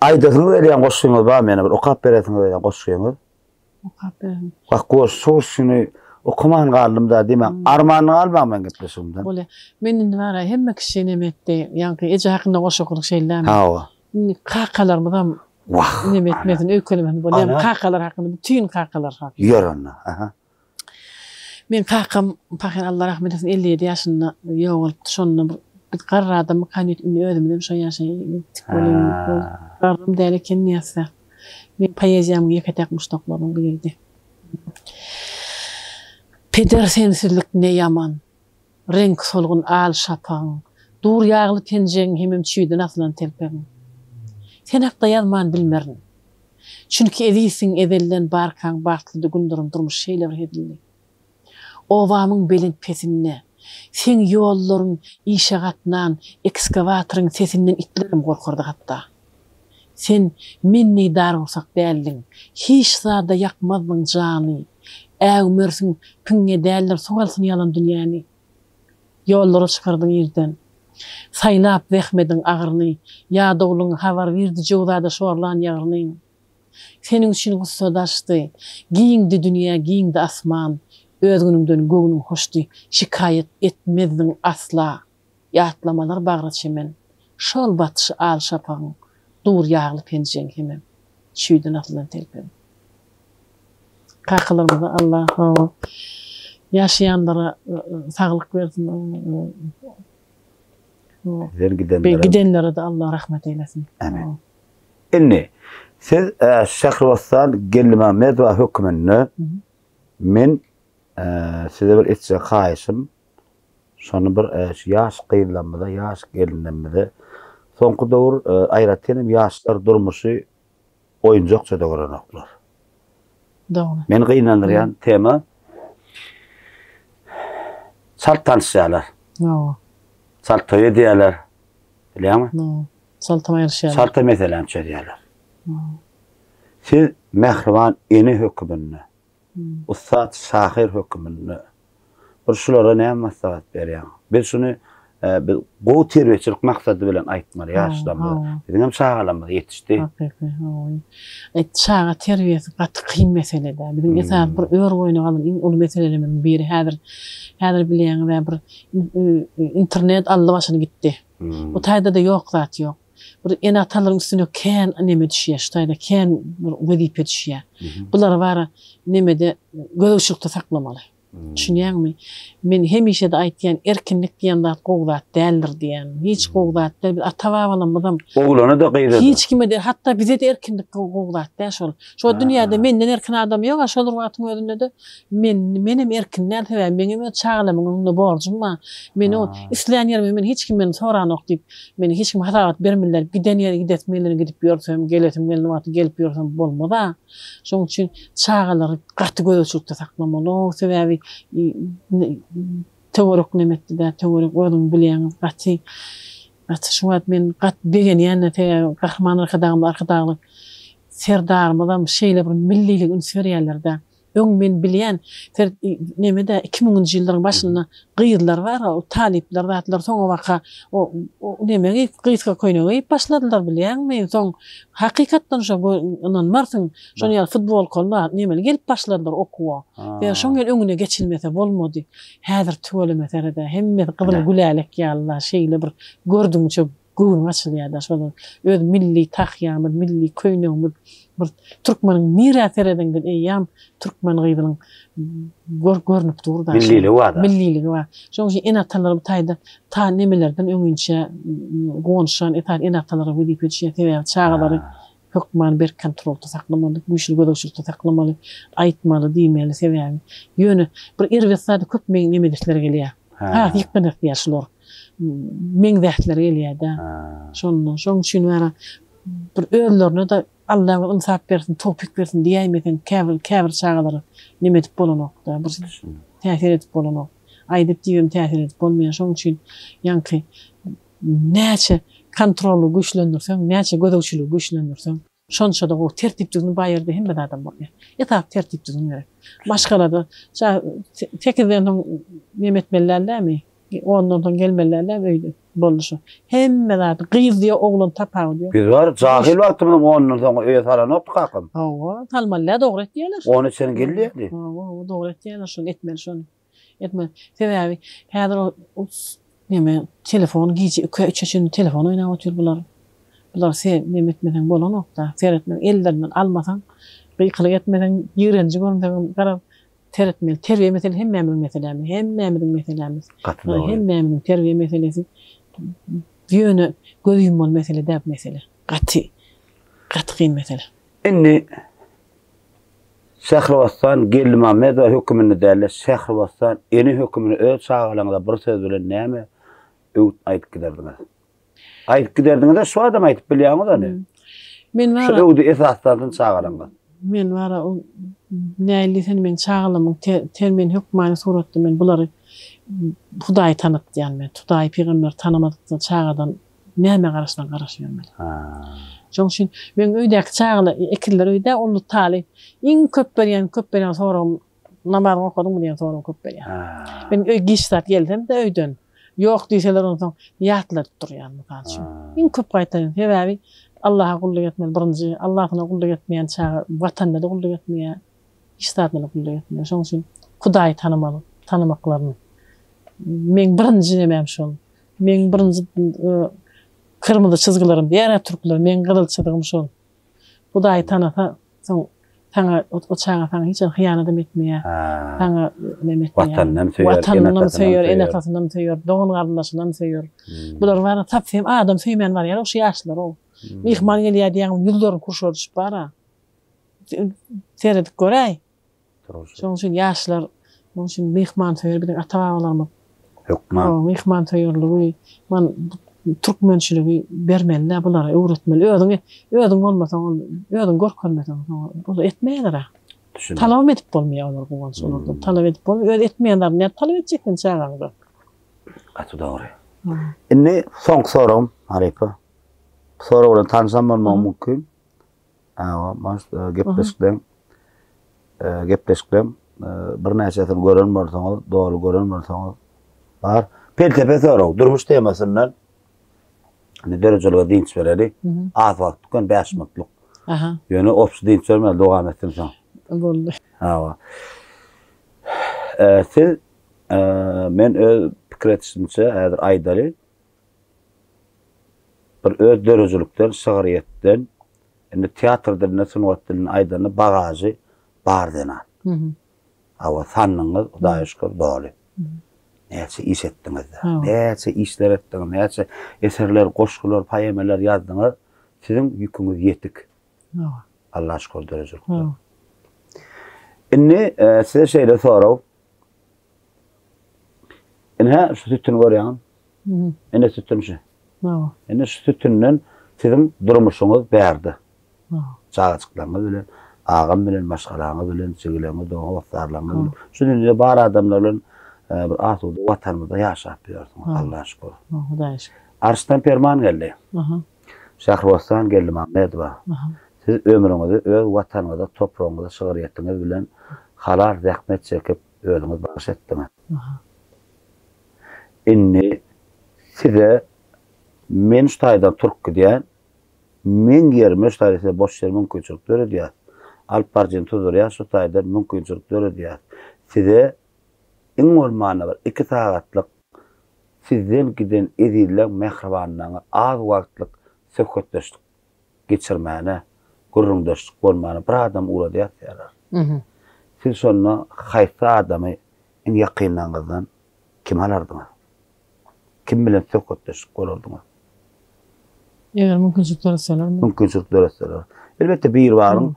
aýdasyňyz gelýän goşgyňyz barmy ýene bir okap beresiňiz gelýän goşgyňyz? Okap bererin. Bak goş şu goşgyny okaman galdym-da diýmäň. Armanyny galmaň meň gepleşigimden. Bolýar. Men indi bar-a hemme kişi neme etdi. Ýaňky eje hakynda goşgy okadyk şeýle dälmi? Hawa. Indi kakalarymyzam Wah. Neme etmesin, öýkelemesin bolýamy? Ana. Kakalar hakynda, bütin kakalar hakynda. Ýör onda. Aha. Meň kakam pahyr Allah rahmet etsin 57 ýaşynda ýogalypdy. Şonda bir biz garry adammykan diýip indi özümizem şo ýaşa ýetdik welin garrym däl eken diýýäs-dä. Meň poeziýamyň ýeke-täk muşdaklarynyň biridi. Peder sensizlik ne ýaman. Reňki solgun al şapagyň, Dur ýagly penjegiň hemem çüýden asylan telpegiň. Sen hakda ýazman bilmerin. Çünki ezizsiň ezelden barkaň bagtlydy günlerim durmuş şeýle bir hezildi. Obamyň belent pesinde, seň ýollaryň işe gatnan ekskawatoryň sesinden itlerem gorkardy hatda. Sen men deý dargursak däldiň, hiç zada ýakmazdyň jany. Äwmersiň, piňňe däldir, suw alsyn ýalan dünýäni. Ýollara çykardyň irden. Saýlap zähmediň agyryny, Ýadawlygyň habar birdi jöwzada şorlan ýagyrnyň. Seniň üçin gussa daşdy, Giňdi dünýä, giňdi asman. Öz günüňden göwnüň hoşdy, Şikaýat etmezdiň asla. Ýatlamalar bagra çemen. Şol batyşy al şapagyň, Dur ýagly penjegiň hemem çüýden asylan telpegiň. Kakalarymyza Allah ýaşaýanlara saglyk bersin. Bizden gidenlere gidenlere-de Allah rahmet eýlesin. Amin. Indi siz Şähribossan Geldimämmedowa hökmünde men size bir etjek haýyşym Şony bir şu ýaş gyzlarymyza, ýaş gelinlerimize soňky döwür aýratyn hem ýaşlar durmuşy oýunjakça-da görenoklar. Dogry. Meni gynandyrýan tema çalt tanyşýarlar. Hawa. Çalt toý edýärler. Bilýäňmi? Hawa. Çaltam aýryşýarlar. Çalta meseläni çözýärler. Siz mähriban ene höküminde Ussat şahyr höküminde bir şulara näme maslahat berýäň? Biz şuny biz gowy terbiýeçilik maksady bilen aýtmaly ýaşlarymyza. Biziň hem çagalarymyz ýetişdi. Hakyky, hawa. Çaga terbiýesi gaty kyn mesele-dä. Biziň esasy bir ör boýuna galan iň uly meselelerimiziň biri häzir häzir bilýäňiz-ä bir internet aldy başyny gitdi. Bu taýda-da ýok zat ýok. Bir ene-atalaryň üstüne kän neme düşýär, şu taýda kän bir wezipe düşýär. Bulary bara nemede gözegçilikde saklamaly. Düşünýäňmi? Men hemişe-de aýtýan, erkinlik diýen zat gowy zat däldir diýýän. Hiç gowy zat däl. Biz ata-babalarymyzam Oglana-da, gyza-da. Hiç kime-de, hatda bize-de erkinlik gowy zat däl şol. Şo dünýäde menden erkin adam ýok-a, şol bir wagtyň özünde-de men menem erkin däl, sebäbi meňem öz çagalarymyň öňünde borjum bar. Men o islän ýerime meni hiç kim meni soranok diýip, meni hiç kim hasabat bermeliler. Giden ýere gidesim gelende gidip ýörsem, gelesim gelen wagty gelip ýörsem bolmaz-a. Şonuň üçin çagalary gaty gözegçilikde saklamaly. Sebäbi töwerek neme etdi-dä, töwerek özüňiz bilýäňiz gaty gaty şu wagt men gaty begenýän-de sebäbi Gahryman Arkadagymyz Arkadagly Serdarymyzam şeýle bir millilige üns berýärler-dä. Öň men bilýän, ser neme-dä iki müňünji ýyllaryň başynda gyzlar bar-a, o talyplar zatlar soňabaka o neme geýip, gysga köýnek geýip başladylar bilýäňmi? Soň hakykatdan şo ynanmarsyň, şonuň ýaly futbolkaly zat nemeli gelip başladylar okuwa. Ýa şoň ýaly öňüne geçilmese bolmady. Häzir tüweleme sered-ä, hemmesi gyzyl gülälek ýaly-la, şeýle bir gördügiňçe Göwnüň açylýar-da şolar. Öz milli tahýamyz, milli köýnegimiz bir türkmeniň nirä seredeňden eýýäm türkmen gyzynyň gör görnüp dur-da. Milliligi bar-da. Milliligi bar. Şonuň üçin ene-atalar bu taýda ta nemelerden öňinçä gonuşan esasy ene-atalara wezipe düşýär. Sebäbi çagalary hökman berk kontrolda saklamaly, güýçli gözegçilikde saklamaly, aýtmaly, diýmeli sebäbi. Ýöne bir erbet zady köp meň nemedesler gelýär. Has ýykgyn etýär şular. Meňzäsleri gelýär-dä. Şonda, şoň üçin bara bir özlerine-de Alla bir ynsap bersin, towpyk bersin diýäýmeseň käbir käbir çagalara neme edip bolanok-da, bir täsir edip bolanok. Aýdyp diýibem täsir edip bolmaýar. Şoň üçin ýaňky näçe kontroly güýçlendirseň, näçe gözegçiligi güýçlendirseň, şonça-da gowy. Tertip-düzgün bar ýerde hemme zadam bolýar. Esasy tertip-düzgün gerek. Maşgalada sekizden soň neme etmeli däl dämi? Ondan soň gelmeli däl dämi öýde? Boldy şo. Hemme zady gyz diýe oglan tapawudy ýok. Biz bar jahyl wagtymyzam ondan soň öýe salanokdy kakam. Hawa, salmaly däl, dogry etýärler. Ony çen gel diýerdi. Hawa, hawa, dogry etýärler şony, etmeli şony. Etmeli. Sebäbi häzir o neme telefon gije ikä üçe çenli telefon oýnap otyr bular. Bular se neme etmeseň bolanok-da. Seretmeseň ellerinden almasaň, gykylyk etmeseň, ýigrenji görünseňem garaz seretmeli. Terbiýe mesele hemmämiziň meselämiz. Hemmämiziň meselämiz. Gaty dogry. Hemmämiziň terbiýe meselesi. Ýöne göz ýummaly mesele däl bu mesele. Gaty gaty kyn mesele. Indi Şähribossan Geldimämmedowa höküminde däl-de, Şähribossan ene höküminde öz çagalaryňyza bir söz bilen näme öwüt aýdyp giderdiňiz? Aýdyp giderdiňiz-de, şu adam aýdyp bilýäňiz ony. Men Şu öwüdi esaslansyn çagalaryňyz. Men bara o näil diýsene meň çagalarymyň ter men hökmany suratda men bulary Hudaýy tanatýan men. Hudaýy pygamberi tanamadykda çagadan Nämä garaşsaň garaşybermeli. Şoň üçin meň öýdäki çagalar, ekizler öýdä, uly taly iň köp berýän, köp berýän soragym namazyňy okadyňmy diýen sorag köp berýän. Men öý giç zat gelsem-de öýden, ýok diýseler onsoň ýatladyp durýan mysal üçin. Iň köp gaýtarýan sebäbi Allaha gulluk etmeli birinji, Allasyna gulluk etmeýän çaga Watanyna-da gulluk etmeýär, hiç zadyna-da gulluk etmeýär. Şoň üçin Hudaýy tanamaly, tanamaklaryny. Meň birinji nemäm şol. Meň birinji kyrmyzy çyzgylarym diýer-ä türkler, meň gyzyl çyzgym şol. Hudaýy tanasa, soň saňa, o çaga saňa hiç haçan hyýanadam etmeýär. Saňa neme etmeýär. Watanynam söýer, Watanynam söýer, ene-atasynam söýer, dogan-garyndaşynam söýer. Bular bar-a, tapsam adam söýmän barýar-ow şu ýaşlar-ow. Myhman gelýär diýýäň, ýüzlerini kürşerdişip bar-a. Seredip göräý. Şonuň üçin ýaşlar, şonuň üçin myhmansöýer biziň ata-babalarymyz. Hökman. Myhmansöýerligi, man türkmençiligi bermeli-dä bulara, öwretmeli. Özüň, özüň bolmasaň, ol özüň görkezmeseň, soň olar etmeýärler-ä. Düşündim. Talabam edip bolmaýar olar guwanç olardan. Talap edip bolmaýar. Öz etmeýän zadyny nädip talap etjek sen çagaňdan? Gaty dogry. Indi soňky soragym, halypa. Bu sorag bilen tanşan bolmagyň mümkin. Awa, baş gepleşikleň gepleşikleň birnäçesini gören bolsaňyz, doly gören bolsaňyz bar. Pelsepe sorag, durmuş temasyndan indi döredijilige dynç bereli. Az wagt dükän 5 minutlyk. Aha. Ýöne obşy dynç bermeli, dowam etsin soň. Boldy. Awa. Siz men öz pikir etişimçe häzir aýdaly. Bir öz döredijilikden, şygryýetden, indi teatr dilinde, sungat dilinde aýdanda bagažy bar zenan. Hawa, sandygyňyz Hudaýa şükür doly. Näçe iş etdiňiz-dä. Näçe işler etdiňiz, näçe eserler, goşgular, poemalar ýazdyňyz. Siziň ýüküňiz ýetik. Allaha şükür döredijilikde. Indi size şeýle sorag. Ine şu sütüni görýäňizmi? Ine sütün şu. Ine şu sütünden siziň durmuşyňyz bärde. Çagajyklaryňyz bilen, agam bilen, maşgalaňyz bilen, jigileňiz, dogan hossarlaryňyz bilen, şu dünýede bar adamlar bilen bir asuda watanymyzda ýaşap ýörsüňiz. Allaha şükür. Hudaýa şükür. Arşdan perman geldi. Şähribossan Geldimämmedowa, siz ömrüňizi öz watanyňyza, topragyňyza şygryýetiňiz bilen halal zähmet çekip, özüňiz bagyş etdiňiz. Indi size men şu taýdan turup gidýän, meň ýerime şu taýda size boş ýer mümkinçilik döredýäs. Alyp baryjyny tuzdurýas, şu taýdan mümkinçilik döredýäs. Size iň bolmanda bir iki sagatlyk sizden giden ezizleň mähribanlaryňa az wagtlyk söhbetdeşlik geçirmäne, gürrüňdeşlik bolmana bir adam ugradýas diýýärler. Siz şonda haýsy adamy iň ýakynlaryňyzdan kimi alardyňyz? Kim bilen söhbetdeşlik bolardyňyz? Eger mümkinçilik döretselermi? Mümkinçilik döretseler. Elbetde Biribaryň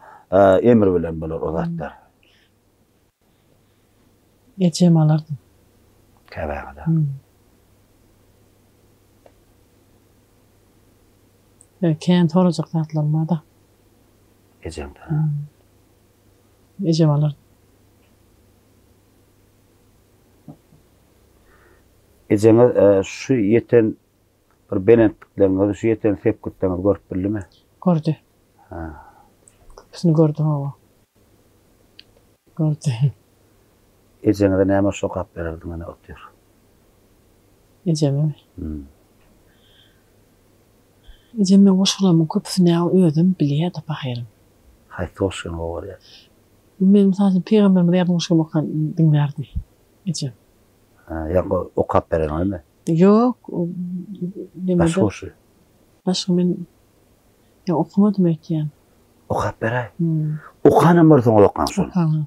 emri bilen bolar o zatlar. Ejemi alardym. Käbäňizi. Kän sorajak zatlarym bar-da. Ejeňden. Ejemi alardym. Ejeňiz şu ýeten bir belentlikleriňizi, şu ýeten sepgitleriňizi görüp bildimi? Gördi. Ha. Köpüsini gördi, hawa. Gördi. Ejeňize näme goşgy okap bererdiň ene otyr? Ejememi? Hmm. Ejem meň goşgularymyň köpüsini özem bilýär-de pahyryň. Haýsy goşgyny gowy görýär? Men mysal üçin Pygamberimize ýazan goşgymy okan diňlärdi ejem. Ha, ýa okap bereniňizmi? Ýok, Başga goşgy. Başga men ýa okamadym öýtýän. Okap beräý. Okanam bolsaňyz okaň şony. Okaň.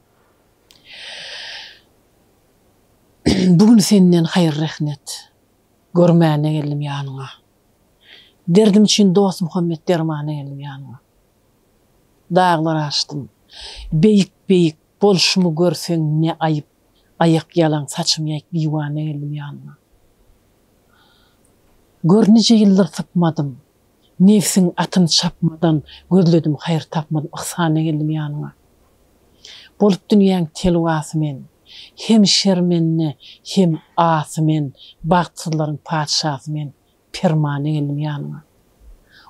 Bu gün senden haýyr-rehnet görmäne geldim ýanyňa. Derdim üçin Dostmuhammet dermana geldim ýanyňa. Daglar aşdym. Beýik-beýik bolşumy görseň ne aýyp, aýak ýalaň saçym ýaýyk diwana geldim ýanyňa. Gör nije ýyldyr sypmadym, nebsiň atyny çapmadan gözledim haýyr tapmadym yhsana geldim ýanyňa. Bolup dünýäň telwasy men, hem şermende hem asy men bagtsyzlaryň patyşasy men Permana geldim ýanyňa.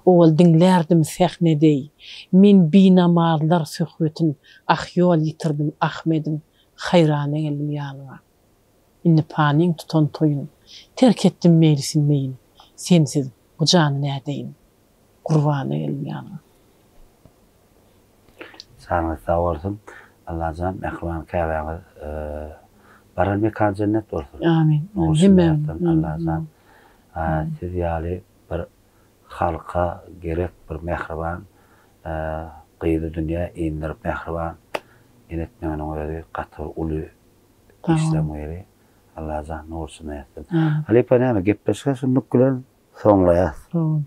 Owal diňlärdim sähne deý, Men binamazlar söhbetin, Ah ýol ýitirdim Ahmedim, Haýrana geldim ýanyňa. Indi panyň tutan toýun, Terk etdim meýlisin meýin, Sensiz bu jany nädeýin, Gurbana geldim ýanyňa. Janyňyz sag bolsun. Allajan mähriban käbäňiz baran mekan jennet bolsun. Amin. Hemmämiziň. Allajan siz ýaly bir halka gerek bir mähriban gyzy dünýä indirip mähriban ene etmeginiň özi gaty bir uly işleň biri. Allajan nurçyna ýatsyn. Halypa näme gepleşige şunluk bilen Soňlaýas.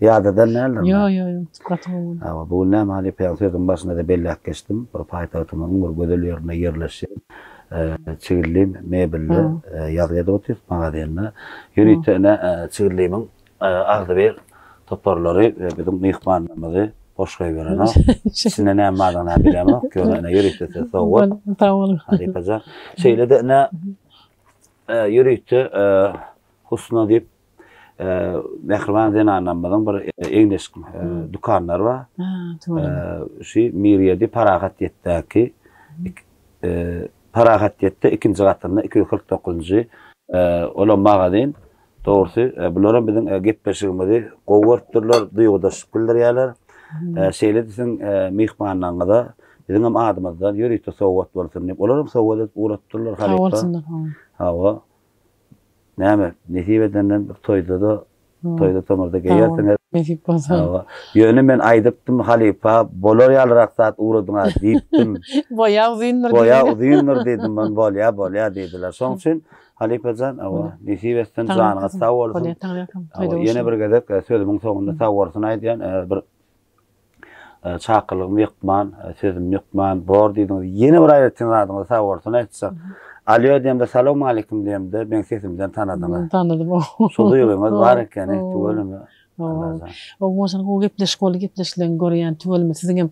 Ýadadan däldirmi? Ýok, ýok, ýok. Gaty gowy boldy. Hawa, bu gün näme halypa ýaňy sözüň başynda-da belläp geçdim. Bir paýtagtymyzyň bir gözel ýerinde ýerleşýän Çigildin mebelde ýazgy edip otyrys magazinde. Ýörite ine Çigildimiň agzybir toparlary biziň myhmanlarymyzy boş goýberenok. Içinde näme bardygyny-a bilemok, ýöne ine ýörite size sowgat. Sag boluň. Halypa jan. Şeýle-de ine ýörite Husna diýip Mähriban zenanlarymyzyň bir egin-eşik dükanlary bar. Şu Mirýedi Parahatýetdäki Parahatýetde ikinji gatynda 249-njy olam magazin. Dogrusy, bularam biziň gepleşigimizi gowy görüpdirler, duýgudaşlyk bildirýärler. Şeýle-de siziň myhmanlaryňyza biziň hem adymyzdan ýörite sowgat bolsun diýip, olaram sowgat edip ugratdyrlar halypa. Sag bolsunlar. Hawa. Näme, nesip edenden bir toýda-da. Toýda tomurda geýersiňiz. Nesip bolsa. Hawa. Ýöne men aýdypdym halypa bolar ýalyrak zat ugradyň-a diýipdim. Boýa uzyndyr Boýa uzyndyr diýdim men bolýa bolýa diýdiler. Şoň üçin halypajan hawa nesip etsin janyňyz sag bolsun. Bolýa taňryýalkasyn. Toýda Ýene bir gezek sözümiň soňunda sag bolsun aýdýan bir Çakylygymy ýykman, sözümi ýykman, bor diýdiňiz. Ýene bir aýratyn zadyňyzy sag bolsun aýtsak. Alýo diýemde, salowmaleýkim diýemde, meň sesimden tanadyňyz. Tanadym. Şu duýgyňyz bar ekeni, tüweleme. Oguljan gowy gepleşik boldy, gepleşikleňi görýän tüweleme siziň hem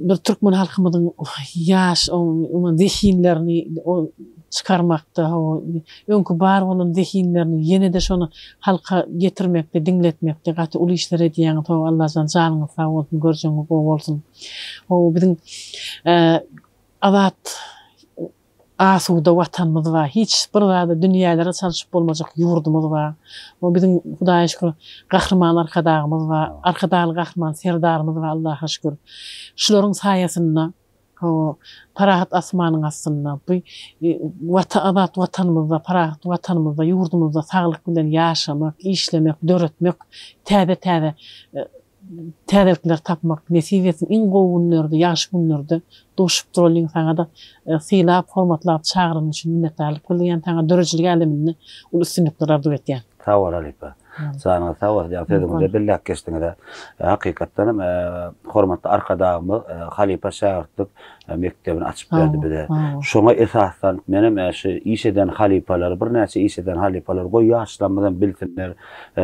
bir türkmen halkymyzyň ýaş zehinlerini çykarmakda, öňki bar bolan zehinlerini ýene-de şony halka getirmekde, diňletmekde gaty uly işler edýäňiz how Allajan janyňyz sag bolsun görjegiňiz gowy bolsun. How biziň azat asuda watanymyz bar hiç bir zada dünýälere çalşyp bolmajak ýurdumyz bar. How biziň Hudaýa şükür Gahryman Arkadagymyz bar Arkadagly Gahryman Serdarymyz bar Allaha şükür. Şularyň saýasynda Hawa, parahat asmanyň astynda, bu Wata azat Watanymyzda, parahat Watanymyzda, ýurdumyzda saglyk bilen ýaşamak, işlemek, döretmek, täze-täze täzelikler tapmak nesip etsin. Iň gowy günlerde, ýagşy günlerde duşup duralyň. Saňa-da sylap, hormatlap çagyranyň üçin minnetdarlyk bildirýän. Saňa döredijilik äleminde uly üstünlikler arzuw etýän. Sag bol halypa. Janyňyz sag bolsun. Ýaňy sözüňizde belläp geçdiňiz. Hakykatdan hem hormatly Arkadagymyz halypa şägirtlik mekdebini açyp berdi bize. Şoňa esaslanyp menem şu iş eden halypalary, birnäçe iş eden halypalary goý ýaşlarymyzam bilsinler,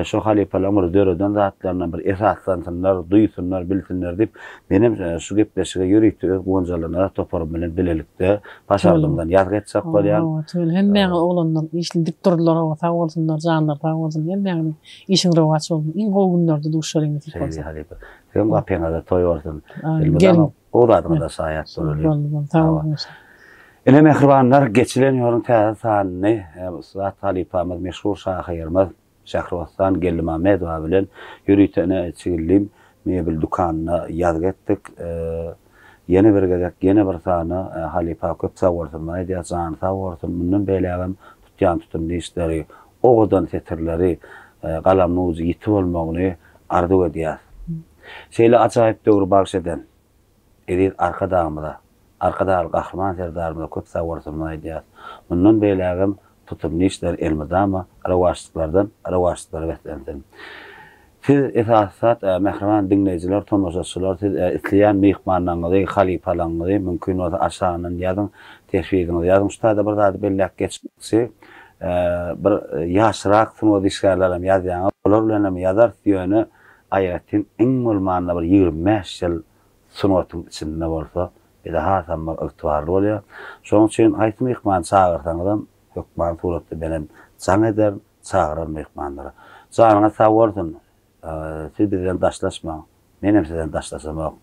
şo halypalaryň bir döreden zatlaryndan bir esaslansynlar, duýsunlar, bilsinler diýip, menem şu gepleşige ýörite öz Guwanjaly toparym bilen bilelikde Başardymdan ýazgy etjek bolýan. Hawa tüweleme hemmäňiz oglanlar işli dik durdylar hawa sag bolsunlar janlary sag bolsun hemmäňiziň işiň rowaç bolsun iň gowy günlerde duşalyň nesip bolsa. Şeýle halypa. Siziň gapyňyzda toý bolsun. Elmydama gowy zadyňyza şaýat bolalyň. Boldy boldy sag boluň. Ine mähribanlar geçilen ýoluň täze sanyny ussat halypamyz meşhur şahyrymyz Şähribossan Geldimamedowa bilen ýörite ine Çigillim mebel dükanynda ýazgy etdik. Ýene bir gezek, ýene bir sany halypa köp sag bolsun aýdýas, jany sag bolsun. Mundan beýlägem tutýan tutumly işleri, owadan setirleri, galamynyň ujy ýiti bolmagyny arzuw edýäs. Şeýle ajaýyp döwri bagyş eden Eziz Arkadagymyza, Arkadagly Gahryman Serdarymyza köp sagbolsunymyzy aýdýarys. Mundan beýlägem tutumly işler elmydama rowaçlyklardan rowaçlyklara beslensin. Siz esasy zat mähriban diňleýjiler, tomaşaçylar siz isleýän myhmanlaryňyzy, halypalaryňyzy mümkin bolsa aşagyndan ýazyň, teswiriňizi ýazyň. Şu taýda bir zady belläp geçmekçi, bir ýaşrak sungat işgärlerem ýazýaňyz, olar bilenem ýazarys, ýöne aýratyn iň bolmanda bir 25 ýyl sungatyň içinde bolsa bize hasam bir ygtybarly bolýar. Şonuň üçin haýsy myhmany çagyrsaňyzam hökmany suratda menem jaň ederin, çagyraryn myhmanlary. Janyňyz sag bolsun, siz bizden daşlaşmaň, menem sizden daşlaşamok.